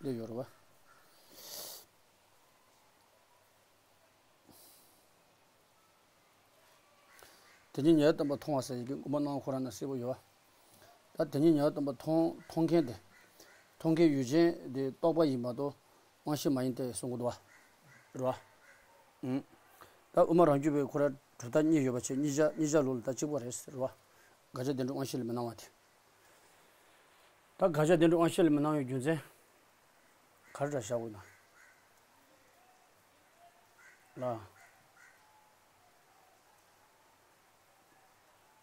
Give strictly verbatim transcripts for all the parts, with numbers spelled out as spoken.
འདི་ཡོད་རེད་བ། དེ་ཉིད་ཉེ་བར་སྟོན་པ་མཐོང་བ་ཟེར་ཡི་གེ་དབུ་མ་སྣང་བ་ཁོ་རང་ན་གསལ་པོ་ཡོད་བ། ད་དེ་ཉིད་ཉེ་བར་སྟོན་པ་མཐོང་མཐོང་མཁན་དེ། མཐོང་མཁན་ཡུལ་ཅན་དེ་རྟོག་པ་ཡིན་མ་གཏོགས་དབང་ཤེས་མ་ཡིན་ཏེ་གསུང་གི་འདུག་བ། རེད་བ། ཨུམ། ད་དབུ་མ་རང་རྒྱུད་པའི་ཁོ་རང་གྲུབ་མཐའ་གཉིས་ཡོད་པ་བྱས་གཉིས་ཆ་གཉིས་ཆ་ལུགས་ལ་ད་གཅིག་པ་རེད་ཟེར་བ། དགག་བྱ་བདེན་གྲུབ་དབང་ཤེས་ལ་མི་སྣང་བ་དེ། ད་དགག་བྱ་བདེན་གྲུབ་དབང་ཤེས་ལ་མི་སྣང་བའི་རྒྱུ་མཚན་ག་རེ་འདྲ་བཞག་དགོས་ན་ལ།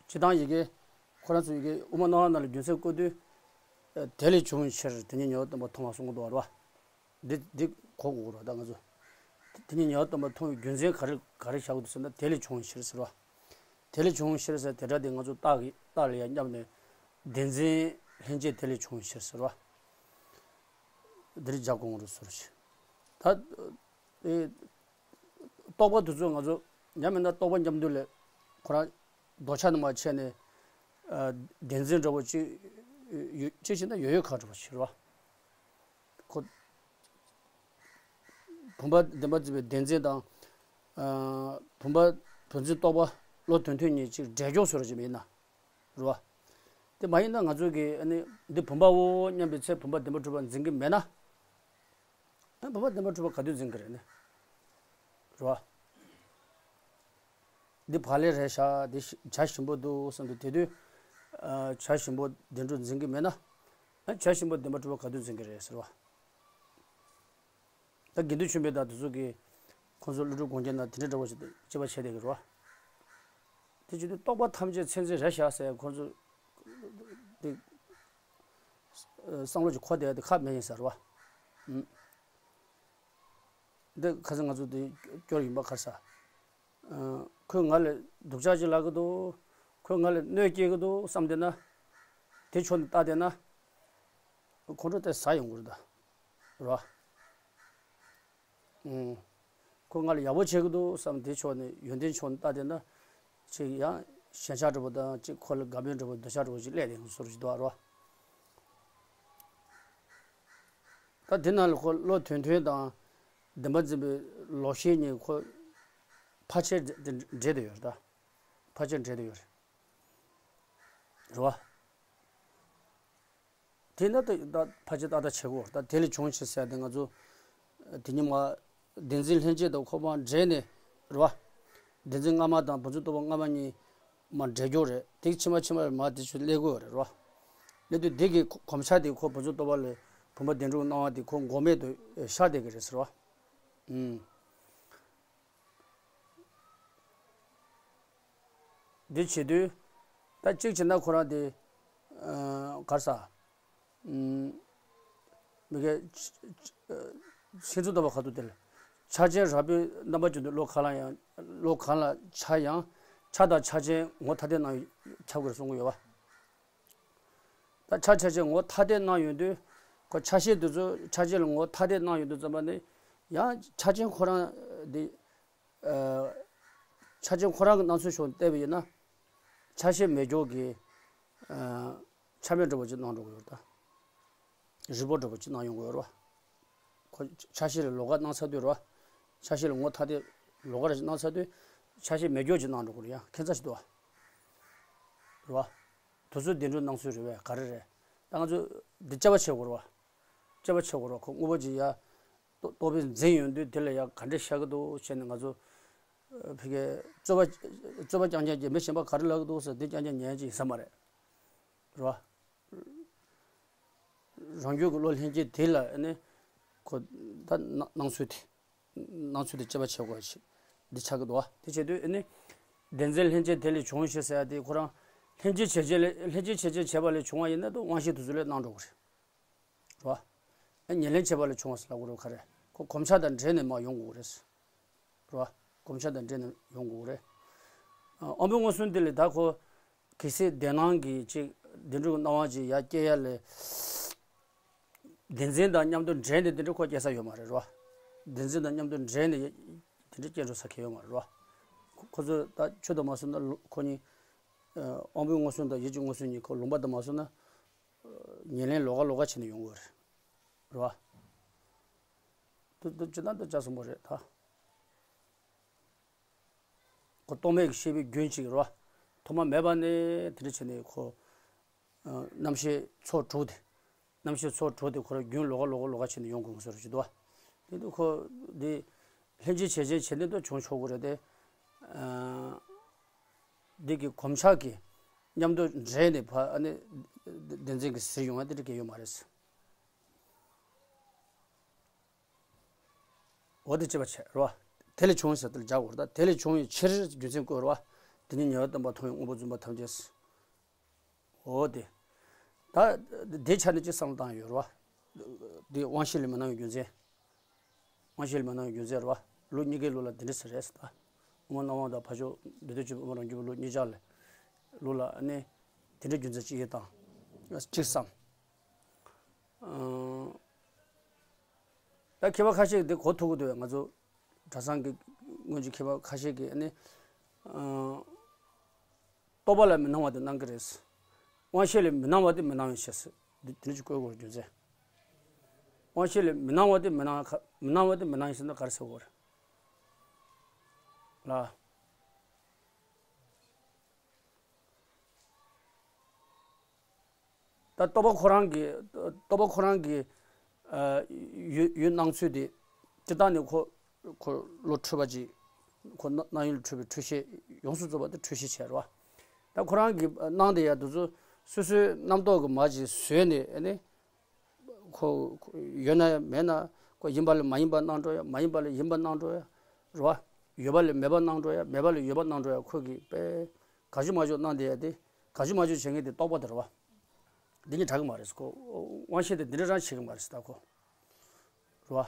སྤྱིར་བཏང་ཡི་གེ་ཁོ་རང་ཚོ་ཡི་གེ་དབུ་མ་སྣང་བ་ནང་ལ་རྒྱུ་མཚན་བཀོད་དུས། དེ་ལས་བྱུང་བའི་ཕྱིར་དེ་ཉིད་ཉེ་བར་སྟོན་པ་མཐོང་བ་གསུང་གི་འདུག་བ། འདི་འདི་གོ་དགོས་རེད་ད་ང་ཚོ། དེ་ཉིད་ཉེ་བར་སྟོན་པ་མཐོང་བའི་རྒྱུ་མཚན་ག་རེ་ག་རེ་བཞག་དགོས་འདུག་ཟེར་ན་དེ་ལས་བྱུང་བའི་ཕྱིར་ཟེར་བ། དེ་ལས་བྱུང་བའི་ཕྱིར་ཟེར་དེ་སྒྲ་དེ་ང་ཚོ་རྟགས་ཀྱི་རྟགས་ལ་ཡང་སྙམ་ནས་བདེན་འཛིན་ལྷན་སྐྱེས་དེ་ལས་བྱུང་བའི་ཕྱིར་ཟེར་བ། འདིར་འཇག་གོང་རུ་ཟུར་ཞིག་ད། ཨེ། རྟོག་པ་དེ་ཚོ་ང་ཚོ་ཡང་མིན་ན་རྟོག་པ་མཉམ་དུ་ལས་ཁོ་རང་རྡོ་ཆ་ནང་མ་ཆད་ནས། ཨ། བདེན་འཛིན་འདྲ་བོ་ཅིག་ཡོད་ཅིག་བྱས་ན་ཡོད་ཡོད་ཁ་འདྲ་བོ་ཞིག་རེད་བ། ཁོ། བུམ་པ་བདེན་པར་འཛིན་པའི་བདེན་འཛིན་དང་། ཨ། བུམ་པ་བུམ་འཛིན་རྟོག་པ་བློ་དོན་མཐུན་གཉིས་ཅིག་འདྲེས་འཇོག་བཟོ་འདྲ་ཅིག་མིན་ན། རེད་བ། དེ་མ་ཡིན་ན་ང་ཚོ་གིས་ཨ་ནི་འདི་བུམ་པའོ་སྙམ་པའི་ཚེ་བུམ་པ་བདེན་པར་གྲུབ་པ་འཛིན་གྱི་མེད་ན། ཨ། བུམ་པ་བདེན་པར་གྲུབ་པ་ག་དུས་འཛིན་གྱི་རེད་ནི། རེད་བ། འདི་བག་ལེབ་རེད་ཤག་འདི་བྱ་ཞིམ་པོ་འདུག་བསམ་དུས་དེ་དུས། ཨ། བྱ་ཞིམ་པོ་བདེན་གྲུབ་འཛིན་གྱི་མེད་ན། ཨ། བྱ་ཞིམ་པོ་བདེན་པར་གྲུབ་པ་ག་དུས་འཛིན་གྱི་རེད་ཟེར་བ། ད་དགེ་འདུན་ཆོས་འཕེལ་དང་དེ་ཚོ་གིས་ཁོང་ཚོ་ཀླུ་སྒྲུབ་དགོངས་རྒྱན་ནང་དེ་འདྲ་འདྲ་བོ་ཞིག་དཔྱད་པ་བྱས་བསྡད་ཀྱི་རེད་བ། དེ་བྱེད་དུས་རྟོག་པ་ཐམས་ཅད་མཚན་འཛིན་རེད་ཤག་ཟེར་ཁོང་ཚོ་དེ་བསམ་བློ་ཅིག་འཁོར་བསྡད་ཡ་དེ་ཁག་མེད་ཡིན་ཟེར་བ། ཨུམ། འདི་ཁ་སང་ང་ཚོ་དེ་སྐྱོར་ཡིན་པ་ག་རེ་ཟ། ཨ། ཁོས་ང་ལ་སྡུག་ཅག་ཅིག་ལབ་ཀྱི་འདུག་ཁོས་ང་ལ་གནོད་སྐྱེལ་གྱི་འདུག་བསམ་བསྡད་ན། དེ་ཕྱོགས་ནས་བལྟས་བསྡད་ན། ཁོང་ཁྲོ་དེ་ཟ་ཡོང་གི་རེད་ད། རེད་བ། ཨུམ། ཁོས་ང་ལ་ཡག་པོ་བྱེད་ཀྱི་འདུག་བསམ་དེ་ཕྱོགས་ནས་ཡོན་ཏན་ཕྱོགས་ནས་བལྟས་བསྡད་ན། ཅིག་ཡང་ཞེན་ཆགས་འདྲ་པོ་དང་ཅིག་ཁོ་ལ་དགའ་མོས་འདྲ་པོ་འདོད་ཆགས་འདྲ་པོ་ཅིག་སླེབས་བསྡད་ཀྱི་བཟོ་འདྲ་ཅིག་འདུག་བ། རེད་བ། ད་དེ་ནང་ལ་ཁོ་བློ་དོན་མཐུན་དང་བདེན་པར་འཛིན་པའི་ལོག་ཤེས་གཉིས་ཁོ་ཕལ་ཆེར་འདྲེས་བསྡད་ཡོད་རེད་ད། ཕལ་ཆེར་འདྲེས་བསྡད་ཡོད་རེད། རེད་བ། དེས་ན་ད་ད་ཕལ་ཆེར་ཏག་ཏག་བྱེད་དགོས། ད་དེ་ལས་བྱུང་ཕྱིར་ཟེར་ཏེ་ང་ཚོ་དེ་ཉིད་མ་བདེན་འཛིན་ལྷན་སྐྱེས་དང་ཁོ་མ་འདྲེས་ནས་རེད་བ། བདེན་འཛིན་སྔ་མ་དང་བུམ་འཛིན་རྟོག་པ་སྔ་མ་གཉིས་མ་འདྲེས་འགྱུར་རེད། དེ་ཕྱི་མ་ཕྱི་མར་མ་དེ་ཚོ་སླེབས་དགོས་རེད་བ། སླེབས་དུས་དེ་གི་གོམས་ཆ་དེ་ཁོ་བུམ་འཛིན་རྟོག་པ་ལས་བུམ་པ་བདེན་གྲུབ་སྣང་བ་དེ་ཁོ་འགོག་མེད་དུ་ཤར་བསྡད་ཀྱི་རེད་ཟེར་བ། ཨུམ། འདི་བྱེད་དུས། ད་གཅིག་བྱས་ན་ཁོ་རང་དེ། ཨ། ག་རེ་ཟ། ཨུམ། མི་དགེ། ཕྱིན་ཅི་ལོག་ལྟ་བ་ག་དུས་དེ་ལ། ཆ་ཅན་རགས་པའི་རྣམ་པ་ཅན་དུ་བློ་གང་ལ་ཡང་བློ་གང་ལ་ཆ་ཡང་ཆ་དང་ཆ་ཅན་ངོ་ཐ་དད་སྣང་ཡང་ཁྱབ་དགོས་གསུང་གི་ཡོད་བ། ད་ཆ་ཆ་ཅན་ངོ་ཐ་དད་སྣང་ཡོང་དུས་ཁོ་ཆ་ཤས་དེ་ཚོ་ཆ་ཅན་ལ་ངོ་ཐ་དད་སྣང་ཡོང་དུས་ཙམ་པ་ནི་ཡང་ཆ་ཅན་ཁོ་རང་དེ། ཨ། ཆ་ཅན་ཁོ་རང་གི་སྣང་ཚུལ་ཕྱོགས་ནས་བལྟས་པ་ཡིན་ན། ཆ་ཤས་མེད་སྦྱོར་གྱི། ཨ། ཆ་མེད་འདྲ་པོ་ཅིག་སྣང་འགྲོ་གི་ཡོད་རེད་ད། རིལ་པོ་འདྲ་པོ་ཅིག་སྣང་ཡོང་གི་ཡོད་རེད་བ། ཁོ་ཆ་ཤས་ལ་ལོགས་ཀ་སྣང་ཚར་དུས་རེད་བ། ཆ་ཤས་ལ་ངོ་ཐ་དད་ལོགས་ཀ་རེ་ཞིག་སྣང་ཚར་དུས། ཆ་ཤས་མེད་སྦྱོར་ཅིག་སྣང་འགྲོ་གི་རེད། ཡང་ཁྱད་མཚར་ཞིག་འདུག་བ། རེད་བ། དེ་ཚོ་བདེན་གྲུབ་སྣང་ཚུལ་རེད་བས་ག་རེ་རེད། ད་ང་ཚོ་འདི་དཔྱད་པ་བྱེད་དགོས་རེད་བ། དཔྱད་པ་བྱེད་དགོས་རེད་བ། ཁོ་དངོས་པོ་ཅིག་ཡ། རྟོག་རྟོག་པས་འཛིན་ཡོང་དུས་དེ་ལ་ཡང་ག་འདྲ་ཤར་གི་འདུག་བྱས་ནས་ང་ཚོ། ཨ། ཕ་གིའི་རྩོད་པ། རྩོད་པ་རྐྱང་རྐྱང་གིས་མི་གཞན་པ་ག་རེ་ལབ་གི་འདུག་ཟེར་དེ་རྐྱང་རྐྱང་ཉན་ཡ་ཅིག་ཡིན་ས་མ་རེད། རེད་བ། རང་རྒྱུད་ཀྱི་བློ་ལྷན་སྐྱེས་དེ་ལ་ནི་ཁོ་ད་སྣང་སྣང་ཚུལ་དེ། སྣང་ཚུལ་དེ་དཔྱད་པ་བྱེད་དགོས་ཤིག་འདི་ཆགས་ཀྱི་འདུག་བ། དེ་བྱེད་དུས་ནི་བདེན་འཛིན་ལྷན་སྐྱེས་དེ་ལས་བྱུང་ཞེས་ཟེར་ཡ་དེ་ཁོ་རང་ལྷན་སྐྱེས་བྱས་རྗེས་ལས། ལྷན་སྐྱེས་བྱས་རྗེས་བྱས་པ་ལས་བྱུང་བ་ཡིན་ན་ད་དབང་ཤེས་དེ་ཚོ་ལས་སྣང་འགྲོ་གི་རེད། རེད་བ། ཨ། ཉེར་ལེན་བྱས་པ་ལས་བྱུང་བ་ཟེར་ལབ་དགོས་རེད་ག་རེ། ཁོ་གོམས་ཆ་དང་འདྲེས་ནས་མར་ཡོང་དགོས་རེད། རེད་བ། གོམས་ཆ་དང་འདྲེས་ནས་ཡོང་དགོས་རེད། ཨ། དབང་པོའི་མངོན་སུམ་དེ་ལས་ད་ཁོ་གལ་སྲིད་བདེན་སྣང་གི་ཅིག་བདེན་གྲུབ་ཀྱི་སྣང་བ་ཅིག་ཡར་སྐྱེ་ཡ་ལས། བདེན་འཛིན་དང་མཉམ་དུ་འདྲེས་ནས་དེ་འདྲ་ཁོ་སྐྱེ་ས་ཡོད་མ་རེད་རོ། བདེན་འཛིན་དང་མཉམ་དུ་འདྲེས་ནས་དེ་འདྲ་སྐྱེ་འགྲོ་ས་གང་ཡོད་མ་རེད་རོ། ཁོ་ཁོ་ཚོ་ད་ཆོས་དང་མ་བསྲུངས་ན་ལོ་ཁོ་གཉིས། ཨ། དབང་པོའི་མངོན་སུམ་དང་ཡིད་ཀྱི་མངོན་སུམ་གཉིས་ཁོ་ལུང་པ་དང་མ་བསྲུངས་ན། ཨ། ཉེར་ལེན་ལོགས་ཀ་ལོགས་ཀ་བྱས་ནས་ཡོང་གི་ཡོད་རེད། རེད་བ། དུ་དུ་ཅི་ན་དུ་ཅག་གསུམ་པོ་རེད་ད། ཁོ་རྟོག་མེད་ཀྱི་ཤེས་པའི་རྒྱུན་གཅིག་རེད་བ། ཐོག་མ་མེད་པ་ནས་དེ་འདྲ་བྱས་ནས་ཁོ། ཨ། རྣམ་ཤེས་ཚོགས་དྲུག་དེ། རྣམ་ཤེས་ཚོགས་དྲུག་དེ་ཁོ་རང་རྒྱུན་ལོགས་ཀ་ལོགས་ཀ་ལོགས་ཀ་བྱས་ནས་ཡོང་དགོས་ཀྱི་བཟོ་འདྲ་ཅིག་འདུག་བ། དེ་དུས་ཁོ་འདི་ལྷན་ཅིག་བྱེད་བྱེད་བྱེད་ནས་དུ་བྱུང་ཆོག་གི་རེད་དེ། ཨ། འདི་གི་གོམས་ཆགས་ཀྱིས་མཉམ་དུ་འདྲེས་ནས་ཕ་ཨ་ནི་བདེན་འཛིན་གྱི་ཟེར་ཡོང་བ་དེ་འདྲ་གང་ཡང་ཡོད་མ་རེད། འོ་དེ་ཅི་བ་བྱས་རེད་བ། དེ་ལས་བྱུང་ཟེར་དེ་ལ་སྦྱར་དགོས་རེད་ད། དེ་ལས་བྱུང་བའི་ཕྱིར་རྒྱུ་མཚན་བཀོད་རེད་བ། དེ་ནི་ཉེ་བར་སྟོན་པ་མཐོང་བའི་དངོས་པོ་བརྫུན་པ་ཐམས་ཅད། འོ་དེ། ད་དེ་ཆ་ནས་ཅི་བསམ་བློ་བཏང་ཡོད་རེད་བ། དེ་དབང་ཤེས་ལས་མི་སྣང་བའི་རྒྱུ་མཚན། དབང་ཤེས་ལས་མི་སྣང་བའི་རྒྱུ་མཚན་རེད་བ། ལུགས་གཉིས་ཀའི་ལུགས་ལ་འདི་འདྲ་ཟེར་རེད་ཟེར་ད། དབུ་མ་སྣང་བ་དང་ཕར་ཕྱོགས་འདི་ལྟར་གཅིག་པུ་དབུ་མ་རང་རྒྱུད་པའི་ལུགས་གཉིས་ཆར་ལས། ལུགས་ལ་ཨ་ནི། དེ་འདྲའི་རྒྱུ་མཚན་གཅིག་ཡིན་དང་། གཅིག་བསམ། ཨང་། ད་མཁས་པ་ཁ་ཤས་ཀྱིས་དེ་གོ་ཐུབ་ཀྱི་འདུག་བས། ང་ཚོ་གྲྭ་ཚང་གི་སྔོན་གྱི་མཁས་པ་ཁ་ཤས་ཀྱིས་ཨ་ནི། ཨང་། རྟོག་པ་ལ་མི་སྣང་བ་དེ་སྣང་གི་རེད། དབང་ཤེས་ལས་མི་སྣང་བ་དེ་མི་སྣང་བའི་ཕྱིར་ཟེར། འདི་འདི་འདྲ་ཅིག་བཀོད་དགོས་རྒྱུ་མཚན། དབང་ཤེས་ལས་མི་སྣང་བ་དེ་མི་སྣང་ཁ་མི་སྣང་བ་དེ་མི་སྣང་ཡིན་ཟེར་ན་ག་རེ་ཟེར་དགོས་རེད། ལ། ད་རྟོག་པ་ཁོ་རང་གི་རྟོག་པ་ཁོ་རང་གི་ཨ་ཡུལ་ཡུལ་སྣང་ཚུལ་དེ་སྤྱིར་བཏང་ནས་ཁོ་ཁོ་བློ་འཁྲུལ་པ་ཅིག་ཁོ་སྣང་སྣང་ཡུལ་འཁྲུལ་པའི་འཁྲུལ་ཤེས་ཡོངས་སུ་རྫོགས་པ་དེ་འཁྲུལ་ཤེས་བྱས་རེད་བ། ད་ཁོ་རང་གི་སྣང་དེ་ཡ་དེ་ཚོ་སོ་སོའི་རྣམ་རྟོག་གི་མ་ཅིག་བཟོས་ནས་ཨ་ནི། ཁོ་ཁོ་ཡོད་ན་ཡང་མེད་ན། ཁོ་ཡིན་པ་ལས་མ་ཡིན་པ་སྣང་འགྲོ་ཡ། མ་ཡིན་པ་ལས་ཡིན་པ་སྣང་འགྲོ་ཡ། རེད་བ། ཡོད་པ་ལས་མེད་པ་སྣང་འགྲོ་ཡ། མེད་པ་ལས་ཡོད་པ་སྣང་འགྲོ་ཡ། ཁོ་གིས་དཔེ་གང་བྱུང་མང་བྱུང་སྣང་བསྡད་ཡ་དེ། གང་བྱུང་མང་བྱུང་བྱེད་མཁན་དེ་རྟོག་པ་དེ་རེད་བ། འདི་གཉིས་འདྲ་གི་མ་རེད་ཁོ། དབང་ཤེས་དེ་འདི་འདྲ་རང་བྱེད་གི་མ་རེད་ད་ཁོ། རེད་བ།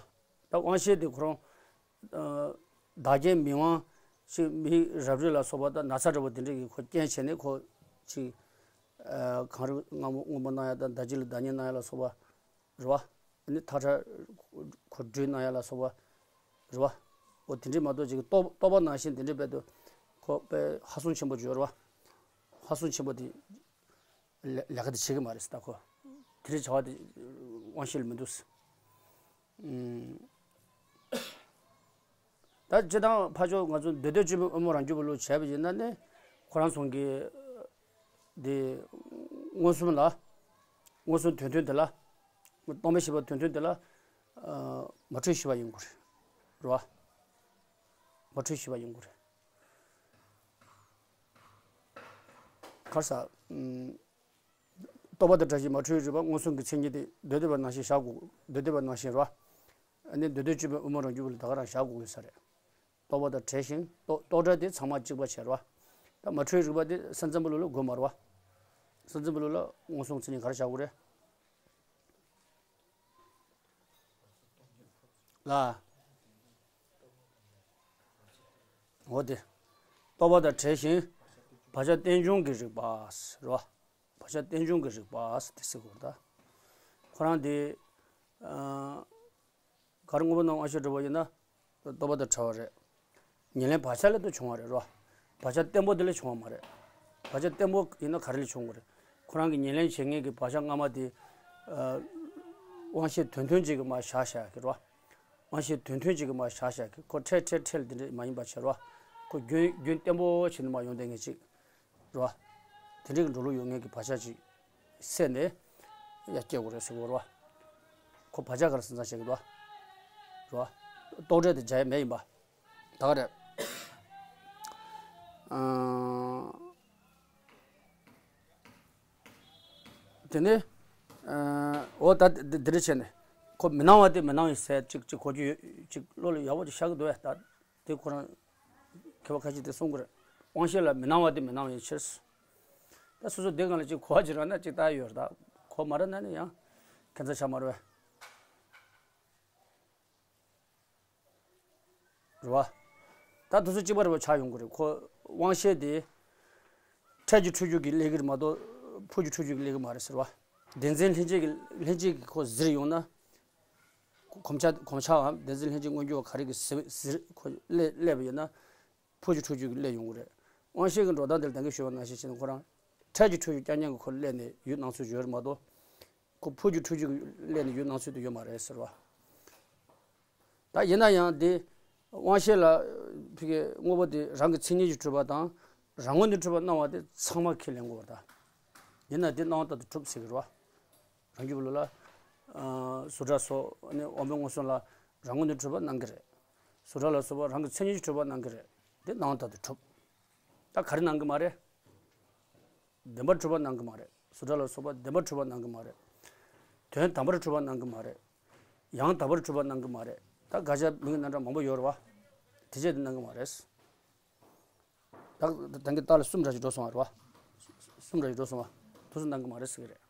ད་དབང་ཤེས་དེ་ཁོ་རང་། ཨ། བདག་རྐྱེན་མིག་དབང་། ཅིག་མིག་རབ་རིབ་ལ་སོགས་པ་དང་ན་ཚ་འདྲ་པོ་དེ་འདྲ་གིས་ཁོ་རྐྱེན་བྱས་ནས་ཁོ་ཅིག་ཨ། གངས་རི་སྔ་མོ་སྔོན་པོ་སྣང་ཡ་དང་ཟླ་དཀྱིལ་ལ་ཟླ་ཉིན་སྣང་ཡ་ལ་སོགས་པ། རེད་བ། ཨ་ནི་ཐག་ཁྲ་ཁོ་སྦྲུལ་སྣང་ཡ་ལ་སོགས་པ། རེད་བ། འོ་དེ་འདྲས་མ་གཏོགས་ཅིག་རྟོག་རྟོག་པ་ནང་བཞིན་དེ་འདྲས་དཔེ་དུ་ཁོ་དཔེ་ཧ་སུན་ཆེན་པོ་བརྗོད་རེད་བ། ཧ་སུན་ཆེན་པོ་དེ་ལས་ལས་ཀ་དེ་བྱེད་གི་མ་རེད་ཟེར་ད་ཁོ། དེ་འདྲས་བྱ་བ་དེ་དབང་ཤེས་ལ་མི་འདུག་ཟེར། ད་སྤྱིར་བཏང་ཕར་ཕྱོགས་ང་ཚོ་འདོད་དོན་གཅིག་པུའི་དབུ་མ་རང་རྒྱུད་པའི་ལུགས་བྱས་པ་ཡིན་ན་ནི། ཁོ་རང་ཚོ་གི་འདི་མངོན་སུམ་ལ། མངོན་སུམ་དོན་མཐུན་དེ་ལ། རྟོག་མེད་ཤེས་པ་དོན་མཐུན་དེ་ལ། ཨ། མ་འཁྲུལ་ཤེས་པ་ཡོང་དགོས་རེད། རེད་བ། མ་འཁྲུལ་ཤེས་པ་ཡོང་དགོས་རེད། ག་རེ་ཟེར། ཨུམ། རྟོག་པ་དང་བྲལ་ཞིང་མ་འཁྲུལ་རིག་པ་མངོན་སུམ་གྱི་མཚན་ཉིད་དེ་འདོད་འདོད་པ་ནང་བཞིན་བཞག་དགོས། འདོད་འདོད་པ་ནང་བཞིན་རེད་བ། ཨ་ནི་འདོད་དོན་གཅིག་པའི་དབུ་མ་རང་རྒྱུད་པ་ལ་ད་ག་རང་བཞག་དགོས་ཀྱི་ས་རེད། རྟོག་པ་དང་བྲལ་ཞིང་རྟོག་རྟོག་བྲལ་དེ་ཚང་མ་གཅིག་པ་བྱས་རེད་བ། ད་མ་འཁྲུལ་རིག་པ་དེ་སེམས་ཙམ་པའི་ལུགས་ལ་དགོས་མ་རེད་བ། སེམས་ཙམ་པའི་ལུགས་ལ་མངོན་སུམ་མཚན་ཉིད་ག་རེ་བཞག་དགོས་རེད། ལ། འོ་དེ། རྟོག་པ་དང་བྲལ་ཞིང་། བག་ཆགས་རྟེན་འབྱུང་གི་རིག་པ་ཟེར་བ། བག་ཆགས་རྟེན་འབྱུང་གི་རིག་པ་ཟེར་དེ་ཟེར་དགོས་ད། ཁོ་རང་དེ། ཨ། ག་རེ་དངོས་པོ་རྣམས་དབང་ཤེས་གྲུབ་པ་ཡིན་ན། རྟོག་པ་དང་བྲལ་བ་རེད། ཉེར་ལེན་བག་ཆགས་ལས་དུ་བྱུང་བ་རེད་རོ། བག་ཆགས་བརྟན་པོ་དེ་ལས་བྱུང་བ་མ་རེད། བག་ཆགས་བརྟན་པོ་ཡིན་ན་ག་རེ་ལས་བྱུང་དགོས་རེད། ཁོ་རང་གི་ཉེར་ལེན་བྱེད་མཁན་གྱི་བག་ཆགས་སྔ་མ་དེ། ཨ། དབང་ཤེས་དོན་མཐུན་ཅིག་གི་མར་བཞག་བཞག་གི་རོ། དབང་ཤེས་དོན་མཐུན་ཅིག་གི་མར་བཞག་བཞག་གི་ཁོ་འཕྲལ་འཕྲལ་འཕྲལ་དེ་འདྲ་མ་ཡིན་པ་བྱས་རོ། ཁོ་རྒྱུན་རྒྱུན་བརྟན་པོ་བྱས་ནས་མར་ཡོང་བསྡད་མཁན་ཅིག་རོ། དེ་འདྲ་གི་འགྲོ་ལུགས་ཡོད་མཁན་གྱི་བག་ཆགས་ཅིག་སད་ནས་ཡར་སྐྱེ་དགོས་རེད་ཟེར་གི་རོ། ཁོ་བག་ཆགས་ག་རེ་སེམས་ཙམ་བྱེད་ཀྱི་འདུག་རོ། རྟོག་བྲལ་དེ་བྱ་ཡ་མེད་ཡིན་པ། ད་ག་རེད། ཨ། དེ་ནས། ཨ། འོ་ད་འདི་འདི་འདྲ་བྱས་ནས། ཁོ་མི་སྣང་བ་དེ་མི་སྣང་ཡིན་ཟེར་ཅིག་ཅིག་གོ་རྒྱུ་ཡོད་ཅིག་བློ་ལ་ཡག་པོ་ཅིག་ཤར་གི་འདུག་བས་ད། དེ་ཁོ་རང་མཁས་པ་ཁ་ཤས་དེ་གསུང་གི་རེད། དབང་ཤེས་ལ་མི་སྣང་བ་དེ་མི་སྣང་བའི་ཕྱིར། ད་སོ་སོ་དེ་སྒང་ལ་ཅིག་གོ་བ་ཅིག་རག་ན་ཅིག་ལྟ་ཡ་ཡོད་རེད་ད། གོ་མ་རག་ན་ནི་ཡང་ཁྱད་མཚར་ཆགས་མ་རེད་བས། རེད་བ། ད་དུས་ཚོད་གཅིག་པ་རེད་བ་ཆགས་ཡོང་གི་རེད་ཁོ། དབང་ཤེས་དེ། འཕྲལ་གྱི་འཁྲུལ་རྒྱུ་གི་སླེབས་ཀྱི་རེད་མ་གཏོགས་ཕུགས་ཀྱི་འཁྲུལ་རྒྱུ་གི་སླེབས་ཀྱི་མ་རེད་ཟེར་བ། བདེན་འཛིན་ལྷན་སྐྱེས་ཀྱི་ལྷན་སྐྱེས་ཀྱི་ཁོ་གཟིར་ཡོང་ན། གོམས་ཆགས་གོམས་ཆགས་འམ་བདེན་འཛིན་ལྷན་སྐྱེས་མངོན་གྱུར་བ་ག་རེ་གི་གཟིར་གཟིར་ཁོ་སླེབས་སླེབས་པ་ཡིན་ན། ཕུགས་ཀྱི་འཁྲུལ་རྒྱུ་གི་སླེབས་ཡོང་གི་རེད། དབང་ཤེས་ཀྱི་འགྲོ་སྟངས་དེ་ལ་ད་གིན་ཞུས་པ་ནང་བཞིན་བྱས་ན་ཁོ་རང་། འཕྲལ་གྱི་འཁྲུལ་རྒྱུ་རྐྱང་རྐྱང་གི་ཁོ་སླེབས་ནས་ཡུལ་སྣང་ཚུལ་ཡོད་རེད་མ་གཏོགས། ཁོ་ཕུགས་ཀྱི་འཁྲུལ་རྒྱུ་གི་སླེབས་ནས་ཡུལ་སྣང་ཚུལ་དེ་ཡོད་མ་རེད་ཟེར་བ། ད་ཡིན་ན་ཡང་དེ་དབང་ཤེས་ལ་ཕ་གི་དངོས་པོ་དེ་རང་གི་མཚན་ཉིད་ཀྱིས་གྲུབ་པ་དང་རང་ངོས་ནས་གྲུབ་པ་སྣང་བ་དེ་ཚང་མ་ཁས་ལེན་དགོས་པ་དང་། ཡིན་ན་དེ་སྣང་བ་ལྟར་དུ་གྲུབ་ཟེར་གི་རེད་བ། རང་རྒྱུད་པ་ལ་ཨ་བཟོ་གྲྭ་སོགས་ནི་དབང་པོའི་མངོན་སུམ་ལ་རང་ངོས་ནས་གྲུབ་པ་སྣང་གི་རེད། བཟོ་གྲྭ་ལ་སོགས་པ་རང་གི་མཚན་ཉིད་ཀྱིས་གྲུབ་པ་སྣང་གི་རེད། དེ་སྣང་བ་ལྟར་དུ་གྲུབ། ད་ག་རེ་སྣང་གི་མ་རེད། བདེན་པར་གྲུབ་པ་སྣང་གི་མ་རེད། བཟོ་གྲྭ་ལ་སོགས་པ་བདེན་པར་གྲུབ་པ་སྣང་གི་མ་རེད། དོན་དམ་པར་གྲུབ་པ་སྣང་གི་མ་རེད། ཡང་དག་པར་གྲུབ་པ་སྣང་གི་མ་རེད། ད་དགག་བྱ་མིང་གི་རྣམ་གྲངས་མང་པོ་ཡོད་རེད་བ། དེ་བྱས་དེ་སྣང་གི་མ་རེད། ད་ད་གིན་རྟགས་ལ་གསུམ་འདྲ་ཞིག་འགྲོ་སོང་བ་རེད་བ། གསུམ་འདྲ་ཞིག་འགྲོ་སོང་བ། དུས་སུ་སྣང་གི་མ་རེད་ཟེར་གི་རེད།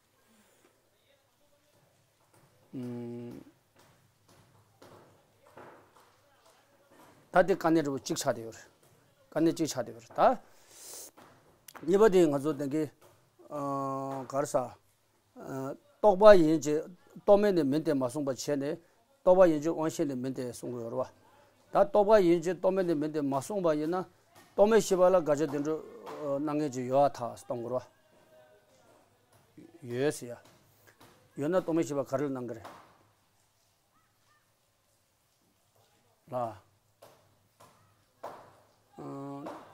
ཨུམ། ད་དེ་དཀའ་གནད་འདྲ་པོ་གཅིག་ཆགས་བསྡད་ཡོད་རེད། དཀའ་གནད་གཅིག་ཆགས་བསྡད་ཡོད་རེད་ད། གཉིས་པ་དེ་ང་ཚོ་དེང་གི་ཨ་ག་རེ་ཟ། ཨ་རྟོག་པ་ཡིན་གྱི་རྟོག་མེད་ནས་མིན་ཏེ་མ་གསུངས་པ་བྱས་ནས་རྟོག་པ་ཡིན་གྱི་དབང་ཤེས་ནས་མིན་ཏེ་གསུང་གི་ཡོད་རེད་བ། ད་རྟོག་པ་ཡིན་གྱི་རྟོག་མེད་ནས་མིན་ཏེ་མ་གསུངས་པ་ཡིན་ན་རྟོག་མེད་ཤེས་པ་ལ་དགག་བྱ་དེ་འདྲ་ཨ་སྣང་མཁན་ཅིག་ཡོད་ཨ་ཐག་གཏོང་དགོས་རེད་བ། ཡོད་ཟེར་ཡ། ཡོད་ན་རྟོག་མེད་ཤེས་པ་ག་རེ་ལ་སྣང་གི་རེད། ལ། ཨ་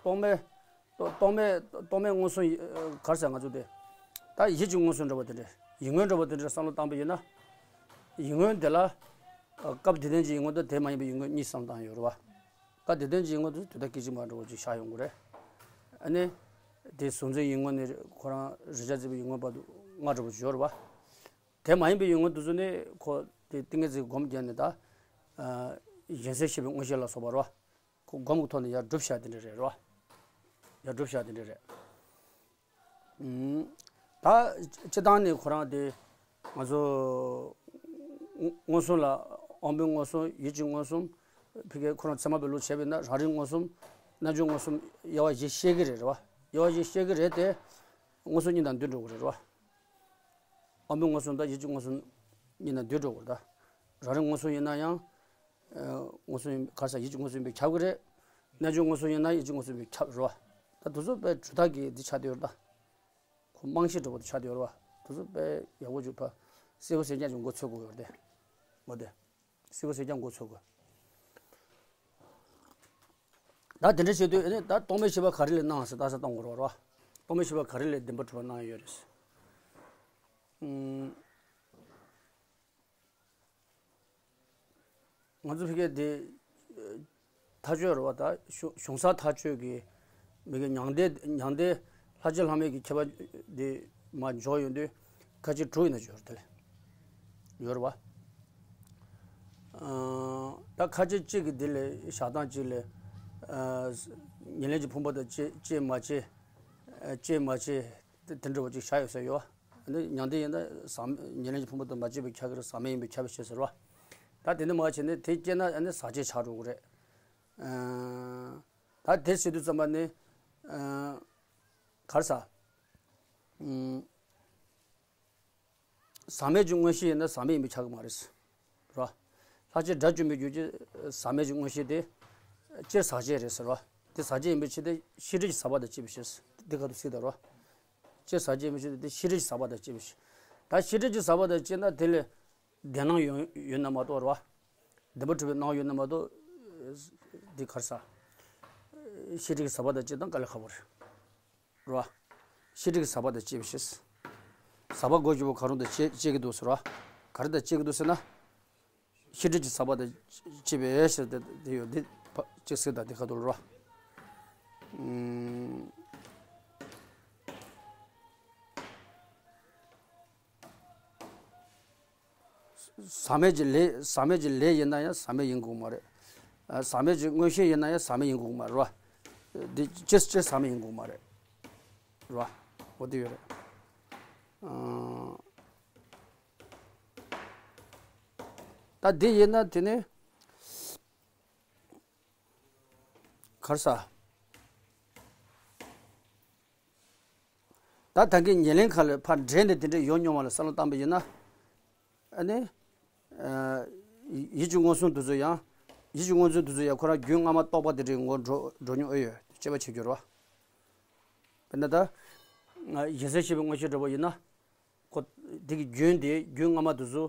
རྟོག་མེད། རྟོག་རྟོག་མེད་རྟོག་མེད་མངོན་སུམ་ཡི་ཨ་ག་རེ་ཟེར་ང་ཚོ་དེ། ད་ཡིད་ཀྱི་མངོན་སུམ་འདྲ་པོ་དེ་འདྲ། ཡིད་མངོན་འདྲ་པོ་དེ་འདྲ་བསམ་བློ་བཏང་པ་ཡིན་ན། ཡིད་མངོན་དེ་ལ། ཨ་སྐབས་དེ་དོན་གྱི་ཡིད་མངོན་དང་དེ་མ་ཡིན་པའི་ཡིད་མངོན་གཉིས་བསམ་བློ་བཏང་ཡོད་རེད་བ། སྐབས་དེ་དོན་གྱི་ཡིད་མངོན་དེ་དུས་མཐའ་སྐད་ཅིག་མ་འདྲ་པོ་ཅིག་བཞག་ཡོང་གི་རེད། ཨ་ནི། དེ་གཟུང་འཛིན་ཡིད་མངོན་ནི་ཁོ་རང་རེག་བྱ་བརྩིས་པའི་ཡིད་མངོན་བར་དུ་ལྔ་འདྲ་པོ་ཅིག་ཡོད་རེད་བ། དེ་མ་ཡིན་པའི་ཡིད་མངོན་དེ་ཚོ་ནི་ཁོ་དེ་ཏིང་ངེ་འཛིན་སྒོམ་བརྒྱབ་ནས་ད། ཨ་གཞན་སེལ་ཤེས་པའི་མངོན་ཤེས་ལ་སོགས་པ་རེད་བ། ཁོ་སྒོམ་གྱི་ཐོག་ནས་ཡར་སྒྲུབ་བྱ་དེ་འདྲ་རེད་རེད་བ། ཡར་སྒྲུབ་བྱ་དེ་འདྲ་རེད། ཨུམ། ད་སྤྱིར་བཏང་ནས་ཁོ་རང་དེ་ང་ཚོ་མངོན་སུམ་ལ་དབང་པོའི་མངོན་སུམ་ཡིད་ཀྱི་མངོན་སུམ། ཕ་གིའི་ཁོ་རང་ཚད་མ་པའི་ལུགས་བྱས་པས་ན་རང་རིག་མངོན་སུམ། རྣལ་འབྱོར་མངོན་སུམ། དབྱེ་བ་བཞི་བཤད་ཀྱི་རེད་རེད་བ། དབྱེ་བ་བཞི་བཤད་ཀྱི་རེད་དེ། མངོན་སུམ་གཉིས་དང་བསྡུས་འགྲོ་གི་རེད་རེད་བ། དབང་པོའི་མངོན་སུམ་དང་ཡིད་ཀྱི་མངོན་སུམ་གཉིས་ན་འདུས་འགྲོ་དགོས་ད། རང་རིག་མངོན་སུམ་ཡིན་ན་ཡང་། ཨ་མངོན་སུམ་ཡིན་ག་རེ་ཟ་ཡིད་ཀྱི་མངོན་སུམ་ཡིན་པས་ཁྱབ་ཀྱི་རེད། རྣལ་འབྱོར་མངོན་སུམ་ཡིན་ན་ཡིད་ཀྱི་མངོན་སུམ་ཡིན་པས་ཁྱབ་རེད་བ། ད་དེ་ཚོ་དཔེ་གྲུབ་མཐའ་གི་འདི་ཆགས་བསྡད་ཡོད་རེད་ད། ཁོ་རྨང་གཞི་འདྲ་པོ་དེ་ཆགས་བསྡད་ཡོད་རེད་བ། དེ་ཚོ་དཔེ་ཡག་པོ་ཅིག་ཕ། གསལ་པོ་གསལ་རྐྱང་ཅིག་མགོ་ཚོད་དགོས་ཡོད་རེད་དེ། མོ་དེ། གསལ་པོ་གསལ་རྐྱང་མགོ་ཚོད་དགོས། ད་དེ་འདྲ་བྱེད་དུས་ཨ་ནི་ད་རྟོག་མེད་ཤེས་པ་ག་རེ་ལས་སྣང་ཟེར་ལྟ་ས་གཏོང་དགོས་རེད་བ། རྟོག་མེད་ཤེས་པ་ག་རེ་ལས་བདེན་པར་གྲུབ་པ་སྣང་ཡོད་རེད་ཟེར། ཨུམ། ང་ཚོ་ཕ་གི་དེ་ཐག་གཅོད་རེད་བ། ད་གཞུང་གཞུང་ས་ཐག་གཅོད་ཀྱི་མི་གི་མྱང་འདས་མྱང་འདས་ལྷ་བཅས་ལྷག་མེད་ཀྱི་ཁྱད་པར་དེ་མ་འཇོག་ཡོང་དུས་ཁ་ཅིག་དྲུག་ཡིན་ན་ཅིག་ཡོད་རེད་དེ་ལས་ཡོད་རེད་བ། ཨ་ད་ཁ་ཅིག་གཅིག་གི་དེ་ལས་བཞག་སྟངས་གཅིག་ལས་ཨ་ཉེར་ལེན་གྱི་ཕུང་པོ་དང་བཅས་བཅས་མ་བཅས་ཨ་བཅས་མ་བཅས་དེ་དེ་འདྲ་བ་ཅིག་བཞག་ཡོད་ས་ཡོད་བ། ཨ་ནི་མྱང་འདས་ཡིན་ན་ཟག་མེད་ཉེར་ལེན་གྱི་ཕུང་པོ་དང་མ་བཅས་པའི་ཁྱབ་ཀྱི་རེད། ཟག་མེད་ཡིན་པའི་ཁྱབ་པའི་ཕྱིར་ཟེར་བ། ད་དེ་འདྲ་མ་བྱས་ནས་དེ་སྐྱེས་ན་ཨ་ནི་ཟག་བཅས་ཆགས་འགྲོ་གི་རེད། ཨ་ད་དེ་བྱེད་དུས་ཙམ་པ་ནི་ཨ་ག་རེ་ཟ། ཨུམ། ཟག་མེད་ཀྱི་མངོན་ཤེས་ཡིན་ན་ཟག་མེད་ཡིན་པས་ཁྱབ་ཀྱི་མ་རེད། རེད་བ། ལྷག་བཅས་དགྲ་བཅོམ་པའི་རྒྱུད་ཀྱི་ཟག་མེད་ཀྱི་མངོན་ཤེས་དེ་སྤྱིར་ཟག་བཅས་རེད་ཟེར་བ། དེ་ཟག་བཅས་ཡིན་པའི་ཕྱིར་དེ་ཤེས་སྒྲིབ་ཀྱི་ཟག་པ་དང་བཅས་པའི་ཕྱིར། འདི་ག་དུས་ཟེར་ད་རེད་བ། སྤྱིར་ཟག་བཅས་ཡིན་པའི་ཕྱིར་དེ་ཤེས་སྒྲིབ་ཀྱི་ཟག་པ་དང་བཅས་པའི་ཕྱིར། ད་ཤེས་སྒྲིབ་ཀྱི་ཟག་པ་དང་བཅས་ན་དེ་ལས་བདེན་སྣང་ཡོད་ཡོད་ན་མ་གཏོགས་རེད་བ། བདེན་པར་གྲུབ་པའི་སྣང་བ་ཡོད་ན་མ་གཏོགས་འདི་ག་རེ་ཟ། ཤེས་སྒྲིབ་ཀྱི་ཟག་པ་དང་བཅས་སྟངས་དཀའ་ལས་ཁག་པོ་རེད། རེད་བ། ཤེས་སྒྲིབ་ཀྱི་ཟག་པ་དང་བཅས་པའི་ཕྱིར། ཟག་པ་འགོག་བྱེད་པོ་གང་རུང་དང་བཅས་བཅས་ཀྱི་འདུག་ཟེར་བ། ག་རེ་དང་བཅས་ཀྱི་འདུག་ཟེར་ན། ཤེས་སྒྲིབ་ཀྱི་ཟག་པ་དང་བཅས་པའི་ཕྱིར་དེ་དེ་ཡོད་འདི་ཕ་གཅིག་ཟེར་དང་དེ་ཁ་ཐུག་རེད་བ། ཨུམ། ཟག་མེད་ཀྱི་ལས་ཟག་མེད་ཀྱི་ལས་ཡིན་ན་ཡང་ཟག་མེད་ཡིན་དགོས་མ་རེད། ཨ་ཟག་མེད་ཀྱི་མངོན་ཤེས་ཡིན་ན་ཡང་ཟག་མེད་ཡིན་དགོས་མ་རེད་བ། འདི་ཅི་ཅི་ཟག་མེད་ཡིན་དགོས་མ་རེད། རེད་བ། འོ་དེ་ཡོད་རེད། ཨང་། ད་འདི་ཡིན་ན་དེ་ནི་ག་རེ་ཟ། ད་ད་གིན་ཉེར་ལེན་ཁ་ལ་ཕར་འདྲེས་ནས་དེ་འདྲ་ཡོང་མྱོང་བ་ལ་བསམ་བློ་བཏང་པ་ཡིན་ན། ཨ་ནི། ཨ་ཡིད་ཀྱི་མངོན་སུམ་དེ་ཚོ་ཡང་། ཡིད་ཀྱི་མངོན་སུམ་དེ་ཚོ་ཡང་ཁོ་རང་རྒྱུན་སྔ་མ་རྟོགས་པ་དེ་འདྲའི་ངོ་འགྲོ་འགྲོ་མྱོང་ཨེ་ཡོད་དཔྱད་པ་བྱེད་རྒྱུ་རེད་བ། དཔེར་ན་ད། གཞན་སེལ་ཤེས་པའི་མངོན་ཤེས་འདྲ་པོ་ཡིན་ན། ཁོ། དེ་གི་རྒྱུན་དེ་རྒྱུན་སྔ་མ་དེ་ཚོ།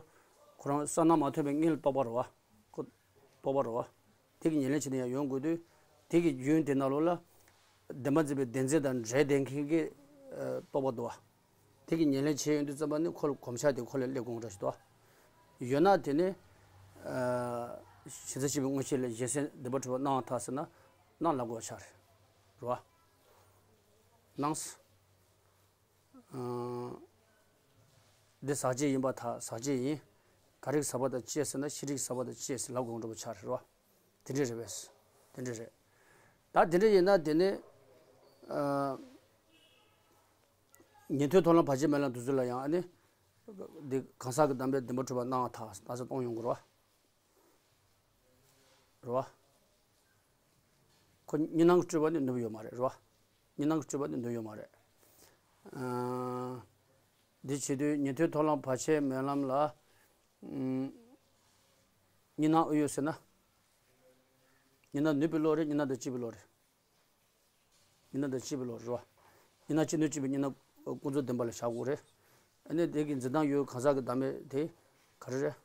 ཁོ་རང་བསོད་ནམས་མ་ཐོན་པའི་སྔོན་ལ་རྟོགས་པ་རེད་བ། ཁོ། རྟོག་པ་རེད་བ། དེ་གི་ཉེར་ལེན་བྱས་ནས་ཡང་ཡོང་དགོས་དུས། དེ་གི་རྒྱུན་དེ་ནང་ལོགས་ལ་བདེན་པ་འཛིན་པའི་བདེན་འཛིན་དང་འབྲེལ་ལྡན་མཁན་གྱི་ཨ་རྟོག་པ་འདུག་བ། དེ་གི་ཉེར་ལེན་བྱས་ཡོང་དུས་ཙམ་པ་ནི་ཁོ་ལ་གོམས་ཤ་དེ་ཁོ་ལ་སླེབས་དགོས་འདྲ་ཞིག་འདུག་བ། ཡོད་ན་དེ་ནི་ཨ་གཞི་རྩ་གཅིག་པའི་མངོན་ཤེས་ལ་གཞན་སེམས་བདེན་པར་གྲུབ་པ་སྣང་བ་མཐའ་ཟེར་ན་སྣང་ལབ་དགོས་པ་ཆགས་རེད། རེད་བ། སྣང་། ཨ་འདི་ཟག་བཅས་ཡིན་པར་ཐལ། ཟག་བཅས་ཡིན། ག་རེ་གི་ཟག་པ་དང་བཅས་ཟེར་ན་ཤེས་རིག་གི་ཟག་པ་དང་བཅས་ཟེར་ལབ་དགོས་འགྲོ་པ་ཆགས་རེད་བ། དེ་འདྲ་རེད་པས། དེ་འདྲ་རེད། ད་དེ་འདྲ་ཡིན་ན་དེ་ནི་ཨ་ཉན་ཐོས་མཐོང་ལམ་བར་ཆད་མེད་ལམ་དེ་ཚོ་ལ་ཡང་ཨ་ནི་འདི་གང་ཟག་གི་བདེན་པས་བདེན་པར་གྲུབ་པ་སྣང་བ་མཐའ་ཟེར་སྣང་ཚུལ་སྟོང་ཡོང་དགོས་རེད་བ། རེད་བ། ཁོ་གཉིས་སྣང་གི་སྤྲོས་པ་ནི་ནུབ་ཡོད་མ་རེད། རེད་བ། གཉིས་སྣང་གི་སྤྲོས་པ་ནི་ནུབ་ཡོད་མ་རེད། ཨ་འདི་བྱེད་དུས་ཉན་ཐོས་མཐོང་ལམ་བར་ཆད་མེད་ལམ་ལ་ཨུམ་གཉིས་སྣང་ཨེ་ཡོད་ཟེར་ན། གཉིས་སྣང་ནུབ་པའི་བློ་རེད། གཉིས་སྣང་དང་བཅས་པའི་བློ་རེད། གཉིས་སྣང་དང་བཅས་པའི་བློ་རེད་བ། གཉིས་སྣང་གཅིག་ནུབ་བཅས་པའི་གཉིས་སྣང་ཀུན་རྫོབ་བདེན་པ་ལ་བཞག་དགོས་རེད། ཨ་ནི་དེ་གི་འཛིན་སྟངས་ཡོད་གང་ཟག་གི་བདག་མེད་དེ་ག་རེ་རེད།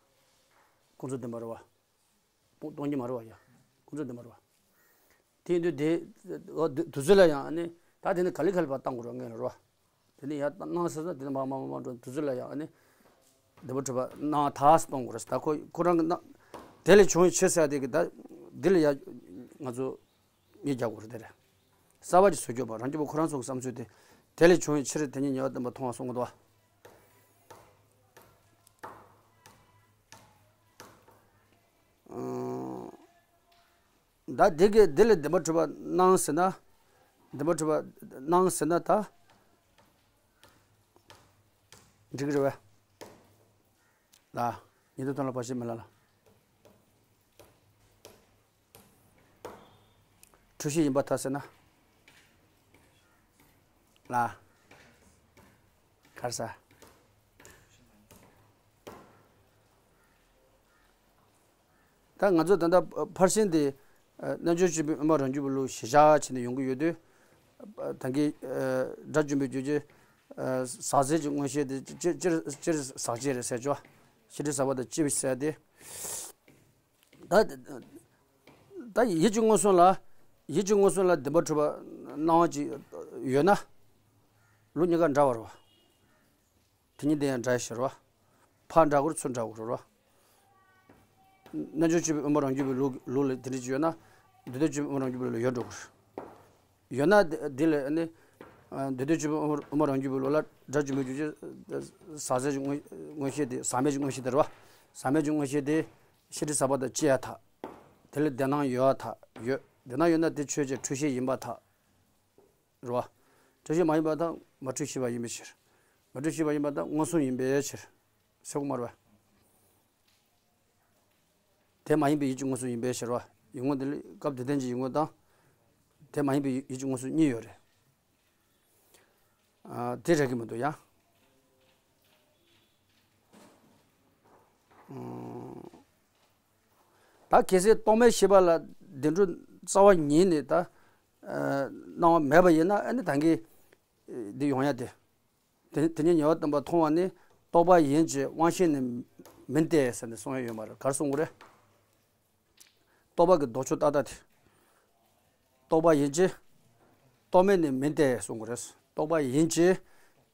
ཀུན་རྫོབ་བདེན་པ་རེད་བ། སྟོང་སྟོང་ཉིད་མ་རེད་བ་ཡ། ཀུན་རྫོབ་བདེན་པ་རེད་བ། དེ་ཡིན་དུས་དེ་འོ་དུ་དུས་ཚོད་ལ་ཡང་ཨ་ནི་ད་དེ་ནི་ག་ལེ་ག་ལེ་བ་བཏང་དགོས་རེད་ངས་རེད་བ། དེ་ནི་ཡར་བཏང་སྣང་ཟེར་ན་དེ་ནི་མ་མ་མ་མ་འགྲོ་དུས་ཚོད་ལ་ཡང་ཨ་ནི་བདེན་པར་གྲུབ་པ་སྣང་བ་མཐའ་སྟོང་དགོས་རེད། ད་ཁོ་ཁོ་རང་གི་སྣང་དེ་ལས་བྱུང་བའི་ཕྱིར་ཟེར་ཡ་དེ་གི་ད་འདི་ལ་ཡ་ང་ཚོ་གཉིས་རྒྱག་དགོས་རེད་དེ་རེད། གསར་བ་ཅིག་བཟོ་རྒྱུ་མ་རང་རྒྱུད་པ་ཁོ་རང་ཚོ་གི་བསམ་ཚུལ་དེ་དེ་ལས་བྱུང་བའི་ཕྱིར་དེ་ཉིད་ཉེ་བར་སྟོན་པ་མཐོང་བ་གསུང་གི་འདུག་བ། ཨང་། ད་དེ་གས་དེ་ལས་བདེན་པར་གྲུབ་པ་སྣང་ཟེར་ན། བདེན་པར་གྲུབ་པ་སྣང་ཟེར་ན་ད་འགྲིག་གི་རེད་བས། ལ། ཉན་ཐོས་མཐོང་ལམ་བར་ཆད་མེད་ལམ་ལ། འཁྲུལ་ཤེས་ཡིན་པར་ཐལ་ཟེར་ན། ལ། ག་རེ་ཟ། ད་ང་ཚོ་ད་ལྟ་ཕར་ཕྱིན་དེ་རྣལ་འབྱོར་སྤྱོད་པའི་དབུ་མ་རང་རྒྱུད་པའི་ལུགས་གཞི་བཞག་བྱས་ནས་ཡོང་གི་ཡོད་དུས། ད་གིན་སྒྲ་འབྱུང་པོའི་རྒྱུད་ཀྱི་ཟག་བཅས་ཀྱི་མངོན་ཤེས་དེ་སྤྱིར་སྤྱིར་སྤྱིར་ཟག་བཅས་རེད་ཟེར་ཆོག་ཤེས་སྒྲིབ་ཟག་པ་དང་བཅས་པའི་ཟེར་དེ། ད་ད་ཡིད་ཀྱི་མངོན་སུམ་ལ་ཡིད་ཀྱི་མངོན་སུམ་ལ་བདེན་པར་གྲུབ་པ་སྣང་བ་ཅིག་ཡོད་ན། ལུགས་གཉིས་ཀ་འདྲ་བ་རེད་བ། དེ་ཉིད་དེ་ཡང་འདྲ་ཞེས་པ། ཕར་འདྲ་དགོས་ཚུར་འདྲ་དགོས་རེད་བ། རྣལ་འབྱོར་སྤྱོད་པའི་དབུ་མ་རང་རྒྱུད་པའི་ལུགས་ལུགས་ལ་དེ་འདྲ་ཅིག་ཡོད་ན། འདུས་བདེ་སྤྱོད་པའི་དབུ་མ་རང་རྒྱུད་པའི་ལུགས་ལ་ཡོད་འགྲོ་དགོས་རེད། ཡོད་ན་དེ་དེ་ལ་ནི། འདུས་བདེ་སྤྱོད་པའི་དབུ་མ་རང་རྒྱུད་པའི་ལུགས་ལ་སྒྲ་འབྱུང་པོའི་རྒྱུད་ཀྱི་ཟག་བཅས་ཀྱི་མངོན་མངོན་ཤེས་དེ་ཟག་མེད་ཀྱི་མངོན་ཤེས་དེ་རེད་བ། ཟག་མེད་ཀྱི་མངོན་ཤེས་དེ་ཤེས་སྒྲིབ་ཟག་པ་དང་བཅས་ཡ་ཐལ། དེ་ལ་བདེན་སྣང་ཡོད་ཐལ་ཡོད། བདེན་སྣང་ཡོད་ན་དེ་ཆོས་ཅན་འཁྲུལ་ཤེས་ཡིན་པར་ཐལ། རེད་བ། འཁྲུལ་ཤེས་མ་ཡིན་པར་ཐལ། མ་འཁྲུལ་ཤེས་པ་ཡིན་པའི་ཕྱིར། མ་འཁྲུལ་ཤེས་པ་ཡིན་པར་ཐལ། མངོན་སུམ་ཡིན་པའི་ཕྱིར། ཟེར་གོ་མ་རེད་བ། དེ་མ་ཡིན་པའི་ཡིད་ཀྱི་མངོན་སུམ་ཡིན་པའི་ཕྱིར་བ། ཡིད་མངོན་དེ་ལ་སྐབས་དེ་ལྡན་གྱི་ཡིད་མངོན་དང་། དེ་མ་ཡིན་པའི་ཡིད་ཀྱི་མངོན་སུམ་གཉིས་ཡོད་རེད། ཨ། དེ་རེད་ཀྱི་མི་འདུག་ཡ། ཨང་། ད་གལ་སྲིད་རྟོག་མེད་ཤེས་པ་ལ་བདེན་གྲུབ་རྩ་བ་ཉིད་ནས་ད་ཨ་སྣང་བ་མེད་པ་ཡིན་ན་ཨ་ནི་ད་གིན་འདི་ཡོང་ཡ་དེ། དེ་དེ་ཉིད་ཉེ་བར་སྟོན་པ་མཐོང་བ་ནི་རྟོག་པ་ཡིན་གྱི་དབང་ཤེས་ནི་མིན་ཏེ་ཟེར་ནས་གསུང་ཡ་ཡོད་མ་རེད། ག་རེ་གསུང་གི་རེད། རྟོག་པ་གི་ལྡོག་ཕྱོགས་ཏག་ཏག་དེ། རྟོག་པ་ཡིན་གྱི། རྟོག་མེད་ནི་མིན་ཏེ་གསུང་གི་རེད། རྟོག་པ་ཡིན་གྱི།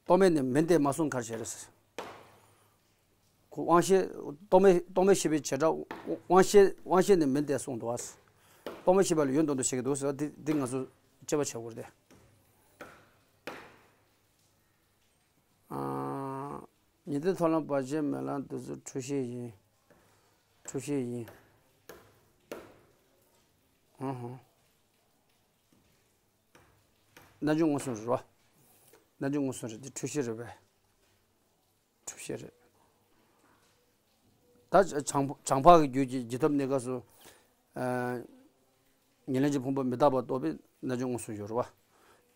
རྟོག་མེད་ནི་མིན་ཏེ་མ་གསུང་ག་རེ་བྱས་རེད། ཁོ་དབང་ཤེས། རྟོག་མེད་རྟོག་མེད་ཤེས་པའི་བྱེ་བྲག་དབང་ཤེས་དབང་ཤེས་ནི་མིན་ཏེ་གསུངས་འདུག་བ། རྟོག་མེད་ཤེས་པ་ལ་ཡོད་མདོག་མདོག་བྱེད་ཀྱི་འདུག་ཟེར་བ་འདི་འདི་ང་ཚོ་དཔྱད་པ་བྱེད་དགོས་རེད་དེ། ཨ། ཉན་ཐོས་མཐོང་ལམ་བར་ཆད་མེད་ལམ་དེ་ཚོ་འཁྲུལ་ཤེས་ཡིན། འཁྲུལ་ཤེས་ཡིན། ཧང་ཧང་། རྣལ་འབྱོར་མངོན་སུམ་རེད་བ། རྣལ་འབྱོར་མངོན་སུམ་རེད་དེ་འཁྲུལ་ཤེས་རེད་པས། འཁྲུལ་ཤེས་རེད། ད་བྱང་བྱང་འཕགས་ཀྱི་རྒྱུད་ཀྱི་རྒྱུད་ཐབས་གནས་སྐབས་སུ། ཨ། ཉེར་ལེན་གྱི་ཕུང་པོ་མི་རྟག་པ་རྟོགས་པའི་རྣལ་འབྱོར་མངོན་སུམ་ཡོད་རེད་བ།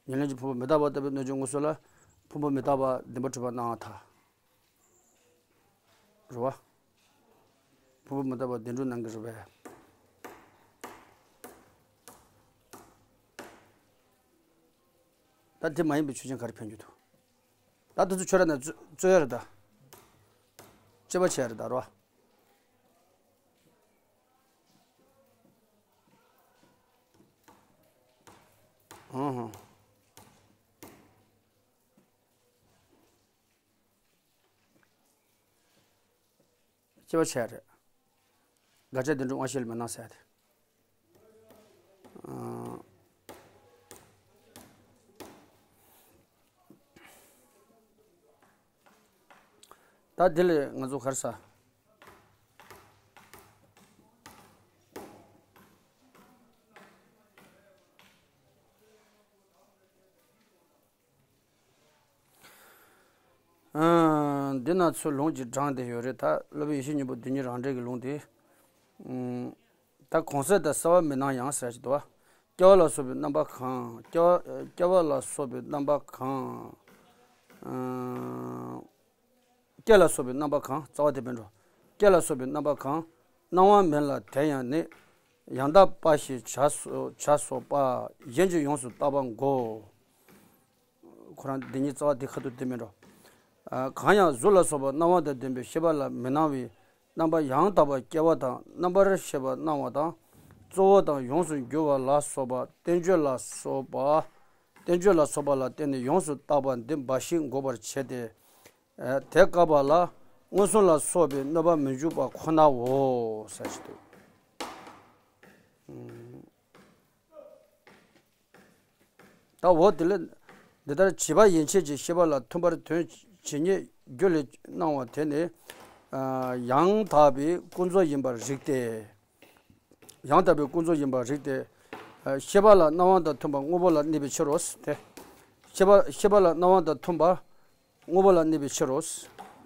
ཉེར་ལེན་གྱི་ཕུང་པོ་མི་རྟག་པ་རྟོགས་པའི་རྣལ་འབྱོར་མངོན་སུམ་ལ། ཕུང་པོ་མི་རྟག་པ་བདེན་པར་གྲུབ་པ་སྣང་བ་མཐའ། རེད་བ། ཕུང་པོ་མི་རྟག་པ་བདེན་གྲུབ་སྣང་གི་རེད་པས། ད་དེ་མ་ཡིན་པའི་ཆོས་ཅན་ག་རེ་ཕན་རྒྱུ་འདུག་ད་དེ་ཚོ་ཁྱོད་རང་ནས་རྩོད་རྩོད་ཡ་རེད་ད། དཔྱད་པ་བྱས་ཡ་རེད་ད་རོ། སྐྱེ་བ་ཆེ་རེད། དགག་བྱ་དེ་འདྲ་དབང་ཤེས་ལ་མི་སྣང་ཟེར་ཏེ། ད་དེ་ལས་ང་ཚོ་ག་རེ་ཟ། འདི་ན་ཚོས་ལུང་གཅིག་དྲངས་བསྡད་ཡོད་རེད། ད་སློབ་དཔོན་ཡེ་ཤེས་སྙིང་པོ་བདེན་གཉིས་རང་འགྲེལ་གྱི་ལུང་དེ། ད་གོང་གསལ་དང་གསལ་བ་མི་སྣང་ཡང་ཟེར་ཞིག་འདུག་བ། སྐྱེ་བ་ལ་སོགས་པའི་རྣམ་པ་གང་། སྐྱེ་བ་སྐྱེ་བ་ལ་སོགས་པའི་རྣམ་པ་གང་། སྐྱེ་ལ་སོགས་པའི་རྣམ་པ་གང་། རྩ་བ་དེ་བས་འགྲོ། སྐྱེ་ལ་སོགས་པའི་རྣམ་པ་གང་། སྣང་བ་མིན་ལ་དེ་ཡང་ནི། ཡང་དག་པ་ཞེས་བྱ་སོ་བྱ་སོགས་པ། གཞན་གྱིས་ཡོངས་སུ་བརྟག་པ་མགོ། ཁོ་རང་འདི་ཉིད་རྩ་བ་འདི་ཁ་ཐུག་འདི་མིན་འགྲོ། ཨ། གང་ཡང་གཟུགས་ལ་སོགས་པ་སྣང་བ་དང་ལྡན་པའི་ཤེས་པ་ལ་མི་སྣང་བའི་རྣམ་པ་ཡང་དག་པར་སྐྱེ་བ་དང་རྣམ་པར་ཤེས་པ་སྣང་བ་དང་གཙོ་བོ་དང་ཡོངས་སུ་འགྱུར་བ་ལ་སོགས་པ་བསྟན་བཅོས་ལ་སོགས་པ། བསྟན་བཅོས་ལ་སོགས་པ་ལ་བརྟེན་ནས་ཡོངས་སུ་བརྟག་པ་འདི་འབའ་ཞིག་འགོག་པར་བྱེད་དེ། ཨ། དེ་བཀག་པ་ལ་མངོན་སུམ་ལ་སོགས་པའི་གནོད་པ་མི་འཇུག་པ་ཁོ་ནའོ་ཟེར་ཞིག་འདུག། ད་འོ་དེ་ལས། འདི་ལྟར་བྱིས་པ་ཡན་ཆད་ཀྱི་ཤེས་པ་ལ་མཐུན་པར་དོན་ཇི་སྙེད་རྒྱུ་ལས་སྣང་བ་དེ་ནི། ཨ། ཡང་དག་པའི་ཀུན་རྫོབ་ཡིན་པར་རིགས་ཏེ། ཡང་དག་པའི་ཀུན་རྫོབ་ཡིན་པར་རིགས་ཏེ། ཨ། ཤེས་པ་ལ་སྣང་བ་དང་མཐུན་པ་དངོས་པོ་ལ་གནས་པའི་ཕྱིར་རོ། དེ། ཤེས་པ་ཤེས་པ་ལ་སྣང་བ་དང་མཐུན་པ་དངོས་པོ་ལ་གནས་པའི་ཕྱིར་རོ།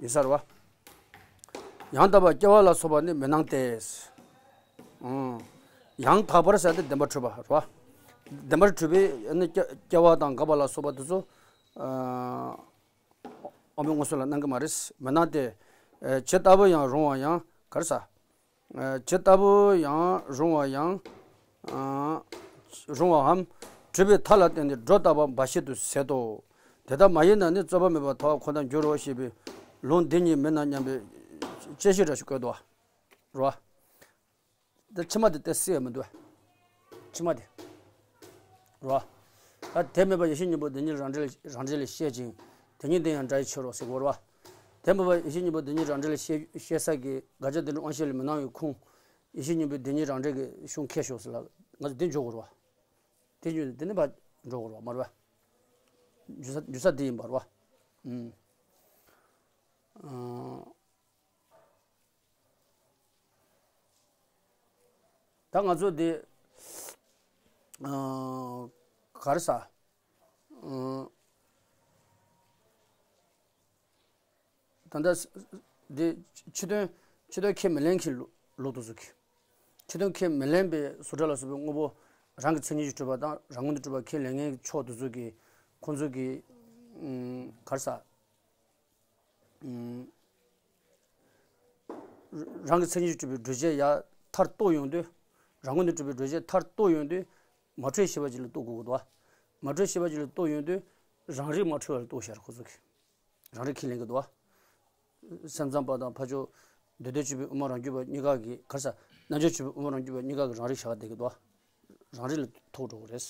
ཡིན་ས་རེད་བ། ཡང་དག་པར་སྐྱེ་བ་ལ་སོགས་པ་ནི་མི་སྣང་སྟེ། ཨང་། ཡང་དག་པར་ཟེར་ཏེ་བདེན་པར་གྲུབ་པ་རེད་བ། བདེན་པར་གྲུབ་པའི་ནི་སྐྱེ་སྐྱེ་བ་དང་འགག་པ་ལ་སོགས་པ་དེ་ཚོ། ཨ། དབང་པོའི་མངོན་སུམ་ལ་སྣང་གི་མ་རེད། མི་སྣང་སྟེ། ཨ། ཇི་ལྟ་བུ་ཡང་རུང་བ་ཡང་ག་རེ་ཟ། ཨ། ཇི་ལྟ་བུ་ཡང་རུང་བ་ཡང་། ཨ། རུང་བའམ། གྲུབ་པའི་མཐའ་ལ་བརྟེན་ནས་སྒྲོ་བཏགས་པ་འབའ་ཞིག་ཏུ་ཟད་དོ། དེ་ལྟར་མ་ཡིན་ན་ནི་རྩོད་པ་མེད་པར་ཐལ་བ་ཁོ་ནར་འགྱུར་རོ་ཞེས་པའི་ལུང་འདི་ཉིད་མིན་ན་སྙམ་པའི་དཔྱད་ཤེས་འདྲ་ཞིག་བཀོད་དོ། རོ། འདི་ཕྱི་མ་དེ་ཏོག་ཙམ་མི་འདུག། ཕྱི་མ་དེ། རོ། ད་དེ་མེད་པ་ཡེ་ཤེས་སྙིང་པོ་བདེན་གཉིས་རང་འགྲེལ་རང་འགྲེལ་ལས་བཤད་ཅིང་། དེ་ཉིད་དེ་ཡང་འདྲ་བའི་ཕྱིར་རོ་ཟེར་གོ་རོ། དེ་མེད་པ་ཡེ་ཤེས་སྙིང་པོ་བདེན་གཉིས་རང་འགྲེལ་ལས་བཤད་བཤད་ས་གི་དགག་བྱ་དེ་འདྲ་དབང་ཤེས་ལ་མི་སྣང་བའི་ཁུངས། ཡེ་ཤེས་སྙིང་པོའི་བདེན་གཉིས་རང་འགྲེལ་གྱི་གཞུང་མཁས་ཤོག་ཟེར་ལ་ང་ཚོ་དེ་འཇོག་དགོས་རེད་བ། དེ་འཇོག་དེ་ནི་ཕར་འགྲོ་དགོས་རེད་བ་མ་རེད་བ། འཇུ་ས་འཇུ་ས་དེ་ཡིན་པ་རེད་བ། ཨུམ། ཨ། ད་ང་ཚོ་དེ། ཨ། ག་རེ་ཟ། ཨ། ད་ལྟ་ས་འདི་ཕྱི་དོན་ཕྱི་དོན་ཁས་མི་ལེན་མཁན་ལུགས་ལུགས་དེ་ཚོ་གི། ཕྱི་དོན་ཁས་མི་ལེན་པའི་བཟོ་གྲྭ་ལ་སོགས་པའི་དངོས་པོ་རང་གི་མཚན་ཉིད་ཀྱིས་གྲུབ་པ་དང་རང་ངོས་ནས་གྲུབ་པ་ཁས་ལེན་མཁན་གྱི་ཕྱོགས་དེ་ཚོ་གི་ཁོང་ཚོ་གི། ཨུམ། ག་རེ་ཟ། ཨུམ། རང་གི་མཚན་ཉིད་ཀྱིས་གྲུབ་པའི་གྲུབ་བྱེད་ཡར་མཐར་གཏུགས་ཡོང་དུས། རང་ངོས་ནས་གྲུབ་པའི་གྲུབ་བྱེད་མཐར་གཏུགས་ཡོང་དུས། མ་འཁྲུལ་ཤེས་པ་ཅིག་ལ་གཏུགས་དགོས་ཀྱི་འདུག་བ། མ་འཁྲུལ་ཤེས་པ་ཅིག་ལ་གཏུགས་ཡོང་དུས། རང་རིག་མ་འཁྲུལ་བ་ལ་གཏུགས་ཤར་ཁོ་ཚོ་གིས། རང་རིག་ཁས་ལེན་གྱི་འདུག་བ། སེམས་ཙམ་པ་དང་ཕར་ཕྱོགས་འདོད་དོན་གཅིག་པུའི་དབུ་མ་རང་རྒྱུད་པ་གཉིས་ཀ་གིས་ག་རེ་ཟ། རྣལ་འབྱོར་གཅིག་པུའི་དབུ་མ་རང་རྒྱུད་པ་གཉིས་ཀ་གིས་རང་རིག་བྱ་བ་བསྡད་ཀྱི་འདུག་བ། རང་རིག་ལ་ཐུག་འགྲོ་གི་རེད།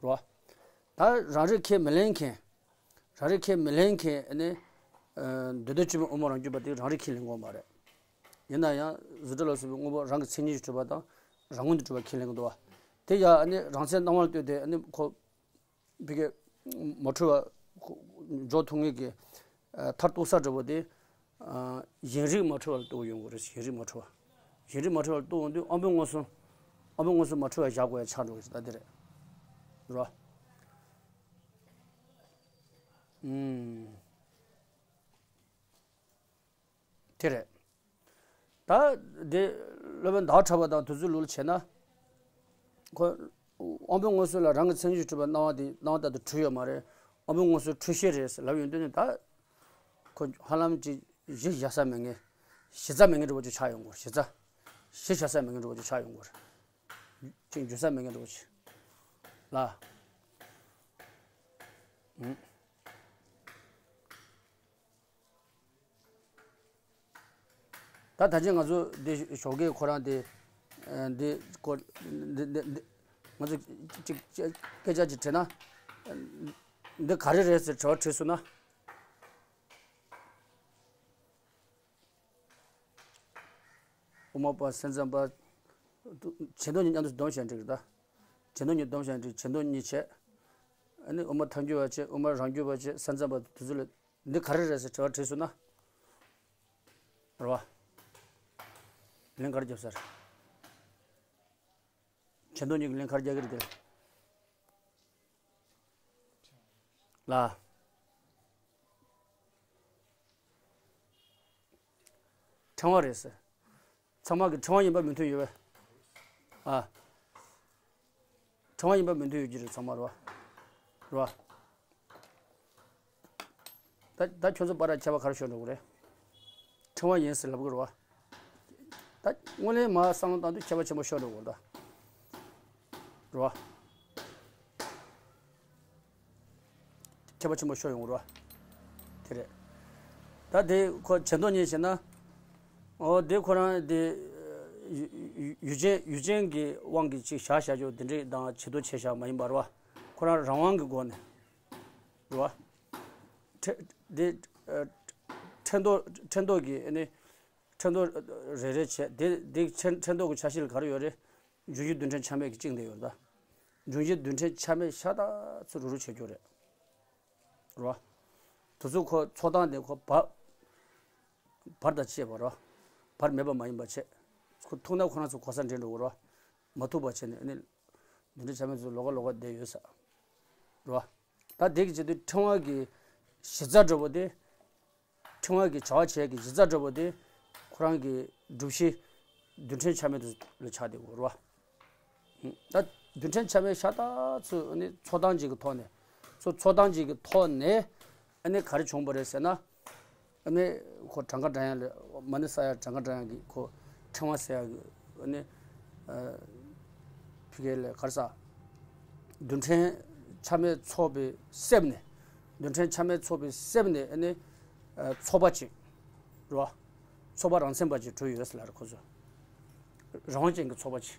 རོ། ད་རང་རིག་ཁས་མི་ལེན་མཁན། རང་རིག་ཁས་མི་ལེན་མཁན་ནི། ཨ། འདོད་དོན་གཅིག་པུའི་དབུ་མ་རང་རྒྱུད་པ་དེ་རང་རིག་ཁས་ལེན་གྱི་ཡོད་མ་རེད། ཡིན་ན་ཡང་བཟོ་གྲྭ་ལ་སོགས་པའི་དངོས་པོ་རང་གི་མཚན་ཉིད་ཀྱིས་གྲུབ་པ་དང་རང་ངོས་ནས་གྲུབ་པ་ཁས་ལེན་གྱི་འདུག་བ། དེ་ཡང་ནི་རང་མཚན་སྣང་བ་ལ་ལྟོས་ཏེ་ནི་ཁོ། བི་ཀའི་མ་འཁྲུལ་བ་འཇོག་ཐུབ་མཁན་གྱི། ཨ། མཐར་གཏུགས་ས་འདྲ་པོ་དེ། ཨ། གཞན་རིག་མ་འཁྲུལ་བ་ལ་གཏུགས་ཡོང་དགོས་རེད། གཞན་རིག་མ་འཁྲུལ་བ། གཞན་རིག་མ་འཁྲུལ་བ་ལ་གཏུགས་ཡོང་དུས་དབང་པོའི་མངོན་སུམ། དབང་པོའི་མངོན་སུམ་མ་འཁྲུལ་བ་བཞག་དགོས་ཡ་ཆགས་འགྲོ་གི་རེད། ད་དེ་རེད། རོ། ཨུམ། དེ་རེད། ད་དེ་སློབ་དཔོན་ཟླ་བ་གྲགས་པ་དང་དེ་ཚོའི་ལུགས་ལ་བྱས་ན། ཁོ། དབང་པོའི་མངོན་སུམ་ལ་རང་གི་མཚན་ཉིད་གྲུབ་པའི་སྣང་བ་དེ་སྣང་བ་ལྟར་དུ་གྲུབ་ཡོད་མ་རེད། དབང་པོའི་མངོན་སུམ་འཁྲུལ་ཤེས་རེད་ལབ་ཡོང་དུས་ནི་ད། ཁོ་ཧ་ལམ་ཅིག་གཞི་བཞག་ས་མེད་མཁན། གཞི་རྩ་མེད་མཁན་འདྲ་པོ་ཅིག་ཆགས་ཡོང་གི་རེད། གཞི་རྩ། གཞི་བཞག་ས་མེད་མཁན་འདྲ་པོ་ཅིག་ཆགས་ཡོང་གི་རེད། ཅིག་འཇུ་ས་མེད་མཁན་འདྲ་པོ་ཅིག་ལ། ཨུམ། ད་ད་ཅི་ང་ཚོ་འདི་ཞོགས་ཀས་ཁོ་རང་དེ། ཨ། འདི་སྐོར་འདི་འདི་འདི་ ང་ཚོ་ཅིག་སྐད་ཆ་ཅིག་དྲིས་ན། འདི་ག་རེ་རེད་ཟེར་དྲི་བ་དྲིས་སོང་ན། དབུ་མ་པ་སེམས་ཙམ་པ། བྱེ་མདོ་གཉིས་མཉམ་དུ་སྡོམ་བྱས་འགྲིག་རེད་ད། བྱེ་མདོ་གཉིས་སྡོམ་བྱས་འགྲིག་བྱེ་མདོ་གཉིས་བྱས། ཨ་ནི་དབུ་མ་ཐལ་འགྱུར་བ་བྱས། དབུ་མ་རང་རྒྱུད་པ་བྱས། སེམས་ཙམ་པ་དེ་ཚོ་ལ་འདི་ག་རེ་རེད་ཟེར་དྲི་བ་དྲིས་སོང་ན། རེད་བ། ལན་ག་རེ་རྒྱབ་ས་རེད། བྱེ་མདོ་གཉིས་ཀྱི་ལན་ག་རེ་རྒྱག་གི་རེད་དེ། ལ། ཕྲེང་བ་རེད་ཟེར། ཚང་མ་གི་ཕྲེང་བ་ཡིན་པ་མི་མཐུན་ཡོད་པས། ཨ། ཕྲེང་བ་ཡིན་པ་མི་མཐུན་ཡོད་ཀྱི་རེད་ཚང་མ་རེད་བ། རེད་བ། ད་ད་ཁྱོད་ཚོ་བར་ལ་ཁྱད་པར་ག་རེ་ཤོར་འགྲོ་གི་རེད། ཕྲེང་བ་ཡིན་ཟེར་ལབ་གི་རེད་བ། ད་དངོས་གནས་མ་བསམ་བློ་བཏང་དུས་ཁྱད་པར་ཆེན་པོ་ཤོར་འགྲོ་གི་རེད་ད། རེད་བ། ཁྱད་པར་ཆེན་པོ་ཤོར་ཡོང་གི་རེད་བ། དེ་རེད། ད་དེ་ཁོ་བྱེ་མདོ་གཉིས་བྱས་ན། འོ་དེ་ཁོ་རང་དེ་ཡུལ་ཡུལ་ཡུལ་ཅན་ཡུལ་ཅན་གྱི་དབང་གིས་ཅིག་བཞག་བཞག་ཆོག་དེ་འདྲས་དང་བྱེ་མདོ་ཆེ་བཞག་མ་ཡིན་པ་རེད་བ། ཁོ་རང་རང་དབང་གི་སྒོ་ནས། རེད་བ། ཕྲེ་དེ་ཨ། ཕྲེང་རྡོག་ཕྲེང་རྡོག་གི་ཨ་ནི། ཕྲེང་རྡོག་རེ་རེ་བྱས་དེ་དེ་ཕྲེང་ཕྲེང་རྡོག་གི་ཆ་ཤས་ལ་ག་རེ་ཡོད་རེད། འབྱུང་བཞི་རྡུལ་ཕྲན་ཆ་མེད་ཀྱི་བཅིངས་ཏེ་ཡོད་རེད་ད། འབྱུང་བཞི་རྡུལ་ཕྲན་ཆ་མེད་ཤ་སྟག་ཚོ་རུ་རུ་བྱེད་རྒྱུ་རེད། རེད་བ། དེ་ཚོ་ཁོ་ཚོགས་སྟངས་དེ་ཁོ་བར་བར་དང་བཅས་པ་རེད་བ། བར་མེད་པ་མ་ཡིན་པ་བྱས། ཁོ་ཐུག་ན་ཁོ་རང་ཚོ་གོ་ས་འདྲེན་འགྲོ་གི་རེད་བ། མ་ཐུག་པ་བྱས་ནས་ཨ་ནི། རྡུལ་ཕྲན་ཆ་མེད་ཚོ་ལོགས་ཀ་ལོགས་ཀ་བསྡད་ཡོད་ས། རེད་བ། ད་དེ་གི་བྱེད་དུས་ཕྲེང་བ་གི་གཞི་རྩ་འདྲ་པོ་དེ། ཕྲེང་བ་གི་བྱ་བ་བྱེད་ཀྱི་གཞི་རྩ་འདྲ་པོ་དེ། ཁོ་རང་གི་སྒྲུབ་གཞི་རྡུལ་ཕྲན་ཆ་མེད་དུ་ལ་ཆགས་བསྡད་ཡོད་རེད་བ། ད་རྡུལ་ཕྲན་ཆ་མེད་ཤ་སྟག་ཚོ་ནི་ཚོགས་སྟངས་གཅིག་གི་ཐོག་ནས། ཚོ་ཚོགས་སྟངས་གཅིག་གི་ཐོག་ནས་ཨ་ནི་ག་རེ་བྱུང་བ་རེད་ཟེར་ན། ཨ་ནི་ཁོ་གྲངས་ཀ་འདྲ་ཡང་ལས་མ་ཎི་བསགས་ཡ་གྲངས་ཀ་འདྲ་ཡང་གི་ཁོ་ཕྲེང་བ་ཟེར་ཡ་གི་ཨ་ནི། ཕ་གི་ལ་ག་རེ་ཟ། རྡུལ་ཕྲན་ཆ་མེད་ཚོགས་པའི་གསེབ་ནས། རྡུལ་ཕྲན་ཆ་མེད་ཚོགས་པའི་གསེབ་ནས་ཨ་ནི། ཚོགས་པ་གཅིག་རེད་བ། ཚོགས་པ་རང་མཚན་པ་གཅིག་གྲུབ་ཡོད་ཟེར་ལབ་རེད་ཁོ་ཚོ། རང་དབང་ཅན་གྱི་ཚོགས་པ་གཅིག་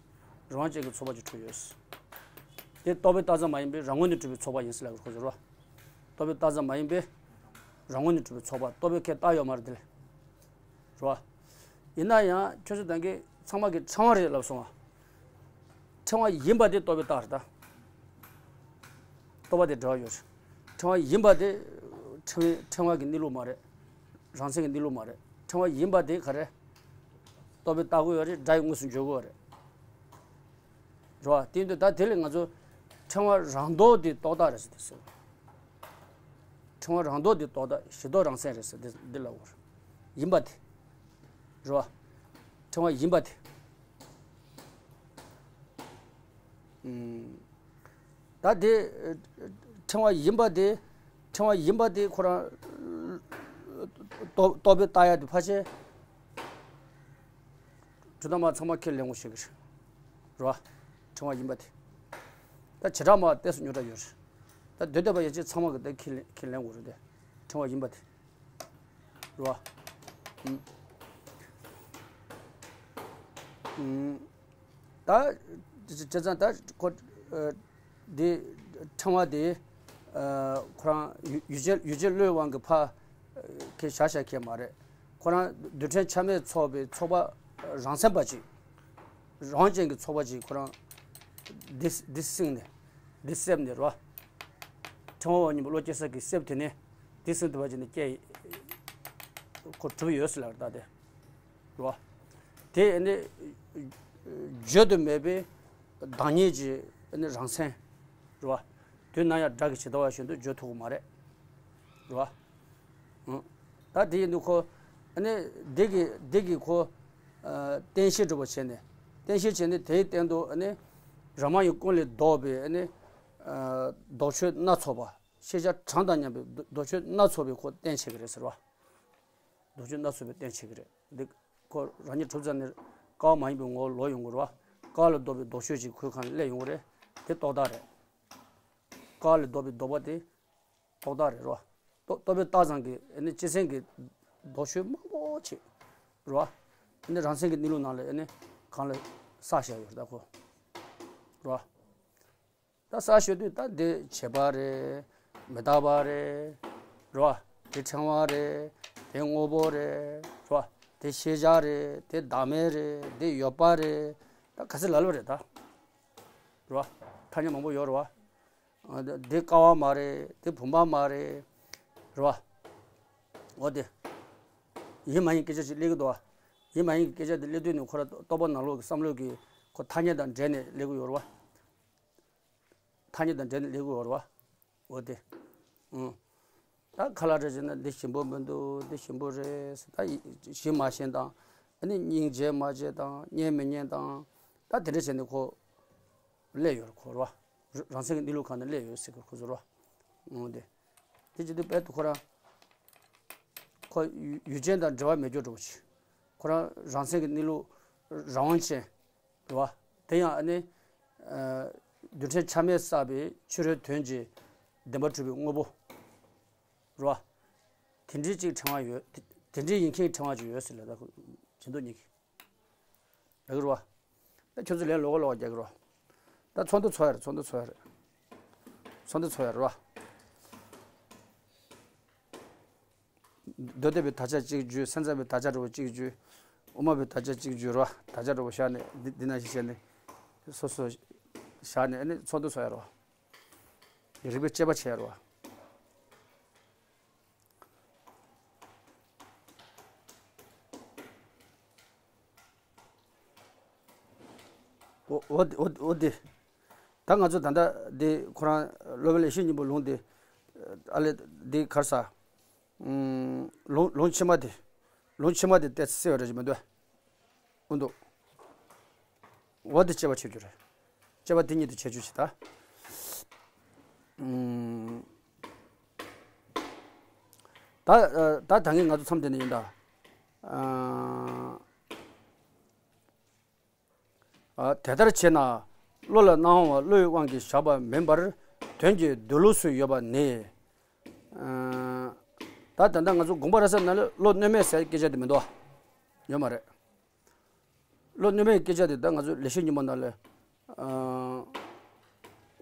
རང་དབང་ཅན་གྱི་ཚོགས་པ་གཅིག་གྲུབ་ཡོད། དེ་རྟོག་པའི་རྟགས་ཙམ་མ་ཡིན་པའི་རང་ངོས་ནས་གྲུབ་པའི་ཚོགས་པ་ཡིན་ཟེར་ལབ་རེད་ཁོ་ཚོ་རེད་བ། རྟོག་པའི་རྟགས་ཙམ་མ་ཡིན་པའི་རང་ངོས་ནས་གྲུབ་པའི་ཚོགས་པ། རྟོག་པའི་ཁྱད་རྟགས་ཡོད་མ་རེད་དེ་ལས། རེད་བ། ཡིན་ན་ཡང་ཁྱོད་ཚོ་ད་གིན་ཚང་མ་གི་ཕྲེང་བ་རེད་ལབ་སོང་ང་། ཕྲེང་བ་ཡིན་པ་དེ་རྟོག་པའི་རྟགས་རེད་ད། རྟོག་པ་དེ་འབྲེལ་བ་ཡོད་རེད། ཕྲེང་བ་ཡིན་པ་དེ། ཕྲེང་ཕྲེང་བ་གི་གནས་ལུགས་མ་རེད། རང་མཚན་གྱི་གནས་ལུགས་མ་རེད། ཕྲེང་བ་ཡིན་པ་དེ་ག་རེ། རྟོག་པའི་རྟགས་ཀྱི་ཡོད་རེད། སྒྲ་ཡི་དངོས་སུ་འཇོག་གི་ཡོད་རེད། རེད་བ། དེ་ཡིན་དུས་ད་དེ་ལས་ང་ཚོ་ཕྲེང་བ་རང་ལྡོག་དེ་རྟོག་བཏགས་རེད་ཟེར་དེ་ཟེར། ཕྲེང་བ་རང་ལྡོག་དེ་རྟོག་བཏགས་གཞི་ལྡོག་རང་མཚན་རེད་ཟེར་དེ་འདི་ལབ་དགོས་རེད། ཡིན་པ་དེ། རེད་བ། ཕྲེང་བ་ཡིན་པ་དེ། ཨུམ། ད་དེ་ཕྲེང་བ་ཡིན་པ་དེ། ཕྲེང་བ་ཡིན་པ་དེ་ཁོ་རང་རྟོག་རྟོག་པས་བཏགས་ཡ་དེ་ཕལ་ཆེར། གྲུབ་མཐའ་མ་ཚང་མ་ཁས་ལེན་དགོས་ཤེས་ཀྱི་རེད། རེད་བ། ཕྲེང་བ་ཡིན་པ་དེ། ད་བྱེ་བྲག་མ་ཏོག་ཙམ་རྙོག་དྲ་ཡོད་རེད། ད་སྡོད་སྡོད་པ་ཡན་ཆད་ཚང་མ་གི་ད་ཁས་ལེན་ཁས་ལེན་དགོས་རེད་དེ། ཕྲེང་བ་ཡིན་པ་དེ། རེད་བ། ཨུམ། ཨུམ། ད་བྱས་ཙང་ད་ཁོ། ཨ། འདི་ཕྲེང་བ་དེ། ཨ། ཁོ་རང་ཡུལ་ཡུལ་ཅན་ཡུལ་ཅན་བློའི་དབང་གིས་ཕར་ཁས་བཞག་བཞག་མཁན་མ་རེད། ཁོ་རང་རྡུལ་ཕྲན་ཆ་མེད་ཚོགས་པའི་ཚོགས་པ་རང་མཚན་པ་ཅིག་རང་དབང་ཅན་གྱི་ཚོགས་པ་ཅིག་ཁོ་རང་འདི་འདི་བསྲིངས་ནས་འདི་གསེབ་ནས་རེད་བ། ཕྲེང་བ་འོག་གཉིས་པོ་བློ་སྐྱེ་ས་གི་གསེབ་དེ་ནས་འདི་བསྲིངས་ཐུབ་པ་ཅིག་ནས་སྐྱེ་ཁོ་གྲུབ་ཡོད་ཟེར་ལབ་རེད་ད་དེ། རེད་བ། དེ་ནི་བརྗོད་དུ་མེད་པའི་བདག་ཉིད་ཀྱི་ནི་རང་མཚན་རེད་བ། དུས་ནམ་ཡང་སྒྲ་གི་ཇི་ལྟ་བ་བཞིན་དུ་བརྗོད་ཐུབ་ཀྱི་མ་རེད། རེད་བ། ཨང་། ད་དེ་ཡིན་དུས་ཁོ་ནི་འདི་གི་འདི་གི་ཁོ་ཨ་རྟེན་གཞི་འགྲུབ་པ་བྱས་ནས་རྟེན་གཞི་བྱས་ནས་དེའི་སྟེང་དུ་ནི་རང་དབང་གི་ཀུན་ལས་ལྡོག་པའི་ནི་ཨ་ལྡོག་ཆོས་སྣ་ཚོགས་པ་ཤེས་བྱ་གྲངས་དང་མཉམ་པའི་ལྡོག་ཆོས་སྣ་ཚོགས་པའི་ཁོ་རྟེན་བྱེད་ཀྱི་རེད་ཟེར་བ། ལྡོག་ཆོས་སྣ་ཚོགས་པའི་རྟེན་བྱེད་ཀྱི་རེད། འདི་ཁོ་རང་ཉིད་གྲུབ་ཙམ་ནས་ཀ་བ་མ་ཡིན་པའི་ངོ་བོ་ལོག་ཡོང་གི་རེད་བ། ཀ་བ་ལས་ལྡོག་པའི་ལྡོག་ཆོས་ཅིག་ཁོའི་ཁ་ནས་སླེབས་ཡོང་གི་རེད། དེ་རྟོག་བཏགས་རེད། ཀ་བ་ལས་ལྡོག་པའི་ལྡོག་པ་དེ་རྟོག་བཏགས་རེད་རོ། རྟོག་རྟོག་པའི་རྟགས་ཙམ་གྱིས་ཨ་ནི་སྤྱི་སེམས་ཀྱི་ལྡོག་ཆོས་མང་པོ་ཅིག་རོ། ཨ་ནི་རང་མཚན་གྱི་གནས་ལུགས་ནང་ལ་ཨ་ནི་གང་ལ་བསགས་བཞག་ཡོད་རེད་ད་ཁོ། རོ། ད་ས་ཤོད་དུས་ད་འདི་བྱེད་པ་རེད། མི་རྟག་པ་རེད། རེད་བ། དེ་ཕྲེང་བ་རེད། དེ་དངོས་པོ་རེད། རེད་བ། དེ་ཤེས་བྱ་རེད། དེ་བདག་མེད་རེད། དེ་ཡོད་པ་རེད། ད་ག་ཚོད་ལབ་ལབ་རེད་ད། རེད་བ། ཐ་སྙད་མང་པོ་ཡོད་རེད་བ། འདི་ཀ་བ་མ་རེད། འདི་བུམ་པ་མ་རེད། རེད་བ། འོ་དེ། ཡིན་མ་ཡིན་སྐད་ཆ་ཞིག་སླེབས་ཀྱི་འདུག་བ། ཡིན་མ་ཡིན་གྱི་སྐད་ཆ་དེ་སླེབས་དུས་ནས་ཁོ་ར་རྟོག་པ་ནང་ལོགས་ཀྱི་བསམ་བློ་གི་ཁོ་ཐ་སྙད་དང་འབྲེལ་ནས་སླེབས་ཀྱི་ཡོད་རེད་བ། ཐ་སྙད་དང་འབྲེལ་ནས་སླེབས་ཀྱི་ཡོད་རེད་བ། འོ་དེ། ཨང་། ད་ཁ་ལག་རེ་བྱས་ན་འདི་ཞིམ་པོ་མི་འདུག་འདི་ཞིམ་པོ་རེད་ཟེར། ད་ཡི་ཞིམ་མ་ཞིམ་དང་། ཨ་ནི་སྙིང་རྗེ་མ་རྗེ་དང་སྙན་མི་སྙན་དང་། ད་དེ་འདྲ་བྱས་ནས་ཁོ་སླེབས་ཡོད་རེད་ཁོ་ར་བ། རང་སེམས་ཀྱི་གནས་ལུགས་གང་ནས་སླེབས་ཡོད་ཟེར་གི་ཁོ་ཚོ་ར་བ། འོ་དེ། དེ་བྱེད་དུས་དཔལ་དུ་ཁོ་རང་། ཁོ་ཡུལ་ཡུལ་ཅན་དང་འབྲེལ་བ་མེད་རྒྱུ་འདྲ་བོ་ཞིག་ཁོ་རང་རང་སེམས་ཀྱི་གནས་ལུགས་རང་དབང་ཅན། རེད་བ། དེ་ཡང་ཨ་ནི། ཨ། རྡུལ་ཕྲན་ཆ་མེད་བསགས་པའི་ཕྱི་རོལ་དོན་གྱི་བདེན་པ་གྲུབ་པའི་དངོས་པོ། རེད་བ། དེ་འདྲའི་ཅིག་ཕྲེང་བ་ཡོད། དེ་དེ་འདྲའི་ཡིན་མཁན་ཕྲེང་བ་ཅིག་ཡོད་ཟེར་ལ་ད་ཁོ་ཇེ་མདོ་གཉིས་ཀྱི། རེད་གི་རེད་བ། ད་ཁྱོད་ཚོ་ལན་ལོག་ག་ལོག་ག་རྒྱག་གི་རེད་བ། ད་ཚོགས་འདུ་ཚོགས་ཡ་རེད། ཚོགས་འདུ་ཚོགས་ཡ་རེད། ཚོགས་འདུ་ཚོགས་ཡ་རེད་བ། མདོ་སྡེ་པའི་དག་ཆ་གཅིག་བརྗོད། སེམས་ཙམ་པའི་དག་ཆ་འདྲ་བོ་གཅིག་བརྗོད། དབུ་མ་པའི་དག་ཆ་གཅིག་བརྗོད་རོ། དག་ཆ་འདྲ་བོ་བཞག་ནས་འདི་འདི་ན་ཞིག་བྱས་ནས། སོ་སོ་བཞག་ནས་ཨ་ནི་ཚོགས་འདུ་ཚོགས་ཡ་རོ། རིགས་པའི་དཔྱད་པ་བྱས་ཡ་རོ། འོ་འོ་འོ་འོ་འདི། ད་ང་ཚོ་ད་ལྟ་འདི་ཁོ་རང་སློབ་དཔོན་ལེགས་བཤད་སྙིང་པོ་ལུང་འདི། ཨ་ལས་འདི་གར་ས། ལུང་ལུང་ཕྱི་མ་དེ། ལུང་ཕྱི་མ་དེ་ཏོག་ཙམ་གསལ་བ་རེད་ཅེས་མི་འདུག་འོ་འདུག་འོ་དེ་དཔྱད་པ་བྱེད་རྒྱུ་རེད། དཔྱད་པ་དེ་ཉིད་དུ་བྱེད་རྒྱུ་ཞིག་ད། ད་ད་ད་ངས་ང་ཚོ་མཚམས་དེ་ནས་ཡིན་ད། དེ་ལྟར་བྱས་ན། བློ་ལ་སྣང་བ་བློའི་དབང་གིས་བཞག་པ་མིན་པར། དོན་གྱི་མདོ་ལུགས་སུ་ཡོད་པ་ནི། ད་ད་ལྟ་ང་ཚོ་དགོངས་པ་རབ་གསལ་ནང་ལ་བློ་གནོད་མེད་ཟེར་སྐད་ཆ་དེ་མི་འདུག་བ། ཡོད་མ་རེད། བློ་གནོད་མེད་སྐད་ཆ་དེ་ད་ང་ཚོ་ལེགས་བཤད་སྙིང་པོ་ནང་ལ།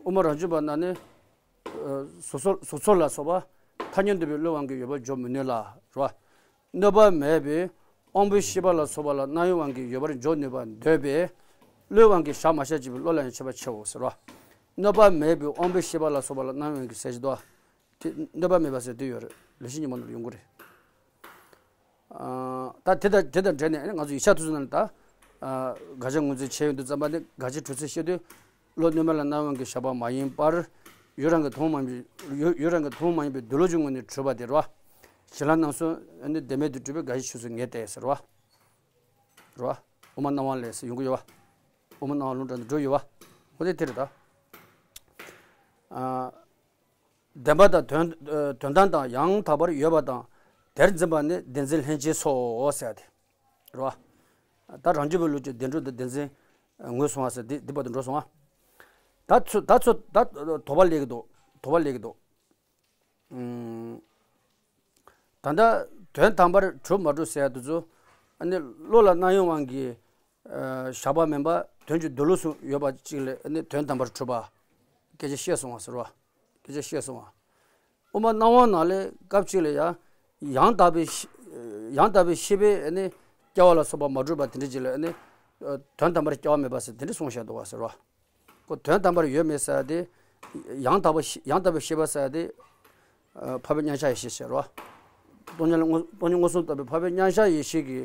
དབུ་མ་རང་རྒྱུད་པ་ནང་ནས། གཟུགས་ཚོར་གཟུགས་ཚོར་ལ་སོགས་པ་ཐ་སྙད་འདོད་པའི་བློའི་དབང་གིས་ཡོད་པར་འཇོག་མི་ནུས་ལ་རོ། གནོད་པ་མེད་པའི་དབང་པོའི་ཤེས་པ་ལ་སོགས་པ་ལ་རྣམ་གཡེང་དབང་གིས་ཡོད་པར་འཇོག་ནུས་པར་འདོད་པས། བློའི་དབང་གིས་བཞག་མ་བཞག་ཅེས་པའི་བློ་ལ་ཡང་དཔྱད་པ་ཆེའོ་ཟེར་རོ། གནོད་པ་མེད་པའི་དབང་པོའི་ཤེས་པ་ལ་སོགས་པ་ལ་རྣམ་གཡེང་དབང་གིས་ཟེར་གྱི་འདུག་བ། དེ་གནོད་པ་མེད་པ་ཟེར་དུས་ཡོད་རེད། ལེགས་བཤད་སྙིང་པོ་ནང་ལ་ཡོང་གི་རེད། ད་དེ་དང་དེ་དང་འབྲེལ་ནས་ང་ཚོ་ཡིག་ཆ་དེ་ཚོ་ནང་ལ་ད། དགག་བྱ་ངོས་འཛིན་བྱས་ཡོང་དུས་ཙམ་པ་ནི་དགག་བྱའི་གྲུབ་ཚུལ་བཤད་དུས། བློ་གནོད་མེད་ལ་རྣམ་གཡེང་དབང་གིས་བཞག་པ་མ་ཡིན་པར། ཡུལ་རང་གི་དོན་མ་ཡིན་པའི་ཡུལ་ཡུལ་རང་གི་དོན་མ་ཡིན་པའི་མདོ་ལུགས་ཀྱི་ངོས་ནས་གྲུབ་པ་དེ་རེད་བ། གཞན་ལ་རྣམ་གསུམ་ནི་བདེན་མེད་དུ་གྲུབ་པའི་དགག་བྱའི་ཆོས་ཚུལ་ངེས་ཏེ་ཟེར་བ། རེད་བ། དབུ་མ་རྣམ་དབང་ལས་ཟེར་ཡོང་གི་ཡོད་བ། དབུ་མ་རྣམ་དབང་ལུང་དྲངས་ཏེ་འགྲོ་ཡོད་བ། འོ་དེ་དེ་རེད་ད། བདེན་པ་དང་དོན་དོན་དམ་དང་ཡང་དག་པར་ཡོད་པ་དང་། དེར་འཛིན་པ་ནི་བདེན་འཛིན་ལྷན་སྐྱེས་སོ་ཟེར་ཏེ། རེད་བ། ད་རང་རྒྱུད་པའི་ལུགས་ཀྱི་བདེན་གྲུབ་དང་བདེན་འཛིན་ངོས་བཟུང་བ་ཟེར་འདི་འདི་བར་དུ་འགྲོ་སོང་ང་། ད་ཚོ་ད་ཚོ་ད་དོགས་པ་སླེབས་ཀྱི་འདུག་དོགས་པ་སླེབས་ཀྱི་འདུག་ད་ལྟ་དོན་དམ་པར་གྲུབ་མ་གྲུབ་ཟེར་ཡ་དེ་ཚོ། ཨ་ནི་བློ་ལ་རྣམ་གཡེང་དབང་གིས་བཞག་པ་མིན་པ་དོན་གྱི་མདོ་ལུགས་སུ་ཡོད་པ་གཅིག་ལས་ཨ་ནི་དོན་དམ་པར་གྲུབ་པ། སྐད་ཆ་བཤད་སོང་བ་ཟེར་བ། སྐད་ཆ་བཤད་སོང་བ། དབུ་མ་རྣམ་དབང་ནང་ལས་སྐབས་གཅིག་ལ་ཡང་ཡང་དག་པའི་ཤེས་ཡང་དག་པའི་ཤེས་པས་ཨ་ནི་སྐྱེ་བ་ལ་སོགས་པ་མ་གྲུབ་པ་དེ་འདྲ་ཅིག་ལ་ཨ་ནི་དོན་དམ་པར་སྐྱེ་བ་མེད་པ་ཟེར་དེ་འདྲ་གསུངས་བཞག་འདུག་བ་ཟེར་བ། ཁོ་དོན་དམ་པར་ཡོད་མེད་ཟེར་དེ། ཡང་དག་པ་ཤེས་ཡང་དག་པའི་ཤེས་པ་ཟེར་དེ། འཕགས་པའི་མཉམ་གཞག་ཡེ་ཤེས་ཟེར་བ། སྟོང་ཉིད་ལ་མངོན་སྟོང་ཉིད་མངོན་སུམ་རྟོགས་པའི་འཕགས་པའི་མཉམ་གཞག་ཡེ་ཤེས་ཀྱི་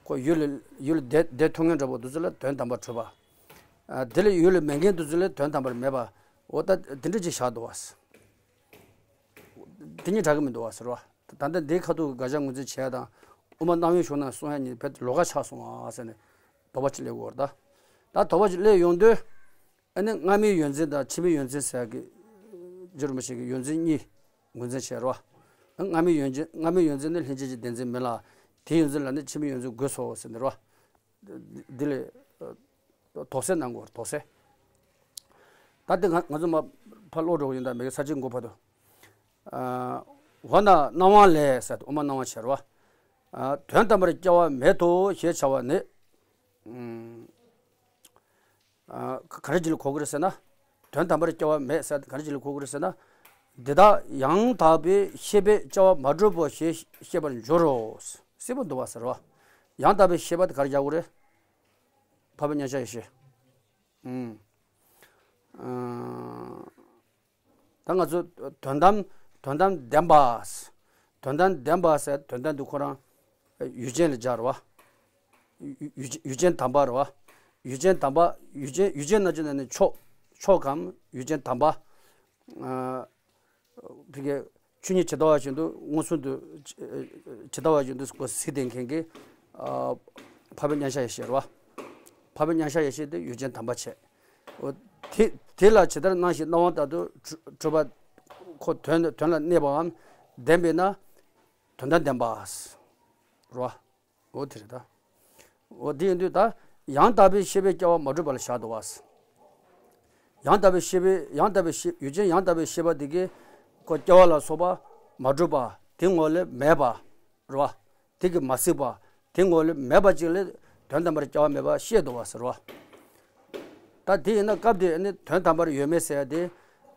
ཁོ་ཡུལ་ལ་ཡུལ་ལ་བསྡད་བསྡད་ཐུབ་མཁན་འདྲ་པོ་དེ་ཚོ་ལ་དོན་དམ་པར་གྲུབ་པ། དེ་ལ་ཡུལ་ལ་མེད་མཁན་དེ་ཚོ་ལ་དོན་དམ་པར་མེད་པ། འོ་ད་དེ་འདྲ་ཅིག་བཞག་འདུག་བ། དེ་གཉིས་འདྲ་གི་མི་འདུག་བ་ཟེར་བ། ད་ལྟ་འདིའི་ཁ་ཐུག་གི་དགག་བྱ་ངོས་འཛིན་བྱས་དང་། དབུ་མ་རྣམ་གཡེང་ཕྱོགས་ནས་གསུང་ཡ་གཉིས་ཕལ་ལོགས་ཀ་ཆགས་སོང་བ་ཟེར་ནས་དོགས་པ་ཅིག་སླེབས་ཡོད་རེད་ད། ད་དོགས་པ་ཅིག་སླེབས་ཡོང་དུས། ཨ་ནི་སྔ་མའི་ཡོད་འཛིན་དང་ཕྱི་མའི་ཡོད་འཛིན་ཟེར་ཡ་གི། རྗེ་རིན་པོ་ཆེ་གི་ཡོད་འཛིན་གཉིས་ངོས་འཛིན་བྱས་རེད་བ། སྔ་མའི་ཡོད་འཛིན་སྔ་མའི་ཡོད་འཛིན་ནི་ལྷན་སྐྱེས་ཀྱི་བདེན་འཛིན་མིན་ལ། དེའི་ཡོད་འཛིན་ལ་ནི་ཕྱི་མའི་ཡོད་འཛིན་དགོས་སོ་ཟེར་འདི་རེད་བ། འདི་ལས། དོགས་སེལ་གནང་དགོས་དོགས་སེལ། ད་ལྟ་ང་ང་ཚོ་མ་ཕར་ཀློག་འགྲོ་གི་ཡིན་ད་མེད་གི་ས་བཅད་མགོ་བར་དུ། འོ་ན་རྣམ་དབང་ལས་ཟེར་དབུ་མ་རྣམ་དབང་བྱས་རེད་བ། དོན་དམ་པར་སྐྱེ་བ་མེད་དོ་ཞེས་བྱ་བ་ནི། ག་རེ་ཅིག་ལ་གོ་གི་རེད་ཟེར་ན། དོན་དམ་པར་སྐྱེ་བ་མེད་ཟེར་ག་རེ་ཅིག་ལ་གོ་དགོས་རེད་ཟེར་ན། འདི་དག་ཡང་དག་པའི་ཤེས་པས་སྐྱེ་བ་མ་གྲུབ་བོ་ཞེས་ཤེས་པར་འགྱུར་རོ། སྲིད་པ་འདུལ་བ་ཟེར་བ། ཡང་དག་པའི་ཤེས་པ་དེ་ག་རེ་རྒྱག་དགོས་རེད། འཕགས་པའི་མཉམ་གཞག་ཡེ་ཤེས། ཨུམ། ཨ། ད་ང་ཚོ་དོན་དམ་དོན་དམ་བདེན་པ། དོན་དམ་བདེན་པ་ཟེར་དོན་དམ་དེ་ཁོ་རང་ཡུལ་ཅན་ལ་སྦྱར་བ། ཡུལ་ཡུལ་ཡུལ་ཅན་དམ་པ་རེད་བ། ཡུལ་ཅན་དམ་པ་ཡུལ་ཅན་ཡུལ་ཅན་ན་ཅི་ན་ནི་མཆོག་མཆོག་གམ་ཡུལ་ཅན་དམ་པ། ཨ། ཕ་གི་ཆོས་ཉིད་ཇི་ལྟ་བ་བཞིན་དུ་མངོན་སུམ་དུ་ཇི་ལྟ་བ་བཞིན་དུ་གཟིགས་བསྡད་མཁན་གྱི། ཨ། འཕགས་པའི་མཉམ་གཞག་ཡེ་ཤེས་རེད་བ། འཕགས་པའི་མཉམ་གཞག་ཡེ་ཤེས་དེ་ཡུལ་ཅན་དམ་པ་བྱས། འོ། དེ་དེ་ལ་ཇི་ལྟར་སྣང་ཞིང་སྣང་བ་ལྟར་དུ་གྲུབ་པ། ཁོ་དོན་དོན་ལ་གནས་པའམ་ལྡན་པས་ན་དོན་དམ་བདེན་པ། རེད་བ། འོ་དེ་རེད་ད། འོ་དེ་ཡིན་དུས་ད་ཡང་དག་པའི་ཤེས་པས་སྐྱེ་བ་མ་གྲུབ་པ་ལ་བཞག་འདུག་བ། ཡང་དག་པའི་ཤེས་པས་ཡང་དག་པའི་ཤེས་ཡུལ་ཅན་ཡང་དག་པའི་ཤེས་པ་དེ་གིས་ཁོ་སྐྱེ་བ་ལ་སོགས་པ་མ་གྲུབ་པ་དེ་ངོ་ལས་མེད་པ། རེད་བ། དེ་གིས་མ་གཟིགས་པ་དེ་ངོ་ལས་མེད་པ་ཅིག་ལས་དོན་དམ་པར་སྐྱེ་བ་མེད་པ་ཤེས་འདུག་བ་ཟེར་བ། ད་དེ་ཡིན་ན་སྐབས་དེ་ནི་དོན་དམ་པར་ཡོད་མེད་ཟེར་ཡ་དེ།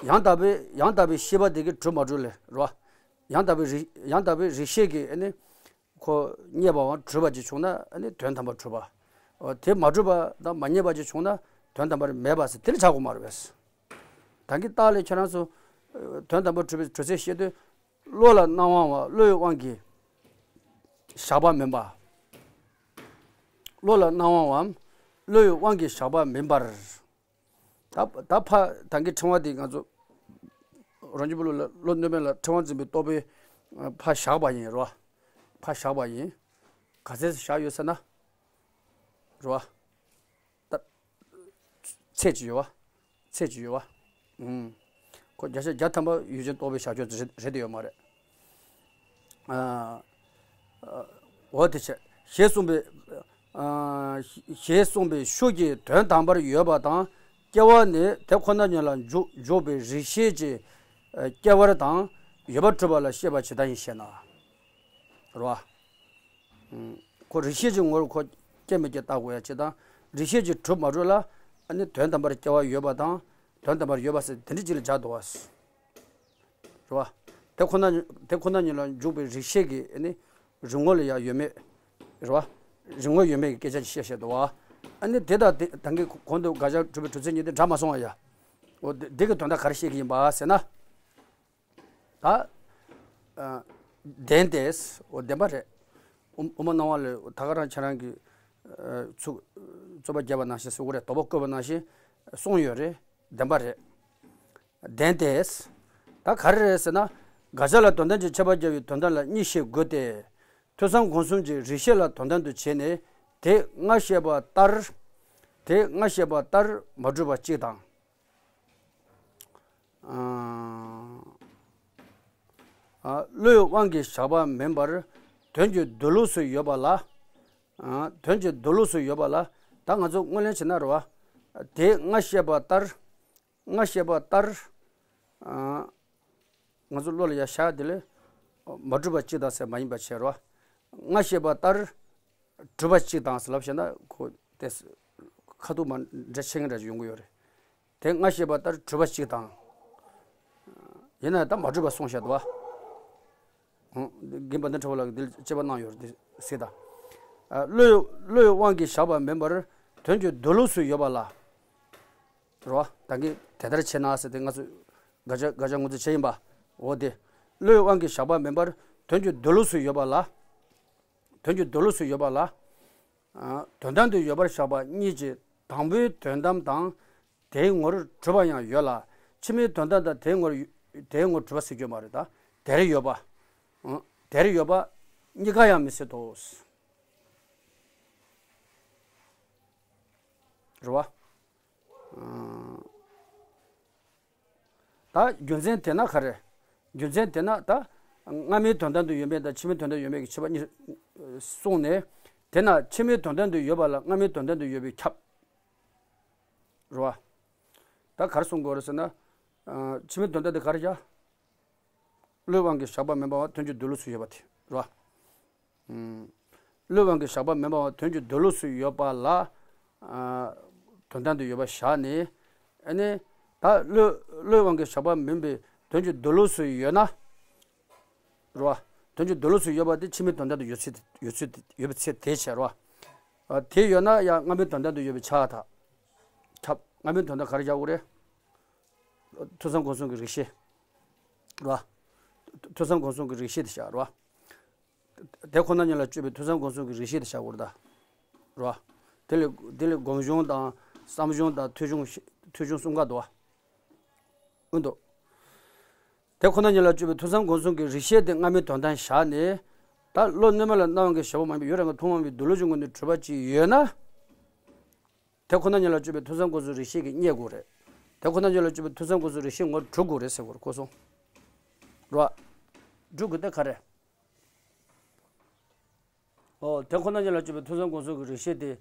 ཡང་དག་པའི་ཡང་དག་པའི་ཤེས་པ་དེ་གིས་གྲུབ་མ་གྲུབ་ལས་རེད་བ། ཡང་དག་པའི་རིགས་ཡང་དག་པའི་རིགས་ཤེས་ཀྱིས་ནི། ཁོ་རྙེད་པའམ་གྲུབ་པ་ཅིག་བྱུང་ན་ཨ་ནི་དོན་དམ་པར་གྲུབ་པ། འོ་དེ་མ་གྲུབ་པ་དང་མ་རྙེད་པ་ཅིག་བྱུང་ན་དོན་དམ་པར་མེད་པ་ཟེར་དེ་ལ་བྱ་དགོས་མ་རེད་པས། ད་གིན་རྟགས་ལས་ཁྱེད་རང་ཚོ་དོན་དམ་པར་གྲུབ་པའི་གྲུབ་ཚད་བཤད་དུས། བློ་ལ་སྣང་བའམ་བློའི་དབང་གིས་བཞག་པ་མིན་པ། བློ་ལ་སྣང་བའམ་བློའི་དབང་གིས་བཞག་པ་མིན་པར། ད་ད་ཕ་ད་གིན་ཕྲེང་བ་འདི་ང་ཚོ་རང་རྒྱུད་པ་ལ་བློ་གནོན་མེད་ལ་ཕྲེང་བ་འཛིན་པའི་རྟོག་པའི་ཕ་བཞག་པ་ཡིན་རོ། ཕ་བཞག་པ་ཡིན། ག་ཚད་བཞག་ཡོད་ཟེར་ན། རོ། ད་ཚད་ཅིག་ཡོད་བ། ཚད་ཅིག་ཡོད་བ། ཨུམ། ཁོ་བརྒྱ་ཆ་བརྒྱ་ཐམ་པ་ཡུལ་ཅན་རྟོག་པའི་བྱ་སྤྱོད་རེད་རེད་དེ་ཡོད་མ་རེད། ཨ། འོ་དེ་བྱས། ཞེས་གསུངས་པའི། ཨ། ཞེས་གསུངས་པའི་ཤུགས་ཀྱིས་དོན་དམ་པར་ཡོད་པ་དང་སྐྱེ་བ་ནི་དེ་ཁོ་ན་ཉིད་ལ་འཇུག་འཇུག་པའི་རིགས་ཤེས་ཀྱི་སྐྱེ་བར་དང་ཡོད་པར་གྲུབ་པ་ལ་བཤད་པ་ཇི་ལྟ་ཡིན་ཞེ་ན། རེད་བ། ཁོ་རིགས་ཤེས་ཀྱི་ངོར་ཁོ་སྐྱེ་མི་སྐྱེ་བལྟ་དགོས་ཡ་ཅི་དང་རིགས་ཤེས་ཀྱིས་གྲུབ་མ་གྲུབ་ལ་ཨ་ནི་དོན་དམ་པར་སྐྱེ་བ་ཡོད་པ་དང་དོན་དམ་པར་ཡོད་པ་ཟེར་དེ་འདྲ་ཅིག་ལ་སྦྱར་འདུག་བ། རེད་བ། དེ་ཁོ་ན་དེ་ཁོ་ན་ཉིད་ལ་འཇུག་པའི་རིགས་ཤེས་ཀྱི་ཨ་ནི་རིགས་ངོ་ལ་ཡང་ཡོད་མེད། རེད་བ། རིགས་ངོ་ཡོད་མེད་ཀྱི་སྐད་ཆ་ཅིག་བཤད་བཤད་འདུག་བ། ཨ་ནི་དེ་དང་དེ་ད་གིན་གོང་དུ་དགག་བྱ་གྲུབ་པའི་གྲུབ་ཚད་གཉིས་དེ་འདྲ་མ་སོང་བ་ཡ། འོ་དེ་དེ་གི་དོན་དག་ག་རེ་བཤད་ཀྱི་ཡིན་པ་ཟེར་ན། ད། ཨ། བདེན་ཏེ། འོ་བདེན་པ་རེད། དབུ་དབུ་མ་སྣང་བ་ལས་ད་ག་རང་ཁྱེད་རང་གིས། ཨ། ཚུགས་རྩོད་པ་བརྒྱབ་པ་ནང་བཞིན་ཟེར་དགོས་རེད། དོགས་པ་བཀོད་པ་ནང་བཞིན་གསུངས་ཡོད་རེད། བདེན་པ་རེད། བདེན་ཏེ། ད་ག་རེ་རེད་ཟེར་ན། དགག་བྱ་ལ་དོན་དམ་གྱི་ཁྱད་པར་སྦྱར་བའི་དོན་དམ་ལ་གཉིས་བཤད་དགོས་ཏེ། ཐོས་བསམ་སྒོམ་གསུམ་གྱི་རིགས་ཤེས་ལ་དོན་དམ་དུ་བྱས་ནས་དེ་སྔར་བཤད་པ་ལྟར། དེ་སྔར་བཤད་པ་ལྟར་མ་གྲུབ་པ་གཅིག་དང་། ཨ། བློའི་དབང་གིས་བཞག་པ་མིན་པར་དོན་གྱི་སྡོད་ལུགས་སུ་ཡོད་པ་ལ། ཨ། དོན་གྱི་སྡོད་ལུགས་སུ་ཡོད་པ་ལ། ད་ང་ཚོ་དངོས་ལན་བྱེད་ན་རེད་བ། དེ་སྔར་བཤད་པ་ལྟར། སྔར་བཤད་པ་ལྟར། ཨ། ང་ཚོ་བློ་ལ་ཡ་བཞག་དེ་ལས་མ་གྲུབ་པ་གཅིག་དང་ཟེར་མ་ཡིན་པ་བྱས་རོ། སྔར་བཤད་པ་ལྟར་གྲུབ་པ་གཅིག་དང་ཟེར་ལབ་བྱས་ན་ཁོ་དེ་ཁ་ཐུག་མ་འདྲ་ཆེ་ངེས་འདྲ་ཞིག་ཡོང་གི་ཡོད་རེད། དེ་སྔར་བཤད་པ་ལྟར་གྲུབ་པ་གཅིག་དང་། ཡིན་ན་ད་མ་གྲུབ་པ་གསུངས་བཞག་འདུག་བ། རྒན་དཔལ་ལྡན་ཁྲི་པ་ལགས་ཀྱིས་འདི་ལ་དཔྱད་པ་གནང་ཡོད་རེད་དེ་གཟིགས་དང་། བློའི་བློའི་དབང་གིས་བཞག་པ་མིན་པར་དོན་གྱི་སྡོད་ལུགས་སུ་ཡོད་པ་ལ། རོ། ད་གིན་དེ་ལྟར་བྱས་ན་ཟེར་ཏེ་ང་ཚོས་དགག་བྱ་དགག་བྱ་ངོས་འཛིན་བྱས་ཡིན་པ། འོ་དེ། བློའི་དབང་གིས་བཞག་པ་མིན་པར་དོན་གྱི་སྡོད་ལུགས་སུ་ཡོད་པ་ལ། དོན་གྱི་སྡོད་ལུགས་སུ་ཡོད་པ་ལ། ཨ། དོན་དམ་དུ་ཡོད་པར་བཞག་པ་གཉིས་ཀྱི་དང་པོའི་དོན་དམ་དང་། དེའི་ངོར་གྲུབ་པ་ཡང་ཡོད་ལ། ཕྱི་མའི་དོན་དམ་དང་དེའི་ངོར་དེའི་ངོར་གྲུབ་པ་ཟེར་རྒྱུ་མ་རེད་ད། དེར་ཡོད་པ། ཨ། དེར་ཡོད་པ་གཉིས་ཀ་ཡང་མི་སྲིད་དོ། རེད་བ། ད་རྒྱུ་མཚན་དེ་ན་ག་རེ། རྒྱུ་མཚན་དེ་ན་ད་སྔ་མའི་དོན་དམ་དུ་ཡོད་མེད་དང་ཕྱི་མའི་དོན་དམ་ཡོད་མེད་ཀྱི་ཁྱད་པར་གཉིས་གསུངས་ནས། དེ་ན་ཕྱི་མའི་དོན་དམ་དུ་ཡོད་པ་ལ་སྔ་མའི་དོན་དམ་དུ་ཡོད་པས་ཁྱབ། རེད་བ། ད་ག་རེ་གསུང་དགོས་རེད་ཟེར་ན། ཕྱི་མའི་དོན་དམ་དེ་ག་རེ་བྱ། བློའི་དབང་གིས་བཞག་པ་མིན་པའང་དོན་གྱི་སྡོད་ལུགས་སུ་ཡོད་པ་དེ་རེད་བ། བློའི་དབང་གིས་བཞག་པ་མིན་པའང་དོན་གྱི་སྡོད་ལུགས་སུ་ཡོད་པ་ལ། ཨ། དོན་དམ་དུ་ཡོད་པ་བཞག་ནས། ཨ་ནི། ད་བློའི་བློའི་དབང་གིས་བཞག་པ་མིན་པའི་དོན་གྱི་མདོ་ལུགས་སུ་ཡོད་ན། རེད་བ། དོན་གྱི་མདོ་ལུགས་སུ་ཡོད་པ་དེ་ཕྱི་མའི་དོན་དམ་དུ་ཡོད་ཚུལ་ཡོད་ཚུལ་ཡོད་པའི་ཚེ་དེའི་ཕྱིར་རེད་བ། དེ་ཡོད་ན་ཡང་སྔ་མའི་དོན་དམ་དུ་ཡོད་པའི་ཆ་ཐག་ཁྱབ། སྔ་མའི་དོན་དམ་ག་རེ་བཞག་དགོས་རེད། ཐོས་བསམ་སྒོམ་གསུམ་གྱི་རིགས་ཤེས། རེད་བ། ཐོས་བསམ་སྒོམ་གསུམ་གྱི་རིགས་ཤེས་དེ་བཞག་རེད་བ། དེ་ཁོ་ན་ཉིད་ལ་དཔྱོད་པའི་ཐོས་བསམ་སྒོམ་གསུམ་གྱི་རིགས་ཤེས་དེ་བཞག་དགོས་རེད་ད། རེད་བ། དེ་ལས་དེ་ལས་སྒོམ་གཞུང་དང་བསམ་གཞུང་དང་ཐོས་གཞུང་ཐོས་གཞུང་གསུམ་ཀ་འདུག་བ། འོན་ཏོ། དེ་ཁོ་ན་ཉིད་ལ་དཔྱོད་པའི་ཐོས་བསམ་སྒོམ་གསུམ་གྱི་རིགས་ཤེས་དེ་སྔ་མའི་དོན་དམ་བཞག་ནས། ད་བློ་རྣལ་མ་ལ་རྣ་བ་གི་ཞེན་པ་མ་ཡིན་པའི་ཡུལ་རང་གི་མཐོང་མ་ཡིན་པའི་མདོ་ལུགས་ཀྱི་ངོས་ནས་གྲུབ་པ་ཅིག་ཡོད་ན། དེ་ཁོ་ན་ཉིད་ལ་དཔྱོད་པའི་ཐོས་བསམ་སྒོམ་གསུམ་རིགས་ཤེས་ཀྱིས་རྙེད་དགོས་རེད། དེ་ཁོ་ན་ཉིད་ལ་དཔྱོད་པའི་ཐོས་བསམ་སྒོམ་གསུམ་རིགས་ཤེས་ངོར་གྲུབ་དགོས་རེད་ཟེར་དགོས་རེད་ཁོ་སོང་། རེད་བ། གྲུབ་དགོས་དེ་ག་རེད། ཨོ་དེ་ཁོ་ན་ཉིད་ལ་དཔྱོད་པའི་ཐོས་བསམ་སྒོམ་གསུམ་གྱི་རིགས་ཤེས་དེ།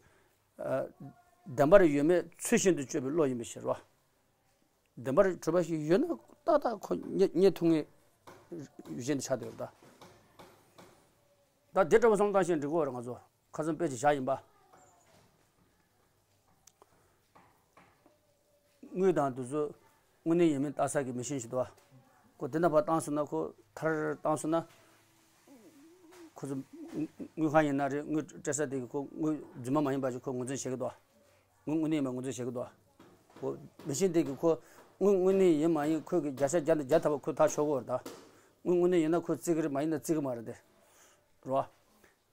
བདེན་པར་ཡོད་མེད་ཚུལ་བཞིན་དུ་དཔྱོད་པའི་བློ་ཡིན་པའི་ཕྱིར་རོ། བདེན་པར་གྲུབ་པ་ཞིག་ཡོད་ན་ཏག་ཏག་ཁོ་རྙེད་རྙེད་ཐུབ་ངེས་ཡུལ་ཅན་དུ་ཆགས་བསྡད་ཡོད་ད། ད་དེ་འདྲ་བ་བསམ་བློ་བཏང་ཤེས་འགྲིག་གི་རེད་ང་ཚོ་ཁ་སང་དཔེ་ཅིག་བཞག་ཡིན་པ། དངུལ་དང་དེ་ཚོ་དངོས་གནས་ཡིན་མིན་ལྟ་ས་གི་མི་ཤེས་ཤིག་འདུག་བ། ཁོ་དེ་འདྲ་བ་བཏང་སོང་ན་ཁོ་ཐར་བཏང་སོང་ན། ཁོ་ཚོ་དངུལ་ཁང་ཡིན་ན་རེད་དངུལ་སྤྲད་ས་དེ་གི་ཁོ་དངུལ་རྫུན་མ་མ་ཡིན་པ་ཞིག་ཁོ་ངོས་འཛིན་བྱེད་ཀྱི་འདུག་བ། དངུལ་དངོས་གནས་ཡིན་པ་ངོས་འཛིན་བྱེད་ཀྱི་འདུག་བ། ཁོ་མི་ཤེས་དེ་གི་ཁོ་དངུལ་དངོས་གནས་ཡིན་མ་ཡིན་ཁོས་གི་བརྒྱ་ཆ་བརྒྱ་དང་བརྒྱ་ཐམ་པ་ཁོས་ཐག་ཆོད་ཀྱི་ཡོད་རེད་ད། དངུལ་དངོས་གནས་ཡིན་ན་ཁོས་བརྩི་གི་རེད་མ་ཡིན་ན་བརྩི་གི་མ་རེད་དེ། རེད་བ།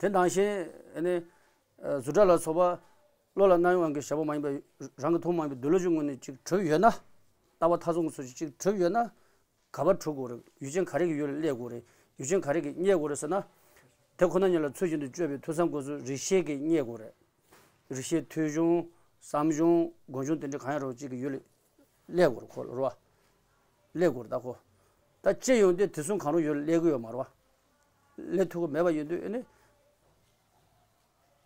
དེ་ནང་བཞིན་ཨ་ནི། བཟོ་གྲྭ་ལ་སོགས་པ། བློ་ལ་རྣ་བའི་དབང་གིས་བྱས་པ་མ་ཡིན་པ། རང་གིས་མཐོང་མ་ཡིན་པའི་མདོ་ལུགས་ཀྱི་ངོས་ནས་ཅིག་གྲུབ་ཡོད་ན། ལྟ་བ་མཐའ་བཟུང་གི་ཚུལ་ཅིག་ཅིག་གྲུབ་ཡོད་ན། ག་པར་གྲུབ་དགོས་རེད། ཡུལ་ཅན་ག་རེ་གི་ཡུལ་ལ་སླེབས་དགོས་རེད། ཡུལ་ཅན་ག་རེ་གིས་རྙེད་དགོས་རེད་ཟེར་ན། དེ་ཁོ་ན་ཉིད་ལ་ཚུལ་བཞིན་དུ་དཔྱོད་པའི་ཐོས་བསམ་སྒོམ་གསུམ་རིགས་ཤེས་ཀྱིས་རྙེད་དགོས་རེད། རིགས་ཤེས་ཐོས་བྱུང་། བསམ་བྱུང་། སྒོམ་བྱུང་དེ་འདྲ་གང་ཡང་རུང་གཅིག་གི་ཡུལ་ལ་སླེབས་དགོས་རེད་ཁོ་ལ་རེད་བ། སླེབས་དགོས་རེད་ད་ཁོ། ད་ཅི་ཡོང་དུས་དེ་གསུམ་གང་རུང་ཡུལ་ལ་སླེབས་ཀྱི་ཡོད་མ་རེད་བ། སླེབས་ཐུབ་ཀྱི་མེད་པ་ཡིན་དུས་ཨེ་ནི།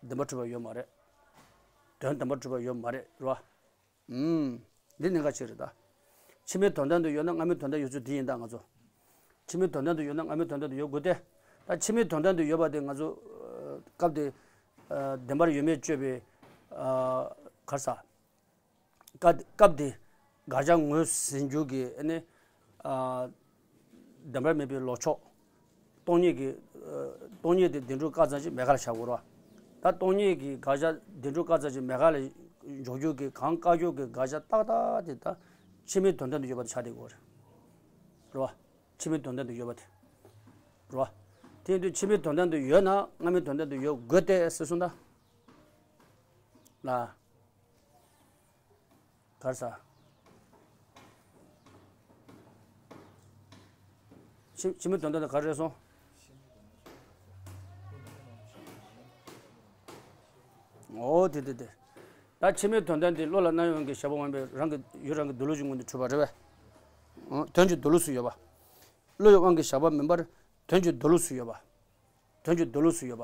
བདེན་པར་གྲུབ་པ་ཡོད་མ་རེད། དོན་བདེན་པར་གྲུབ་པ་ཡོད་མ་རེད་རེད་བ། ཨུམ། འདི་གནད་འགག་ཅིག་རེད་ད། ཕྱི་མའི་དོན་དམ་དུ་ཡོད་ན་སྔ་མའི་དོན་དམ་ཡོད་ཚུལ་འདི་ཡིན་ད་ང་ཚོ། ཕྱི་མའི་དོན་དམ་དུ་ཡོད་ན་སྔ་མའི་དོན་དམ་དུ་ཡོད་དགོས་ཏེ། ད་ཕྱི་མའི་དོན་དམ་དུ་ཡོད་པ་དེ་ང་ཚོ། ཨ། སྐབས་དེ། ཨ། བདེན་པར་ཡོད་མེད་དཔྱོད་པའི། ཨ། ག་རེ་ཟ། སྐབས་སྐབས་དེ་དགག་བྱ་ངོས་ཟིན་རྒྱུ་གི་ཨ་ནི། ཨ། བདེན་པར་མེད་པའི་ལོག་ཕྱོགས། སྟོང་ཉིད་ཀྱི། ཨ། སྟོང་ཉིད་དེ་བདེན་གྲུབ་བཀག་ཙམ་ཞིག་མེད་ཁ་ལ་བཞག་དགོས་རེད་བ། ད་སྟོང་ཉིད་ཀྱི་དགག་བྱ་བདེན་གྲུབ་བཀག་ཙམ་ཞིག་མེད་ཁ་ལ་འཇོག་རྒྱུ་གི་གང་བཀག་རྒྱུ་གི་དགག་བྱ་ཏག་ཏག་དེ་ད་ཕྱི་མའི་དོན་དམ་དུ་ཡོད་པ་དེ་ཆགས་བསྡད་དགོས་རེད། རེད་བ། ཕྱི་མའི་དོན་དམ་དུ་ཡོད་པ་དེ། རེད་བ། དེ་ཡིན་དུས་ཕྱི་མའི་དོན་དམ་དུ་ཡོད་ན་སྔ་མའི་དོན་དམ་དུ་ཡོད་དགོས་ཏེ་ཟེར་གསུངས་ད། ལ། ག་རེ་ཟ། ཕྱི་ཕྱི་མའི་དོན་དམ་དེ་ག་རེ་རེད་སོང་། འོ་དེ་དེ་དེ། ད་ཕྱི་མའི་དོན་དམ་དེ་བློ་ལ་རྣ་བའི་དབང་གིས་བཞག་པ་མ་ཡིན་པའི་རང་གི་ཡུལ་རང་གི་མདོ་ལུགས་ཀྱི་ངོས་ནས་གྲུབ་པ་རེད་པས། འོ་དོན་གྱི་མདོ་ལུགས་སུ་ཡོད་པ། བློ་ཡི་དབང་གིས་བཞག་པ་མིན་པར་དོན་གྱི་མདོ་ལུགས་སུ་ཡོད་པ། དོན་གྱི་མདོ་ལུགས་སུ་ཡོད་པ།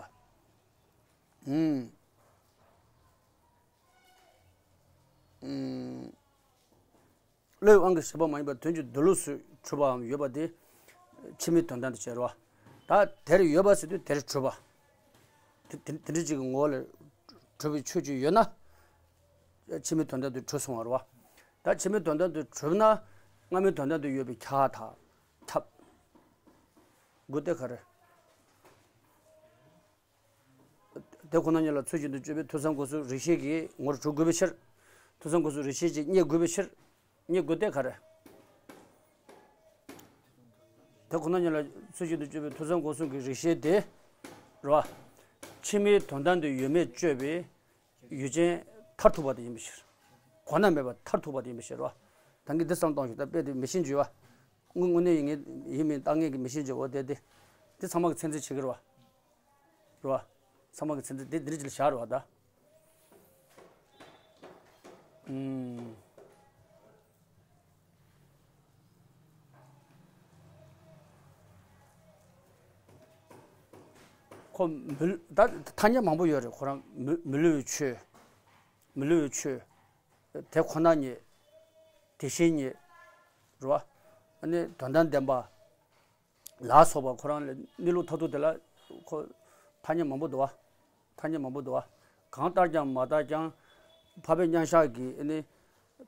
ཨུམ། ཨུམ། བློའི་དབང་གིས་བཞག་པ་མ་ཡིན་པར་དོན་གྱི་མདོ་ལུགས་སུ་གྲུབ་པའམ་ཡོད་པ་དེ། ཕྱི་མའི་དོན་དམ་དུ་བྱེད་རོ། ད་དེར་ཡོད་པ་ཟེར་དུས་དེར་གྲུབ་པ། དེ་དེ་དེ་འདྲ་ཅིག་གི་ངོ་བོ་ལ་གྲུབ་པའི་ཆོས་ཅིག་ཡོད་ན། ཕྱི་མའི་དོན་དམ་དུ་གྲུབ་སོང་བ་རེད་བ། ད་ཕྱི་མའི་དོན་དམ་དུ་གྲུབ་ན། སྔ་མའི་དོན་དམ་དུ་ཡོད་པའི་ཁྱབ་པ་དང་ཁྱབ། དགོས་དེ་ག་རེ། དེ་ཁོ་ན་ཉིད་ལ་ཚུལ་བཞིན་དུ་དཔྱོད་པའི་ཐོས་བསམ་སྒོམ་གསུམ་རིགས་ཤེས་ཀྱི་ངོར་གྲུབ་དགོས་པའི་ཕྱིར། ཐོས་བསམ་སྒོམ་གསུམ་རིགས་ཤེས་ཀྱིས་རྙེད་དགོས་པའི་ཕྱིར། རྙེད་དགོས་དེ་ག་རེ། དེ་ཁོ་ན་ཉིད་ལ་ཚུལ་བཞིན་དུ་དཔྱོད་པའི་ཐོས་བསམ་སྒོམ་གསུམ་གྱི་རིགས་ཤེས་དེ། རེད་བ། ཕྱི་མའི་དོན་དམ་དུ་ཡོད་མེད་དཔྱོད་པའི་ཡུལ་ཅན་མཐར་ཐུག་པ་དེ་ཡིན་པའི་ཕྱིར། གོང་ན་མེད་པ་མཐར་ཐུག་པ་དེ་ཡིན་པའི་ཕྱིར་རེད་བ། ད་གིན་འདི་བསམ་བཏང་ཞིག་ད་དཔེ་དེ་མི་ཤེས་འཇུ་བ། དངོས་དངོས་གནས་ཡིན་ངེས་ཡིན་མིན་བརྟག་མཁན་གྱི་མི་ཤེས་འཇུ་བ་དེ་དེ། འདི་ཚང་མ་གི་ཚད་འཛིན་བྱེད་ཀྱི་རེད་བ། རེད་བ། ཚང་མ་གི་ཚད་འཛིན་དེ་འདི་འདྲ་ཅིག་ལ་བཞག་རེད་བ་ད། ཨུམ། ཁོ་མི་ད་ཐ་སྙད་མང་པོ་ཡོད་རེད་ཁོ་རང་མི་མི་བསླུ་བའི་ཆོས། མི་བསླུ་བའི་ཆོས། དེ་ཁོ་ན་ཉིད། དེ་བཞིན་ཉིད། རེད་བ། ཨ་ནི་དོན་དམ་བདེན་པ། ལ་སོགས་པ་ཁོ་རང་ལ་གནས་ལུགས་མཐར་ཐུག་དེ་ལ་ཁོ་ཐ་སྙད་མང་པོ་འདུག་བ། ཐ་སྙད་མང་པོ་འདུག་བ། གང་ལྟར་ཀྱང་མ་ལྟར་ཀྱང་། འཕགས་པའི་མཉམ་གཞག་གི་ཨ་ནི།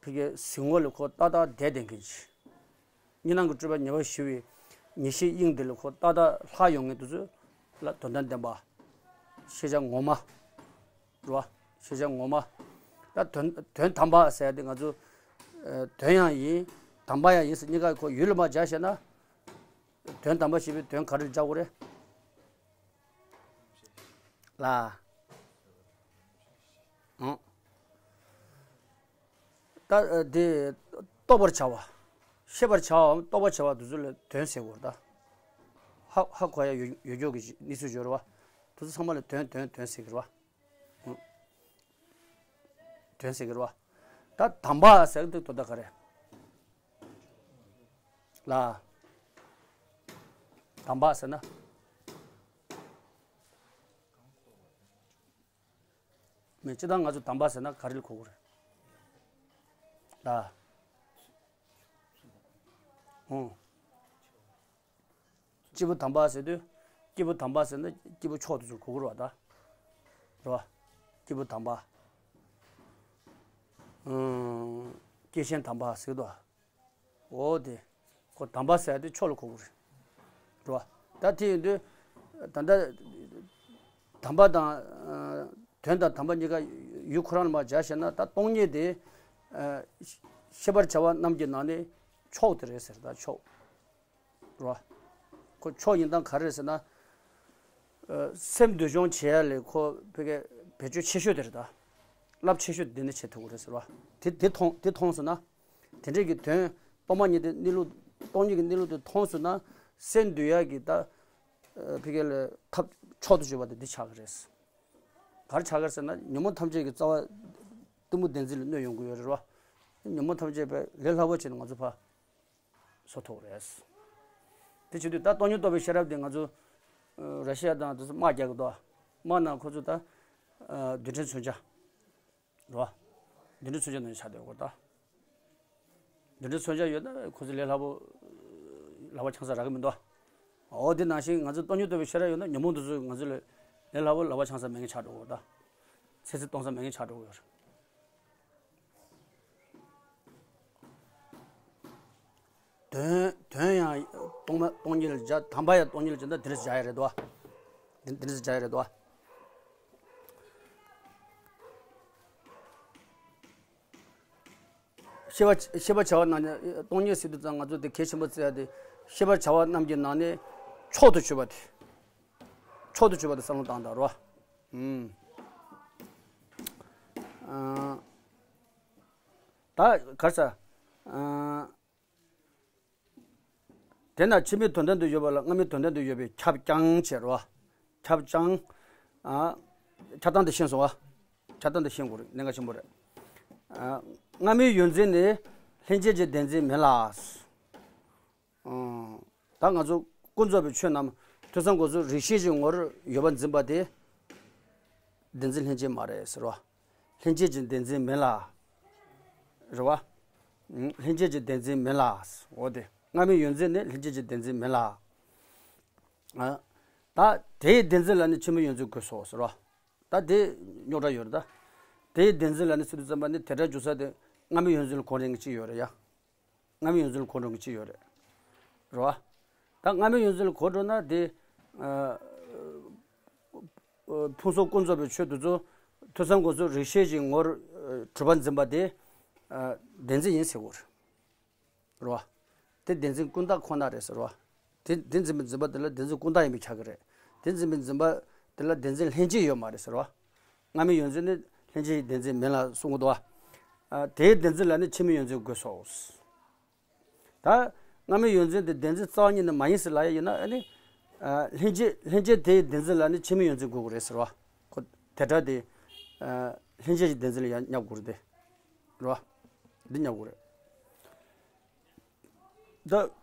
ཕ་གིའི་གཟིགས་ངོ་ལ་ཁོ་ཏག་ཏག་བསྡད་བསྡད་མཁན་ཅིག་གཉིས་སྣང་གི་སྤྲོས་པ་ཉེ་བར་ཞི་བའི་ངེས་ཤེས་དབྱིངས་དེ་ལ་ཁོ་ཏག་ཏག་ལྷག་ཡོང་མཁན་དེ་ཚོ་ལ་དོན་དམ་བདེན་པ། ཤེས་བྱ་ངོ་མ། རེད་བ། ཤེས་བྱ་ངོ་མ། ད་དོན་དོན་དམ་པ་ཟེར་ཡ་དེ་ང་ཚོ་ཨ་དོན་ཡང་ཡིན། དམ་པ་ཡང་ཡིན་ཟེར་གཉིས་ཀ་ཁོ་ཡུལ་ལ་མ་སྦྱར་བཤད་ན། དོན་དམ་པ་ཞེས་པའི་དོན་ག་རེ་ལ་སྦྱར་དགོས་རེད། ལ། ཨང་། ད་ཨ་དེ་རྟོགས་པར་བྱ་བ། ཤེས་པར་བྱ་བའམ་རྟོགས་པར་བྱ་བ་དེ་ཚོ་ལ་དོན་ཟེར་དགོས་རེད་ད། ཧ་ཧ་གོ་ཡ་ཡོད་ཡོད་སྐྱོ་གི་གནས་ཚུལ་ཡོད་རེད་བ། དེ་ཚོ་ཚང་མ་ལ་དོན་དོན་དོན་ཟེར་གི་རེད་བ། ཨང་། དོན་ཟེར་གི་རེད་བ། ད་དམ་པ་ཟེར་གི་འདུག་དོ་ད་ག་རེ། ལ། དམ་པ་ཟེར་ན། མི་སྤྱི་བཏང་ང་ཚོ་དམ་པ་ཟེར་ན་ག་རེ་ལ་གོ་གི་རེད། ལ། ཨོ། སྐྱེས་བུ་དམ་པ་ཟེར་དུས། སྐྱེས་བུ་དམ་པ་ཟེར་ན་སྐྱེས་བུ་མཆོག་དེ་ཚོར་གོ་གི་རེད་བ་ད། རེད་བ། སྐྱེས་བུ་དམ་པ། ཨང་། སྐྱེས་ཆེན་དམ་པ་ཟེར་གི་འདུག་འོ་དེ། ཁོ་དམ་པ་ཟེར་ཡ་དེ་མཆོག་ལ་གོ་གི་རེད། རེད་བ། ད་དེ་ཡིན་དུས། ད་ལྟ། དམ་པ་དང་། ཨ་དོན་དང་དམ་པ་གཉིས་ཀ་ཡུལ་ཁོ་རང་ལ་མར་སྦྱར་བཤད་ན་ད་སྟོང་ཉིད་དེ། ཨ་ཤེས་པར་བྱ་བ་རྣམས་ཀྱི་ནང་ནས་མཆོག་དེ་རེད་ཟེར་ད་མཆོག་རེད་བ། ཁོ་མཆོག་ཡིན་སྟངས་ག་རེ་རེད་ཟེར་ན། ཨ་སེམས་འདུལ་སྦྱོང་བྱེད་ཡ་ལས་ཁོ་ཕ་གི་བེད་སྤྱོད་ཆེ་ཤོས་དེ་རེད་ད། རླབས་ཆེ་ཤོས་དེ་འདི་ནས་བྱེད་ཐུབ་ཀྱི་རེད་ཟེར་བ། དེ་དེ་མཐོང་དེ་མཐོང་སོང་ན། དེ་འདྲས་ཀྱི་དོན་སྟོང་པ་ཉིད་དེ་གནས་ལུགས་སྟོང་ཉིད་ཀྱི་གནས་ལུགས་དེ་མཐོང་སོང་ན། སེམས་འདུལ་ཡ་གི་ད། ཨ་ཕ་གི་ལ་ཐབས་མཆོག་ཏུ་གྱུར་པ་དེ་འདི་ཆགས་ཀྱི་རེད། ག་རེ་ཆགས་ཀྱི་རེད་ཟེར་ན་ཉོན་མོངས་ཐམས་ཅད་ཀྱི་རྩ་བ། གཏི་མུག་བདེན་འཛིན་ལ་གནོད་ཡོང་གི་ཡོད་རེད་བ། ཉོན་མོངས་ཐམས་ཅད་པའི་ལས་སླ་པོ་བྱས་ནས་ང་ཚོ་ཕར། བཟོ་ཐུབ་རེད། དེ་བྱེད་དུས་ད་སྟོང་ཉིད་རྟོགས་པའི་ཤེས་རབ་དེ་ང་ཚོ། ཨ་ར་ཤི་ཡ་དང་དེ་ཚོ་དམག་རྒྱག་གི་འདུག་དམག་ནང་ཁོ་ཚོ་ད། ཨ་རྡུལ་ཕྲན་མཚོན་ཆ། རེད་བ། རྡུལ་ཕྲན་མཚོན་ཆ་ནང་ཆགས་བསྡད་ཡོད་ད། རྡུལ་ཕྲན་མཚོན་ཆ་ཡོད་ན་ཁོ་ཚོ་ལས་སླ་པོ། ལག་པ་འཆང་ས་རག་གི་མི་འདུག་འོ་དེ་ནང་བཞིན་ང་ཚོ་སྟོང་ཉིད་རྟོགས་པའི་ཤེས་རབ་ཡོད་ན་ཉོན་མོངས་དེ་ཚོ་ང་ཚོ་ལས་ལས་སླ་པོ་ལག་པ་འཆང་ས་མེད་མཁན་ཆགས་འགྲོ་གི་ཡོད་ད། ཚེ་ཚེ་གཏོང་ས་མེད་མཁན་ཆགས་འགྲོ་གི་ཡོད་རེད། དོན་དོན་ཡང་སྟོང་མ་སྟོང་ཉིད་ལ་སྦྱར། དམ་པ་ཡང་སྟོང་ཉིད་ལ་སྦྱར་ན་དེ་འདྲ་སྦྱར་ཡ་རེད་དོ། དེ་དེ་འདྲ་སྦྱར་ཡ་རེད་དོ། ཤེས་པ་ཤེས་པར་བྱ་བ་རྣམས་ཀྱི་སྟོང་ཉིད་ཟེར་དུས་ཙང་ང་ཚོ་དེ་གལ་ཆེན་པོ་བརྩི་ཡ་དེ། ཤེས་པར་བྱ་བ་རྣམས་ཀྱི་ནང་ནས་མཆོག་ཏུ་གྱུར་པ་དེ། མཆོག་ཏུ་གྱུར་པ་དེ་བསམ་བློ་བཏང་དང་རོ། ཨུམ། ཨ། ད་གར་ས། ཨ། དེས་ན་ཕྱི་མའི་དོན་དམ་དུ་ཡོད་པ་ལ་སྔ་མའི་དོན་དམ་དུ་ཡོད་པས་ཁྱབ་ཀྱང་ཅེས་རོ། ཁྱབ་ཀྱང་། ཨ། ཁྱབ་སྟངས་དེ་ཤེས་སོང་བ། ཁྱབ་སྟངས་དེ་ཤེས་དགོས་རེད། གནད་འགག་ཆེན་པོ་རེད། ཨ། སྔ་མའི་ཡོད་འཛིན་ནི་ལྷན་སྐྱེས་ཀྱི་བདེན་འཛིན་མིན་ལ། ཨང་། ད་ང་ཚོ་ཀུན་རྫོབ་པའི་ཆོས་རྣམས་ཐོས་བསམ་སྒོམ་གསུམ་རིགས་ཤེས་ཀྱི་ངོར་ཡོད་པར་འཛིན་པ་དེ། བདེན་འཛིན་ལྷན་སྐྱེས་མ་རེད་ཟེར་བ། ལྷན་སྐྱེས་ཀྱི་བདེན་འཛིན་མིན་ལ། རེད་བ། ཨང་། ལྷན་སྐྱེས་ཀྱི་བདེན་འཛིན་མིན་ལ། འོ་དེ། སྔ་མའི་ཡོད་འཛིན་ནི་ལྷན་སྐྱེས་ཀྱི་བདེན་འཛིན་མིན་ལ། ཨ། ད་དེའི་བདེན་འཛིན་ལ་ནི་ཕྱི་མའི་ཡོད་འཛིན་དགོས་སོ་ཟེར་བ། ད་དེ་རྙོག་དྲ་ཡོད་རེད་ད། དེའི་བདེན་འཛིན་ལ་ནི་ཟེར་དུས་ཙམ་པ་ནི་དེ་སྒྲ་འཇུག་ས་དེ་སྔ་མའི་ཡོད་འཛིན་ལ་གོ་རིང་གི་ཅི་ཡོད་རེད་ཡ། སྔ་མའི་ཡོད་འཛིན་ལ་གོ་འགྲོ་གི་ཅི་ཡོད་རེད། རེད་བ། ད་སྔ་མའི་ཡོད་འཛིན་ལ་གོ་འགྲོ་ན་དེ། ཨ། ཨ། ཕུང་སོགས་ཀུན་རྫོབ་པའི་ཆོས་དེ་ཚོ་ཐོས་བསམ་སྒོམ་གསུམ་རིགས་ཤེས་ཀྱི་ངོར་ཨ་གྲུབ་པར་འཛིན་པ་དེ། ཨ། བདེན་འཛིན་ཡིན་ཟེར་བ་རེད། རེད་བ། དེ་བདེན་འཛིན་ཀུན་བཏགས་ཁོ་ན་རེད་ཟེར་བ། དེ་དེ་འཛིན་པའི་འཛིན་པ་དེ་ལ་བདེན་འཛིན་ཀུན་བཏགས་ཡིན་པས་ཁྱབ་ཀྱི་རེད། དེ་འཛིན་པའི་འཛིན་པ་དེ་ལ་བདེན་འཛིན་ལྷན་སྐྱེས་ཡོད་མ་རེད་ཟེར་བ། སྔ་མའི་ཡོད་འཛིན་ནི་ལྷན་སྐྱེས་ཀྱི་བདེན་འཛིན་མིན་ལ་གསུང་གི་འདུག་བ། ཨ། དེའི་བདེན་འཛིན་ལ་ནི་ཕྱི་མའི་ཡོད་འཛིན་དགོས་སོ། ད་སྔ་མའི་ཡོད་འཛིན་དེ་བདེན་འཛིན་རྩ་བ་ཉིད་ནས་མ་ཡིན་ཟེར་ལབ་ཡ་ཡིན་ན་ཨ་ནི། ཨ། ལྷན་སྐྱེས་ལྷན་སྐྱེས་དེའི་བདེན་འཛིན་ལ་ནི་ཕྱི་མའི་ཡོད་འཛིན་དགོས་ཀྱི་རེད་ཟེར་བ། ཁོ་དེ་སྒྲ་དེ། ཨ། ལྷན་སྐྱེས་ཀྱི་བདེན་འཛིན་ལ་ཡང་སྙབ་དགོས་རེད་དེ། རེད་བ། འདི་སྙབ་དགོས་རེད། ད་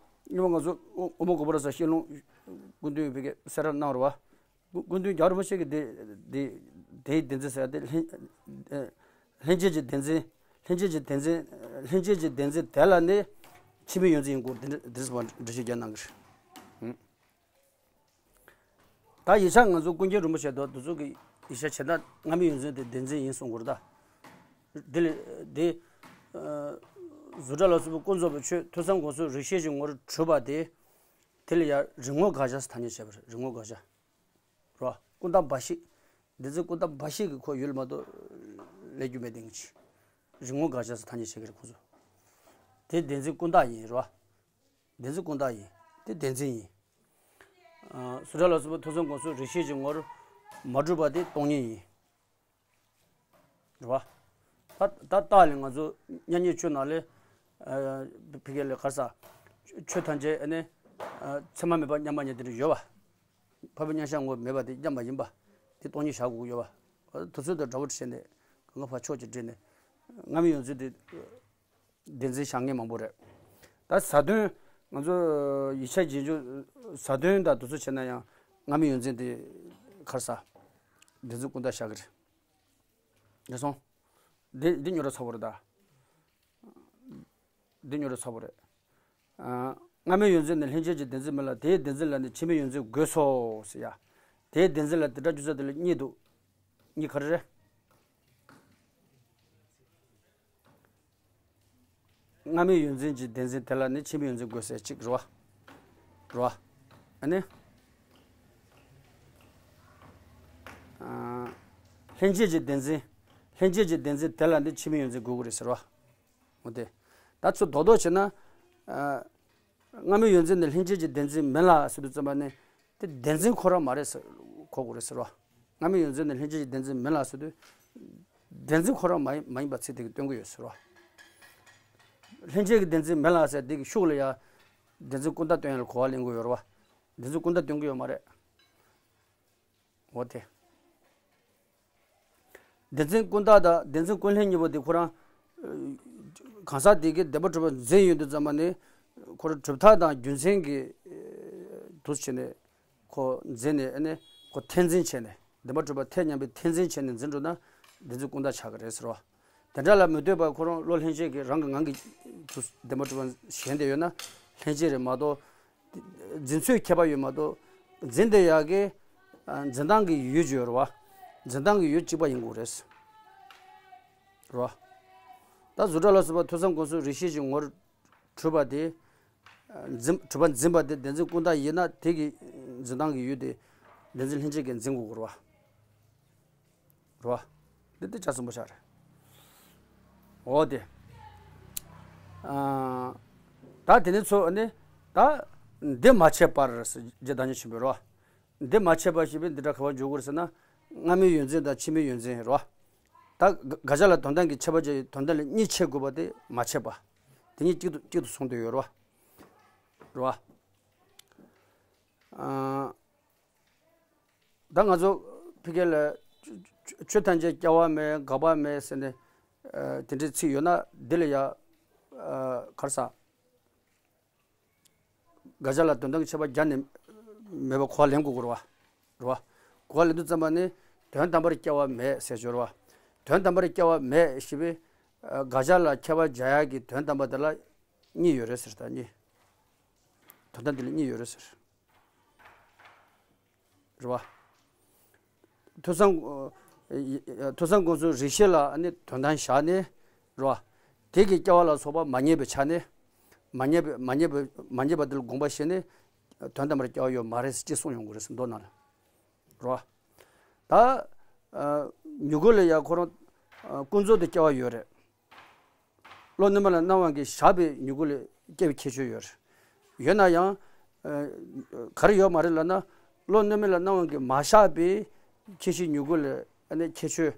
སྔོན་མ་ང་ཚོ་དབུ་མ་གོ་བ་ར་ས་ཤེས་ལོང་སྐུ་མདུན་ཡོད་པའི་གསལ་བསྒྲགས་གནང་རེད་བ། སྐུ་མདུན་རྒྱལ་བ་རིན་པོ་ཆེ་གིས་འདི་འདི་དེའི་བདེན་འཛིན་ཟེར་ཡ་དེ་ལྷན་ལྷན་སྐྱེས་ཀྱི་བདེན་འཛིན། ལྷན་སྐྱེས་ཀྱི་བདེན་འཛིན། ལྷན་སྐྱེས་ཀྱི་བདེན་འཛིན་དེ་ལ་ནི་ཕྱི་མའི་ཡོད་འཛིན་ཡིན་དགོས། འདི་འདི་འདྲ་ཟེར་བ་འགྲེལ་བཤད་རྒྱག་གནང་གི་རེད། ད་ཡིག་ཆ་ང་ཚོ་ཀུན་མཁྱེན་རིན་པོ་ཆེ་དང་དེ་ཚོ་གི་ཡིག་ཆ་བྱས་ན་སྔ་མའི་ཡོད་འཛིན་དེ་བདེན་འཛིན་ཡིན་གསུང་དགོས་རེད་ད། འདི་ལ་འདི་ ཨ་བཟོ་གྲྭ་ལ་སོགས་པའི་ཀུན་རྫོབ་པའི་ཆོས་ཐོས་བསམ་སྒོམ་གསུམ་རིགས་ཤེས་ཀྱི་ངོར་གྲུབ་པ་དེ། དེ་ལ་ཡང་རིག་ངོར་དགག་བྱ་ཟེར་ཐ་སྙད་བྱས་པ་རེད། རིག་ངོར་དགག་བྱ། རོ། ཀུན་བརྟགས་འབའ་ཞིག་བདེན་འཛིན་ཀུན་བརྟགས་འབའ་ཞིག་གི་ཁོ་ཡུལ་མ་གཏོགས་ལས་རྒྱུ་མེད་དེ་ངེས་ཅི། རིག་ངོར་དགག་བྱ་ཟེར་ཐ་སྙད་བྱེད་ཀྱི་རེད་ཁོ་ཚོ། དེ་བདེན་འཛིན་ཀུན་བརྟགས་ཡིན་རོ། བདེན་འཛིན་ཀུན་བརྟགས་ཡིན། དེ་བདེན་འཛིན་ཡིན། ཨ་བཟོ་གྲྭ་ལ་སོགས་པ་ཐོས་བསམ་སྒོམ་གསུམ་རིགས་ཤེས་ཀྱི་ངོར་མ་གྲུབ་པ་དེ་སྟོང་ཉིད་ཡིན། རེད་བ། ད་ད་རྟགས་ལས་ང་ཚོ་མཉམ་ཉིད་ཆོས་ནང་ལས། ཨ་ཕ་གི་ལས་ག་རེ་ཟ། ཆོས་ཐམས་ཅད་ཨ་ནི། ཨ་མཚན་མ་མེད་པ་མཉམ་པ་ཉིད་དེ་འདྲ་ཡོད་བ། འཕགས་པའི་མཉམ་གཞག་ངོ་མེད་པ་དེ་མཉམ་པ་ཡིན་པ། དེ་སྟོང་ཉིད་བཞག་དགོས་ཡོད་བ། དུས་ཚོད་དང་འདྲ་བོ་བྱས་ནས་གང་ག་ཕར་ཕྱོགས་ཀྱི་བསྒྲིལ་ནས། སྔ་མའི་ཡོངས་འཛིན་དེ། བདེན་འཛིན་བཞག་མཁན་མང་པོ་རེད། ད་ཟ་དོན། ང་ཚོ་ཡིག་ཆ་རྗེས་འཇུག་ཟ་དོན་དང་དུས་ཚོད་བྱས་ན་ཡང་སྔ་མའི་ཡོངས་འཛིན་དེ་ག་རེ་ཟ། བདེན་འཛིན་ཀུན་བརྟགས་བཞག་གི་རེད། རེད་སོང་། འདི་འདི་ཉོ་ར་ཚ་བོ་རེད་ད། འདི་ཉོ་ར་ཚ་བོ་རེད། ཨ་སྔ་མའི་ཡོངས་འཛིན་ནི་ལྷན་སྐྱེས་ཀྱི་བདེན་འཛིན་མིན་ལ་དེའི་བདེན་འཛིན་ལ་ནི་ཕྱི་མའི་ཡོངས་འཛིན་དགོས་སོ་ཟེར་ཡ། དེའི་བདེན་འཛིན་ལ་དེ་སྒྲ་སྒྱུ་རྩལ་དེ་ལ་གཉིས་འདུག་གཉིས་ག་རེ་རེད། སྔ་མའི་ཡོངས་འཛིན་གྱི་བདེན་འཛིན་དེ་ལ་ནི་ཕྱི་མའི་ཡོངས་འཛིན་དགོས་ཟེར་གཅིག་རེད་བ། རེད་བ། ཨ་ནི། ཨ་ལྷན་སྐྱེས་ཀྱི་བདེན་འཛིན། ལྷན་སྐྱེས་ཀྱི་བདེན་འཛིན་དེ་ལ་ནི་ཕྱི་མའི་ཡོངས་འཛིན་དགོས་ཀྱི་རེད་ཟེར་བ། འོ་དེ། ད་ཚུར་རྡོག་རྡོག་བྱས་ན། ཨ་སྔ་མའི་ཡོངས་འཛིན་ནི་ལྷན་སྐྱེས་ཀྱི་བདེན་འཛིན་མིན་ལ་ཟེར་དུས་ཙམ་པ་ནི། དེ་བདེན་འཛིན་ཁོ་རང་མ་རེད་ཟེར་གོ་དགོས་རེད་ཟེར་བ། སྔ་མའི་ཡོངས་འཛིན་ནི་ལྷན་སྐྱེས་ཀྱི་བདེན་འཛིན་མིན་ལ་ཟེར་དུས། བདེན་འཛིན་ཁོ་རང་མ་ཡིན་མ་ཡིན་པ་ཚིག་དེ་གིས་སྟོན་གྱི་ཡོད་ཟེར་བ། ལྷན་སྐྱེས་ཀྱི་བདེན་འཛིན་མིན་ལ་ཟེར་དེ་གི་ཤུགས་ལ་ཡ། བདེན་འཛིན་ཀུན་བརྟགས་སྟོན་ཡ་ལ་གོ་བ་ལེན་དགོས་ཡོད་རེད་བ། བདེན་འཛིན་ཀུན་བརྟགས་སྟོན་གྱི་ཡོད་མ་རེད། འོ་དེ། བདེན་འཛིན་ཀུན་བརྟགས་དང་བདེན་འཛིན་ཀུན་ལྷན་གཉིས་པོ་དེ་ཁོ་རང་། གང་ཟག་དེ་གིས་བདེན་པར་གྲུབ་པ་འཛིན་ཡོང་དུས་ཙམ་པ་ནི། ཁོ་རང་གྲུབ་མཐའ་དང་རྒྱུ་མཚན་གྱི་དུས་བྱས་ནས་ཁོ་འཛིན་ནས་ཨ་ནི་ཁོ་འཐེན་འཛིན་བྱས་ནས་བདེན་པར་གྲུབ་པ་འཐད་སྙམ་པའི་འཐེན་འཛིན་བྱས་ནས་འཛིན་འགྲོ་ན་བདེན་འཛིན་ཀུན་བརྟགས་ཆགས་ཀྱི་རེད་ཟེར་བ། དེ་འདྲ་ལ་མི་ལྟོས་པར་ཁོ་རང་བློ་ལྷན་སྐྱེས་ཀྱིས་རང་གི་ངང་གིས་དུས་བདེན་པར་གྲུབ་པ་ཞེན་བསྡད་ཡོད་ན་ལྷན་སྐྱེས་རེད་མ་གཏོགས། འཛིན་ཚུལ་ཁྱད་པར་ཡོད་མ་གཏོགས། འཛིན་བསྡད་ཡག་གི་འཛིན་སྟངས་ཀྱི་ཡུལ་ཅིག་ཡོད་རེད་བ། འཛིན་སྟངས་ཀྱི་ཡུལ་གཅིག་པ་ཡིན་དགོས་རེད། རེད་བ། ད་བཟོ་གྲྭ་ལ་སོགས་པ་ཐོས་བསམ་སྒོམ་གསུམ་རིགས་ཤེས་ཀྱི་ངོར་གྲུབ་པ་དེ། འཛིན་གྲུབ་པ་འཛིན་པ་དེ་བདེན་འཛིན་ཀུན་བརྟགས་ཡིན་ན་དེ་གི་འཛིན་སྟངས་ཀྱི་ཡུལ་དེ་བདེན་འཛིན་ལྷན་སྐྱེས་ཀྱིས་འཛིན་དགོས་ཀྱི་རེད་བ། རེད་བ། འདི་འདི་ཆ་གསུམ་པོ་ཆགས་རེད། འོ་དེ། ཨ། ད་དེ་ནས་ཚོ་ནི། ད་འདི་མ་ཆད་པར་ཟེར་རྗེ་བདག་ཉིད་ཆེན་པོས་རེད་བ། འདི་མ་ཆད་པར་ཞེས་པའི་འདི་སྒྲ་ག་པར་འཇུག་དགོས་རེད་ཟེར་ན། སྔ་མའི་ཡོད་འཛིན་དང་ཕྱི་མའི་ཡོད་འཛིན་རེད་བ། ད་དགག་བྱ་ལ་དོན་དམ་གྱི་ཁྱད་པར་འབྱེད་དོན་དམ་ལ་གཉིས་ཆད་དགོས་པ་དེ་མ་ཆད་པ། དེ་གཉིས་གཅིག་ཏུ་གཅིག་ཏུ་སོང་དུ་ཡོད་རེད་བ། རེད་བ། ཨ། ད་ང་ཚོ་ཕ་གི་ལ་ཆོས་ཐམས་ཅད་སྐྱེ་བ་མེད་འགག་པ་མེད་ཟེར་ནས། ཨ། དེ་འདྲའི་ཚིག་ཡོད་ན་འདི་ལ་ཡ། ཨ། ག་རེ་ཟ། དགག་བྱ་ལ་དོན་དམ་གྱི་ཁྱད་པར་སྦྱར་ནས་མེད་པ་གོ་བ་ལེན་དགོས་ཀྱི་རེད་བ། རེད་བ། གོ་བ་ལེན་དུས་ཙམ་པ་ནི་དོན་དམ་པར་སྐྱེ་བ་མེད་ཟེར་ཆོག་རེད་བ། དོན་དམ་པར་སྐྱེ་བ་མེད་ཞེས་པའི། ཨ། དགག་བྱ་ལ་ཁྱད་པར་སྦྱར་ཡག་གི་དོན་དམ་པ་དེ་ལ་གཉིས་ཡོད་རེད་ཟེར། ད་གཉིས། དོན་དམ་དེ་ལ་གཉིས་ཡོད་རེད་ཟེར། རེད་བ། ཐོས་བསམ། ཨ། ཐོས་བསམ་སྒོམ་གསུམ་རིགས་ཤེས་ལ་ནི་དོན་དམ་བཞག་ནས། རེད་བ། དེ་གི་སྐྱེ་བ་ལ་སོགས་པ་མ་རྙེད་པའི་ཆ་ནས། མ་རྙེད་པའི་མ་རྙེད་པའི་མ་རྙེད་པ་དེ་ལ་དགོངས་པ་བཞེས་ནས། དོན་དམ་པར་སྐྱེ་བ་ཡོད་མ་རེད་ཅེས་གསུངས་ཡོང་གི་རེད་ཟེར། མདོ་ནང་ལ། རེད་བ། ད། ཨ། མྱུ་གུ་ལ་ཡ་ཁོ་རང་། ཨ། ཀུན་རྫོབ་ཏུ་སྐྱེ་བ་ཡོད་རེད། བློ་རྣོ་མེད་ལ་སྣང་བ་གིས་བཞག་པའི་མྱུ་གུ་ལ་སྐྱེ་བའི་ཁྱད་ཆོས་ཡོད་རེད། ཡོད་ན་ཡང་། ཨ། ག་རེ་ཡོད་མ་རེད་ལབ་ན། བློ་རྣོ་མེད་ལ་སྣང་བ་གིས་མ་བཞག་པའི་ཁྱད་ཆོས་མྱུ་གུ་ལ་ཨ་ནི་ཁྱད་ཆོས།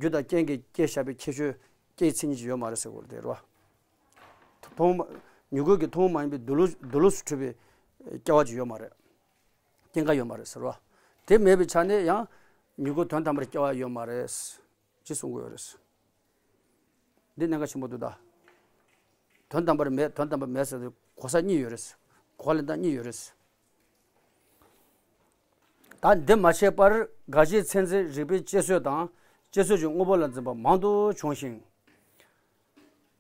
རྒྱུ་དང་རྐྱེན་གྱིས་སྐྱེས་བཞག་པའི་ཁྱད་ཆོས་སྐྱེ་བའི་མཚན་ཉིད་ཅིག་ཡོད་མ་རེད་ཟེར་དགོས་རེད་དེ་རེད་བ། མཐོང་མ། མྱུ་གུ་གི་མཐོང་མ་ཡིན་པའི་སྡོད་ལུགས་སྡོད་ལུགས་སུ་གྲུབ་པའི་སྐྱེ་བ་ཅིག་ཡོད་མ་རེད། སྐྱེ་འགག་ཡོད་མ་རེད་ཟེར་བ། དེ་མེད་པའི་ཆ་ནས་ཡང་མྱུ་གུ་དོན་དམ་པར་སྐྱེ་བ་ཡོད་མ་རེད། ཅེས་གསུང་གི་ཡོད་རེད། འདི་གནད་འགག་ཆེན་པོ་འདུག་ད། དོན་དམ་པར་མེད་དོན་དམ་པར་མེད་ཟེར་དུས་གོ་ས་གཉིས་ཡོད་རེད། གོ་བ་ལེན་སྟངས་གཉིས་ཡོད་རེད། ད་འདི་མ་ཆད་པར་དགག་བྱའི་ཚད་འཛིན་རིགས་པས་དཔྱད་བཟོད་དང་དཔྱད་བཟོད་ཀྱི་དངོས་པོ་ལ་འཛིན་པ་མང་དུ་བྱུང་ཞིང་།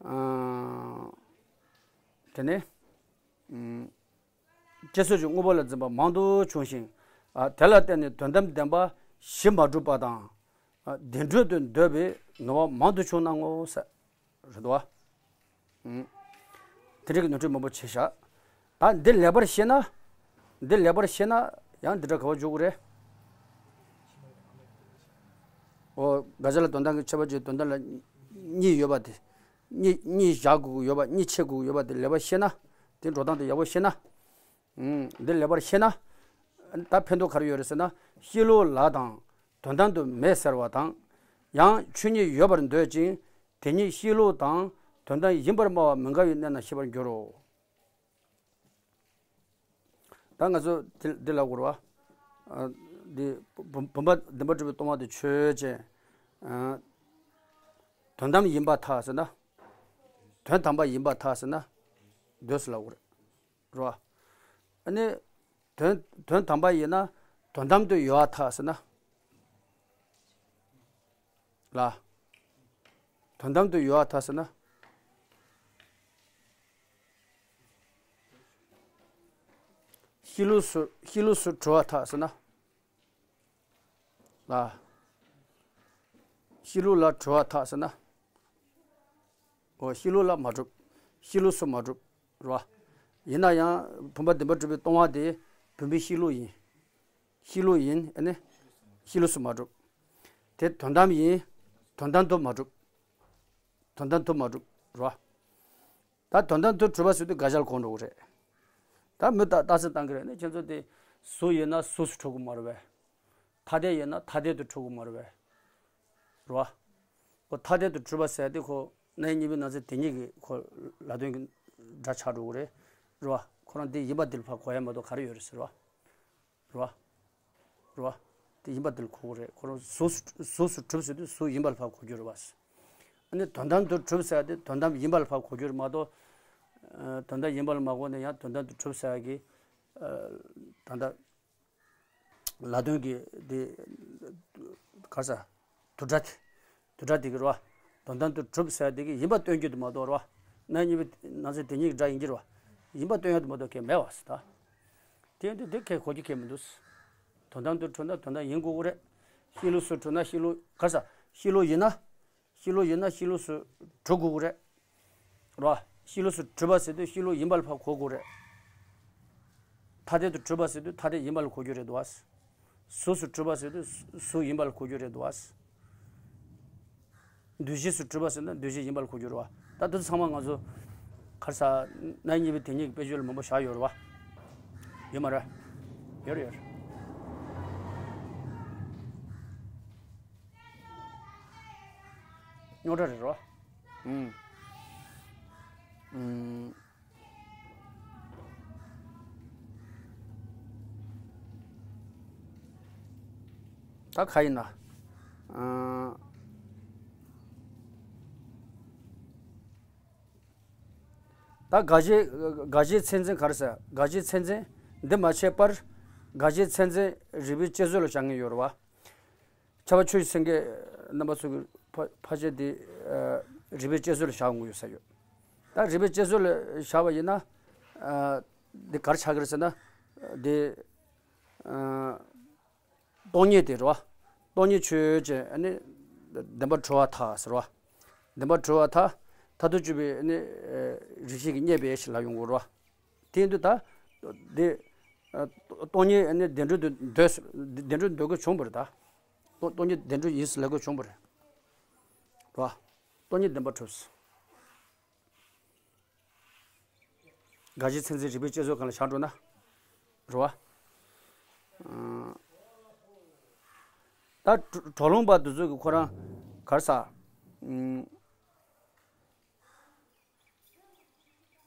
ཨ། དེ་ནས། ཨུམ། དཔྱད་བཟོད་ཀྱི་དངོས་པོ་ལ་འཛིན་པ་མང་དུ་བྱུང་ཞིང་། ཨ། དེ་ལ་བརྟེན་ནས་དོན་དམ་བདེན་པ་གཞི་མ་གྲུབ་པ་དང་། ཨ། བདེན་གྲུབ་ཏུ་འདོད་པའི་ནོར་བ་མང་དུ་བྱུང་སྣང་ངོ་ཟེར། རེད་དོ། ཨུམ། དེ་འདྲ་གི་ནོར་འཁྲུལ་མང་པོ་བྱས་ཤག་ད་འདི་ལེགས་པར་ཤེས་ན། འདི་ལེགས་པར་ཤེས་ན་ཡང་འདི་འདྲ་ག་བ་འཇུག་གི་རེད། ཨོ། དགག་བྱ་ལ་དོན་དམ་གྱི་ཁྱད་པར་གྱི་དོན་དམ་ལ་གཉིས་ཡོད་པ་དེ། གཉིས་གཉིས་བཞག་དགོས་ཀྱི་ཡོད་པ། གཉིས་ཕྱེ་དགོས་ཀྱི་ཡོད་པ་དེ་ལེགས་པར་ཤེས་ན། དེ་འགྲོ་སྟངས་དེ་ཡག་པོ་ཤེས་ན། ཨུམ། འདི་ལེགས་པར་ཤེས་ན། ད་ཕན་ཐོགས་ག་རེ་ཡོད་རེད་ཟེར་ན། ཤེས་ལུགས་ལ་དང་དོན་དམ་དུ་མེད་ཟེར་བ་དང་། ཡང་ཆོས་ཉིད་ཡོད་པར་འདོད་ཅིང་། དེ་ཉིད་ཤེས་ལུགས་དང་དོན་དམ་ཡིན་པར་སྨྲ་བ་མི་འགལ་བའི་གནས་རྣམས་ཤེས་པར་འགྱུར་རོ། ད་ང་ཚོ་འདི་འདི་ལ་གོ་ར་བ། ཨ། འདི་བུམ་བུམ་པ་བདེན་པར་གྲུབ་པའི་སྟོང་པ་དེ་ཆོས་ཅན། ཨ། དོན་དམ་ཡིན་པར་ཐལ་ཟེར་ན། དོན་དམ་པར་ཡིན་པར་ཐལ་ཟེར་ན། འདོད་ཟེར་ལ་གོ་རེད། རེད་བ། ཨ་ནི། དོན་དོན་དམ་པ་ཡིན་ན་དོན་དམ་དུ་ཡོད་པར་ཐལ་ཟེར་ན། ལ། དོན་དམ་དུ་ཡོད་པར་ཐལ་ཟེར་ན། ཤེས་ལུགས་སུ་ཤེས་ལུགས་སུ་གྲུབ་པར་ཐལ་ཟེར་ན། ལ། ཤེས་ལུགས་ལ་གྲུབ་པར་ཐལ་ཟེར་ན། འོ། ཤེས་ལུགས་ལ་མ་གྲུབ། ཤེས་ལུགས་སུ་མ་གྲུབ། རེད་བ། ཡིན་ན་ཡང་བུམ་པ་བདེན་པར་གྲུབ་པའི་སྟོང་པ་དེ་བུམ་པའི་ཤེས་ལུགས་ཡིན། ཤེས་ལུགས་ཡིན། ཨ་ནི། ཤེས་ལུགས་སུ་མ་གྲུབ། དེ་དོན་དམ་ཡིན། དོན་དམ་དུ་མ་གྲུབ། དོན་དམ་དུ་མ་གྲུབ། རེད་བ། ད་དོན་དམ་དུ་གྲུབ་པ་ཟེར་དུས་དགག་བྱ་ལ་གོ་འགྲོ་གི་རེད། ད་མི་ད་རྟགས་གསལ་བཏང་གི་རེད། ཨ་ནི་ཁྱེད་ཚོ་དེ་གཟུགས་ཡིན་ན་གཟུགས་སུ་གྲུབ་ཀྱི་མ་རེད་པས། ཐ་དད་ཡིན་ན་ཐ་དད་དུ་གྲུབ་ཀྱི་མ་རེད་པས། རེད་བ། ཁོ་ཐ་དད་དུ་གྲུབ་པ་ཟེར་དེ་ཁོ་རྣམ་དབྱེ་གཉིས་པའི་ནང་ཚན་དེ་ཉིད་ཀྱི་ཁོ་ལ་དོན་གྱི་སྒྲ་ཆགས་འགྲོ་གི་རེད། རེད་བ། ཁོ་རང་དེ་ཡིན་པ་དེ་ལ་ཕར་གོ་ཡ་མ་གཏོགས་ག་རེ་ཡོད་རེད་ཟེར་བ། རེད་བ། རེད་བ། དེ་ཡིན་པ་དེ་ལ་གོ་གི་རེད། ཁོ་རང་གཟུགས་སུ་གཟུགས་སུ་གྲུབ་ཟེར་དུས་གཟུགས་ཡིན་པ་ལ་ཕར་གོ་རྒྱུ་རེད་བ། ཨ་ནི་དོན་དམ་དུ་གྲུབ་ཟེར་དེ་དོན་དམ་ཡིན་པ་ལ་ཕར་གོ་རྒྱུ་རེད་མ་གཏོགས། ཨ། དོན་དམ་ཡིན་པ་ལ་མ་གོ་ནས་ཡང་དོན་དམ་དུ་གྲུབ་ཟེར་གི། ཨ། ད་ལྟ། ལ་དོན་གྱི་དེ་ག་རེ་ཟ། དུ་སྒྲ་དེ། དུ་སྒྲ་དེ་གི་རེད་བ། དོན་དམ་དུ་གྲུབ་ཟེར་དེ་གི་ཡིན་པ་སྟོན་རྒྱུ་དེ་མ་གཏོགས་རེད་བ། རྣམ་དབྱེ་གཉིས་པའི་ནང་ཚན་དེ་ཉིད་ཀྱི་སྒྲ་ཡིན་གྱི་རེད་བ། ཡིན་པ་སྟོན་ཡ་དེ་མ་གཏོགས་གང་ཡང་མེད་བ་ཟེར་ད། དེ་ཡིན་དུས་དེ་གང་གོ་རྒྱུ་གང་མི་འདུག། དོན་དམ་དུ་གྲུབ་ན་དོན་དམ་ཡིན་དགོས་ཀྱི་རེད། ཤེས་ལུགས་སུ་གྲུབ་ན་ཤེས་ལུགས། ག་རེ་ཟ། ཤེས་ལུགས་ཡིན་ན། ཤེས་ལུགས་ཡིན་ན་ཤེས་ལུགས་སུ་གྲུབ་དགོས་ཀྱི་རེད། རེད་བ། ཤེས་ལུགས་སུ་གྲུབ་པ་ཟེར་དུས་ཤེས་ལུགས་ཡིན་པ་ལ་ཕར་གོ་དགོས་རེད། ཐ་དད་དུ་གྲུབ་པ་ཟེར་དུས་ཐ་དད་ཡིན་པ་ལ་གོ་རྒྱུ་རེད་འདུག་བ། གཟུགས་སུ་གྲུབ་པ་ཟེར་དུས་གཟུགས་ཡིན་པ་ལ་གོ་རྒྱུ་རེད་འདུག་བ། འདུ་བྱེད་སུ་གྲུབ་པ་ཟེར་ན་འདུ་བྱེད་ཡིན་པ་ལ་གོ་རྒྱུ་རེད་བ། ད་དེ་ཚོ་ཚང་མ་ང་ཚོ་ག་རེ་ཟ། རྣམ་དབྱེ་གཉིས་པའི་དེ་ཉིད་ཀྱི་དཔེ་བརྗོད་ལ་མང་པོ་བཞག་ཡོད་རེད་བ། ཡོད་མ་རེད། ཡོད་རེད་ཡོད་རེད། རྙོག་དྲ་རེད་རོ། ཨུམ། ཨུམ། ད་ག་ཡིན་ན། ཨ། ད་དགག་བྱའི་དགག་བྱའི་ཚད་འཛིན་ག་རེ་ཟེར། དགག་བྱའི་ཚད་འཛིན་འདི་མ་བྱས་པར། དགག་བྱའི་ཚད་འཛིན་རིགས་པའི་དཔྱད་བཟོད་ལ་བཞག་མཁན་ཡོད་རེད་བ། ཁྱབ་པ་ཆོས་ཀྱི་སེང་གེ་རྣམ་པ་ཚོ་གི་ཕ་ཕལ་ཆེར་དེ། ཨ། རིགས་པའི་དཔྱད་བཟོད་ལ་བཞག་དགོས་ཡོད་ས་ཡོད། ད་རིགས་པའི་དཔྱད་བཟོད་ལ་བཞག་པ་ཡིན་ན། ཨ། འདི་ག་རེ་ཆགས་ཀྱི་རེད་ཟེར་ན། འདི། ཨ། སྟོང་ཉིད་དེ་རེད་བ། སྟོང་ཉིད་ཆོས་ཅན། ཨ་ནི་བདེན་པར་གྲུབ་པར་ཐལ་ཟེར་བ། བདེན་པར་གྲུབ་པར་ཐལ། མཐར་ཐུག་དཔྱོད་པའི་ཨ་ནི་རིགས་ཤེས་ཀྱིས་རྙེད་པའི་ཕྱིར་ལ་ཡོང་དགོས་རེད་བ། དེ་ཡིན་དུས་ད་འདི། ཨ། སྟོང་ཉིད་ཨ་ནི་བདེན་གྲུབ་ཏུ་འདོད། བདེན་གྲུབ་འདོད་དགོས་བྱུང་བ་རེད་ད། སྟོང་སྟོང་ཉིད་བདེན་གྲུབ་ཡིན་ཟེར་ལབ་དགོས་བྱུང་བ་རེད། རེད་བ། སྟོང་ཉིད་བདེན་པར་གྲུབ་ཟེར། དགག་བྱའི་ཚད་འཛིན་རིགས་པའི་དཔྱད་བཟོད་སྒང་ལ་བཞག་འགྲོ་ན། རེད་བ། ཨ། ད་གྲོ་གྲོ་ལུང་པ་འདི་ཚོ་གི་ཁོ་རང་ག་རེ་ཟ། ཨུམ།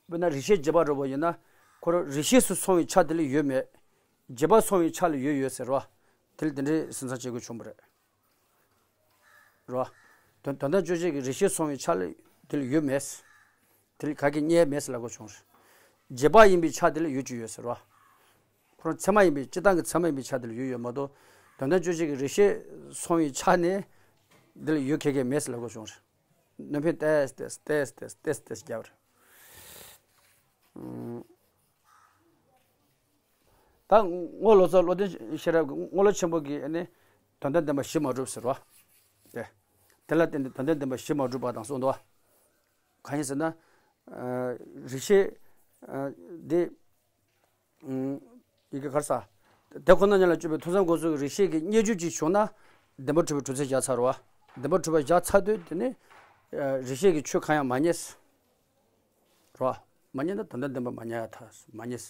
དཔེར་ན་རིགས་ཤེས་རྗེས་དཔག་འདྲ་པོ་ཡིན་ན། ཁོ་རང་རིགས་ཤེས་སུ་སོང་བའི་ཆ་དེ་ལ་ཡོད་མེད། རྗེས་དཔག་སོང་བའི་ཆ་ལ་ཡོད་ཡོད་ཟེར་བ། དེ་ལ་དེ་འདྲའི་ཟིན་ཚང་བྱེད་དགོས་བྱུང་བ་རེད། རེད་བ། དོན་དོན་དམ་དཔྱོད་བྱེད་ཀྱི་རིགས་ཤེས་སོང་བའི་ཆ་ལ་དེ་ལ་ཡོད་མེད། དེ་ལ་ག་གེ་རྙེད་མེད་ཟེར་ལབ་དགོས་བྱུང་རེད། རྗེས་དཔག་ཡིན་པའི་ཆ་དེ་ལ་ཡོད་ཀྱི་ཡོད་ཟེར་བ། ཁོ་རང་ཚད་མ་ཡིན་པའི་སྤྱིར་བཏང་གི་ཚད་མ་ཡིན་པའི་ཆ་དེ་ལ་ཡོད་ཡོད་མ་གཏོགས། དོན་དམ་དཔྱོད་བྱེད་ཀྱི་རིགས་ཤེས་སོང་བའི་ཆ་ནས་དེ་ལ་ཡོད་ག་གེ་མེད་ཟེར་ལབ་དགོས་བྱུང་རེད། ནོར་འཕེན་ཏེས་ཏེས་ཏེས་ཏེས་ཏེས་ཏེས་རྒྱབ་རེད། ཨུམ། ད་རྔོག་ལོ་ཙཱ་བློ་ལྡན་ཤེས་རབ་ཀྱི་རྔོག་ལོ་ཆེན་པོ་གིས་ནི་དོན་དམ་བདེན་པ་གཞི་མ་གྲུབ་ཟེར་བ། དེ་དེ་ལ་བརྟེན་ཏེ་དོན་དམ་བདེན་པ་གཞི་མ་གྲུབ་པ་དང་གསུངས་འདུག་བ། གང་ཡིན་ཟེར་ན། རིགས་ཤེས་འདི། ཡི་གེ་གར་ས། དེ་ཁོ་ན་ཉིད་ལ་དཔྱོད་པའི་ཐོས་བསམ་སྒོམ་གསུམ་གྱི་རིགས་ཤེས་ཀྱི་བརྙས་བཅོས་ཅིག་བྱུང་ན། བདེན་པ་གྲུབ་པའི་གྲུབ་ཚུལ་བཞག་ཚར་བ། བདེན་པ་གྲུབ་པ་བཞག་ཚར་དུས་དེ་ནི། རིགས་ཤེས་ཀྱི་ཆོས་གང་ཡང་མ་རྙེད། རོ། མ་རྙེད་ན་དོན་དམ་བདེན་པ་མ་རྙེད་ཡ་ཐལ། མ་རྙེད།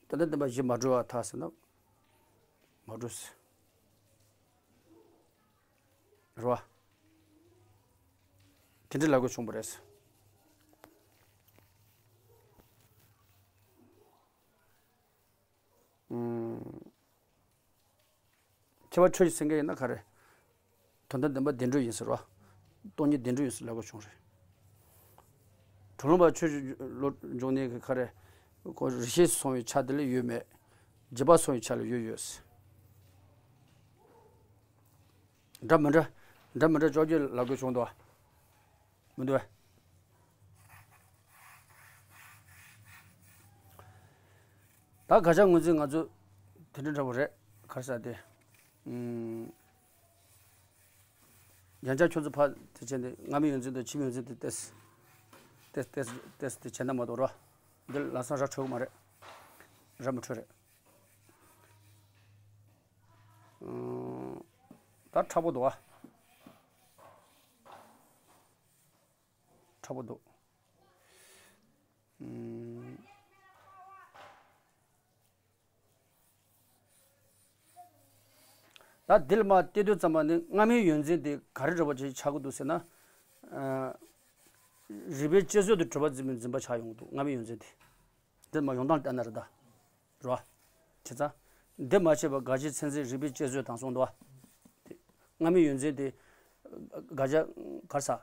དོན་དམ་བདེན་པ་གཞི་མ་གྲུབ་པ་ཐལ་ཟེར་ན། མ་གྲུབ་ཟེར། རོ། དེ་འདྲ་ལབ་དགོས་བྱུང་བ་རེད། ཁྱད་པར་ཆོས་ཀྱི་སེང་གེ་ཡིན་ན་ག་རེ། དོན་དམ་བདེན་པ་བདེན་གྲུབ་ཡིན་ཟེར་བ། སྟོང་ཉིད་བདེན་གྲུབ་ཡིན་ཟེར་ལབ་དགོས་བྱུང་རེད། གྲུབ་ལུགས་པ་ཆོས་ཀྱི་བློ་འབྱུང་གནས་ཀྱི་ག་རེ། ཁོ་རིགས་ཤེས་སུ་སོང་བའི་ཆ་དེ་ལ་ཡོད་མེད། རྗེས་དཔག་སོང་བའི་ཆ་ལ་ཡོད་ཡོད་ཟེར། འདྲ་མི་འདྲ། འདྲ་མི་འདྲ་ཅོག་ཅོག་ལབ་དགོས་བྱུང་འདུག་མི་འདུག་བས། ད་དགག་བྱ་ངོས་འཛིན་ང་ཚོ་དེ་འདྲ་འདྲ་པོ་རེད། ག་རེ་ཟེར་དེ། ཨུམ། ཡང་བསྐྱར་ཁྱོད་ཚོ་ཕ་དེ་བྱས་ནས་སྔ་མའི་ཡོད་ཚད་དང་ཕྱི་མའི་ཡོད་ཚད་དེ་ཏེས། ཏེས་ཏེས་ཏེས་དེ་བྱས་ན་མ་གཏོགས་རོ། འདི་ལ་སང་ར་འཕྲོད་ཀྱི་མ་རེད། ར་མི་འཕྲོད་རེད། ཨུམ། ད་མཁྲེགས་པོ་འདུག་ཨ། མཁྲེགས་པོ་འདུག་ཨུམ། ད་འདི་ལ་མ་བལྟས་དུས་ཙམ་པ་ནི་སྔ་མའི་ཡོད་ཚད་དེ་ག་རེ་འདྲ་པོ་ཅིག་ཆགས་ཀྱི་འདུག་ཟེར་ན། ཨ། རིགས་པའི་དཔྱད་བཟོད་དུ་གྲུབ་པ་འཛིན་པའི་འཛིན་པ་ཆགས་ཡོང་གི་འདུག་སྔ་མའི་ཡོད་ཚད་དེ། འདི་མ་ཡོང་སྟངས་བལྟས་ན་རེད་ད། རོ། བྱས་ཙང་། འདི་མ་བྱས་པ་དགག་བྱའི་མཚན་འཛིན་རིགས་པའི་དཔྱད་བཟོད་དང་གསུངས་འདུག་བ། དེ། སྔ་མའི་ཡོད་ཚད་དེ། དགག་བྱ་ག་རེ་ཟེར།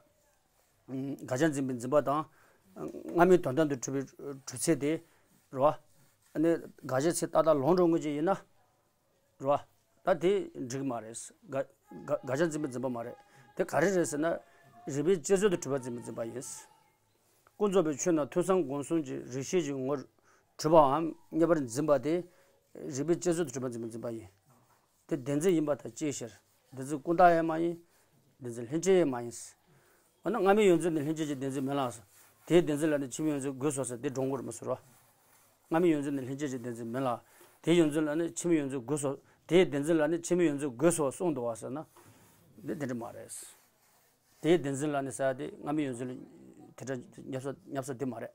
དགག་བྱ་འཛིན་པའི་འཛིན་པ་དང་། སྔ་མའི་དོན་དམ་དུ་གྲུབ་པའི་གྲུབ་ཚད་དེ། རོ། ཨ་ནི་དགག་བྱའི་ཚེ་ཏག་ཏག་ལོག་འགྲོ་དངོས་ཀྱི་ཡིན་ན། རོ། ད་དེ་འགྲིག་མ་རེད། དགག་དགག་དགག་བྱ་འཛིན་པའི་འཛིན་པ་མ་རེད། དེ་ག་རེ་རེད་ཟེར་ན། རིགས་པའི་དཔྱད་བཟོད་དུ་གྲུབ་པ་འཛིན་པའི་འཛིན་པ་ཡིན། ཀུན་རྫོབ་པའི་ཆོས་རྣམས་ཐོས་བསམ་སྒོམ་གསུམ་གྱི་རིགས་ཤེས་ཀྱི་ངོར་གྲུབ་པའམ་རྙེད་པར་འཛིན་པ་དེ། རིགས་པའི་དཔྱད་བཟོད་དུ་གྲུབ་པ་འཛིན་པའི་འཛིན་པ་ཡིན། དེ་བདེན་འཛིན་ཡིན་པ་དང་གཅིག་ཕྱིར། བདེན་འཛིན་ཀུན་བཏགས་ཡང་མ་ཡིན། བདེན་འཛིན་ལྷན་སྐྱེས་ཡང་མ་ཡིན། འོ་ན་སྔ་མའི་ཡོད་ཚད་ནི་ལྷན་སྐྱེས་ཀྱི་བདེན་འཛིན་མིན་ལ། དེའི་བདེན་འཛིན་ལ་ནི་ཕྱི་མའི་ཡོད་ཚད་དགོས་སོ་ཟེར་དེ་འགྲོ་འགྲོ་རེད་མ་ཟེར་རོ། སྔ་མའི་ཡོད་ཚད་ནི་ལྷན་སྐྱེས་ཀྱི་བདེན་འཛིན་མིན་ལ། དེའི་ཡོད་ཚད་ལ་ནི་ཕྱི་མའི་ཡོད་ཚད་དགོས་སོ། དེའི་བདེན་འཛིན་ལ་ནི་ཕྱི་མའི་ཡོད་ཚད་དགོས་སོ་གསུངས་འདུག་བ་ཟེར་ན། འདི་དེ་འདྲ་མ་རེད། དེའི་བདེན་འཛིན་ལ་ནི་ཟེར་ཡ་དེ་སྔ་མའི་ཡོད་ཚད་ལ་དེ་འདྲ་བསྙབ་ས་བསྙབ་ས་དེ་མ་རེད།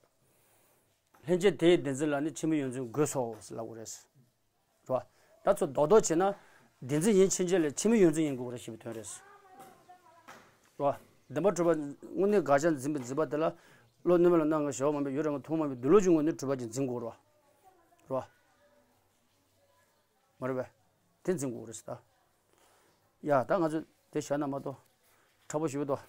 ལྷན་སྐྱེས་དེའི་བདེན་འཛིན་ལ་ནི་ཕྱི་མའི་ཡོད་ཚད་དགོས་སོ་ཟེར་ལབ་དགོས་རེད། རེད་བ། ད་ཚོ་རྡོག་རྡོག་བྱས་ན། བདེན་འཛིན་ཡིན་ཕྱིན་ཆད་ལ་ཕྱི་མའི་ཡོད་ཚད་ཡིན་དགོས་རེད་ཞེས་པའི་དོན་རེད། རེད་བ། བདེན་པར་གྲུབ་པ་དངོས་གནས་དགག་བྱ་འཛིན་པའི་འཛིན་པ་དེ་ལ། བློ་གནས་མེད་ལ་སྣང་ངེ་ཞེ་བ་མ་འབད་ཡུལ་རང་གི་མཐོང་བ་མ་འབད་འདུག་ལོག་གི་ངོས་ནས་གྲུབ་པ་ཅིག་འཛིན་དགོས་རེད་བ། རེད་བ། མ་རེད་པས། དེ་འཛིན་དགོས་རེད་ཟེར་ད། ཡ་ད་ང་ཚོས་དེ་བྱས་ན་མ་གཏོགས། མཁྲེགས་པོ་ཞེ་པོ་འདུག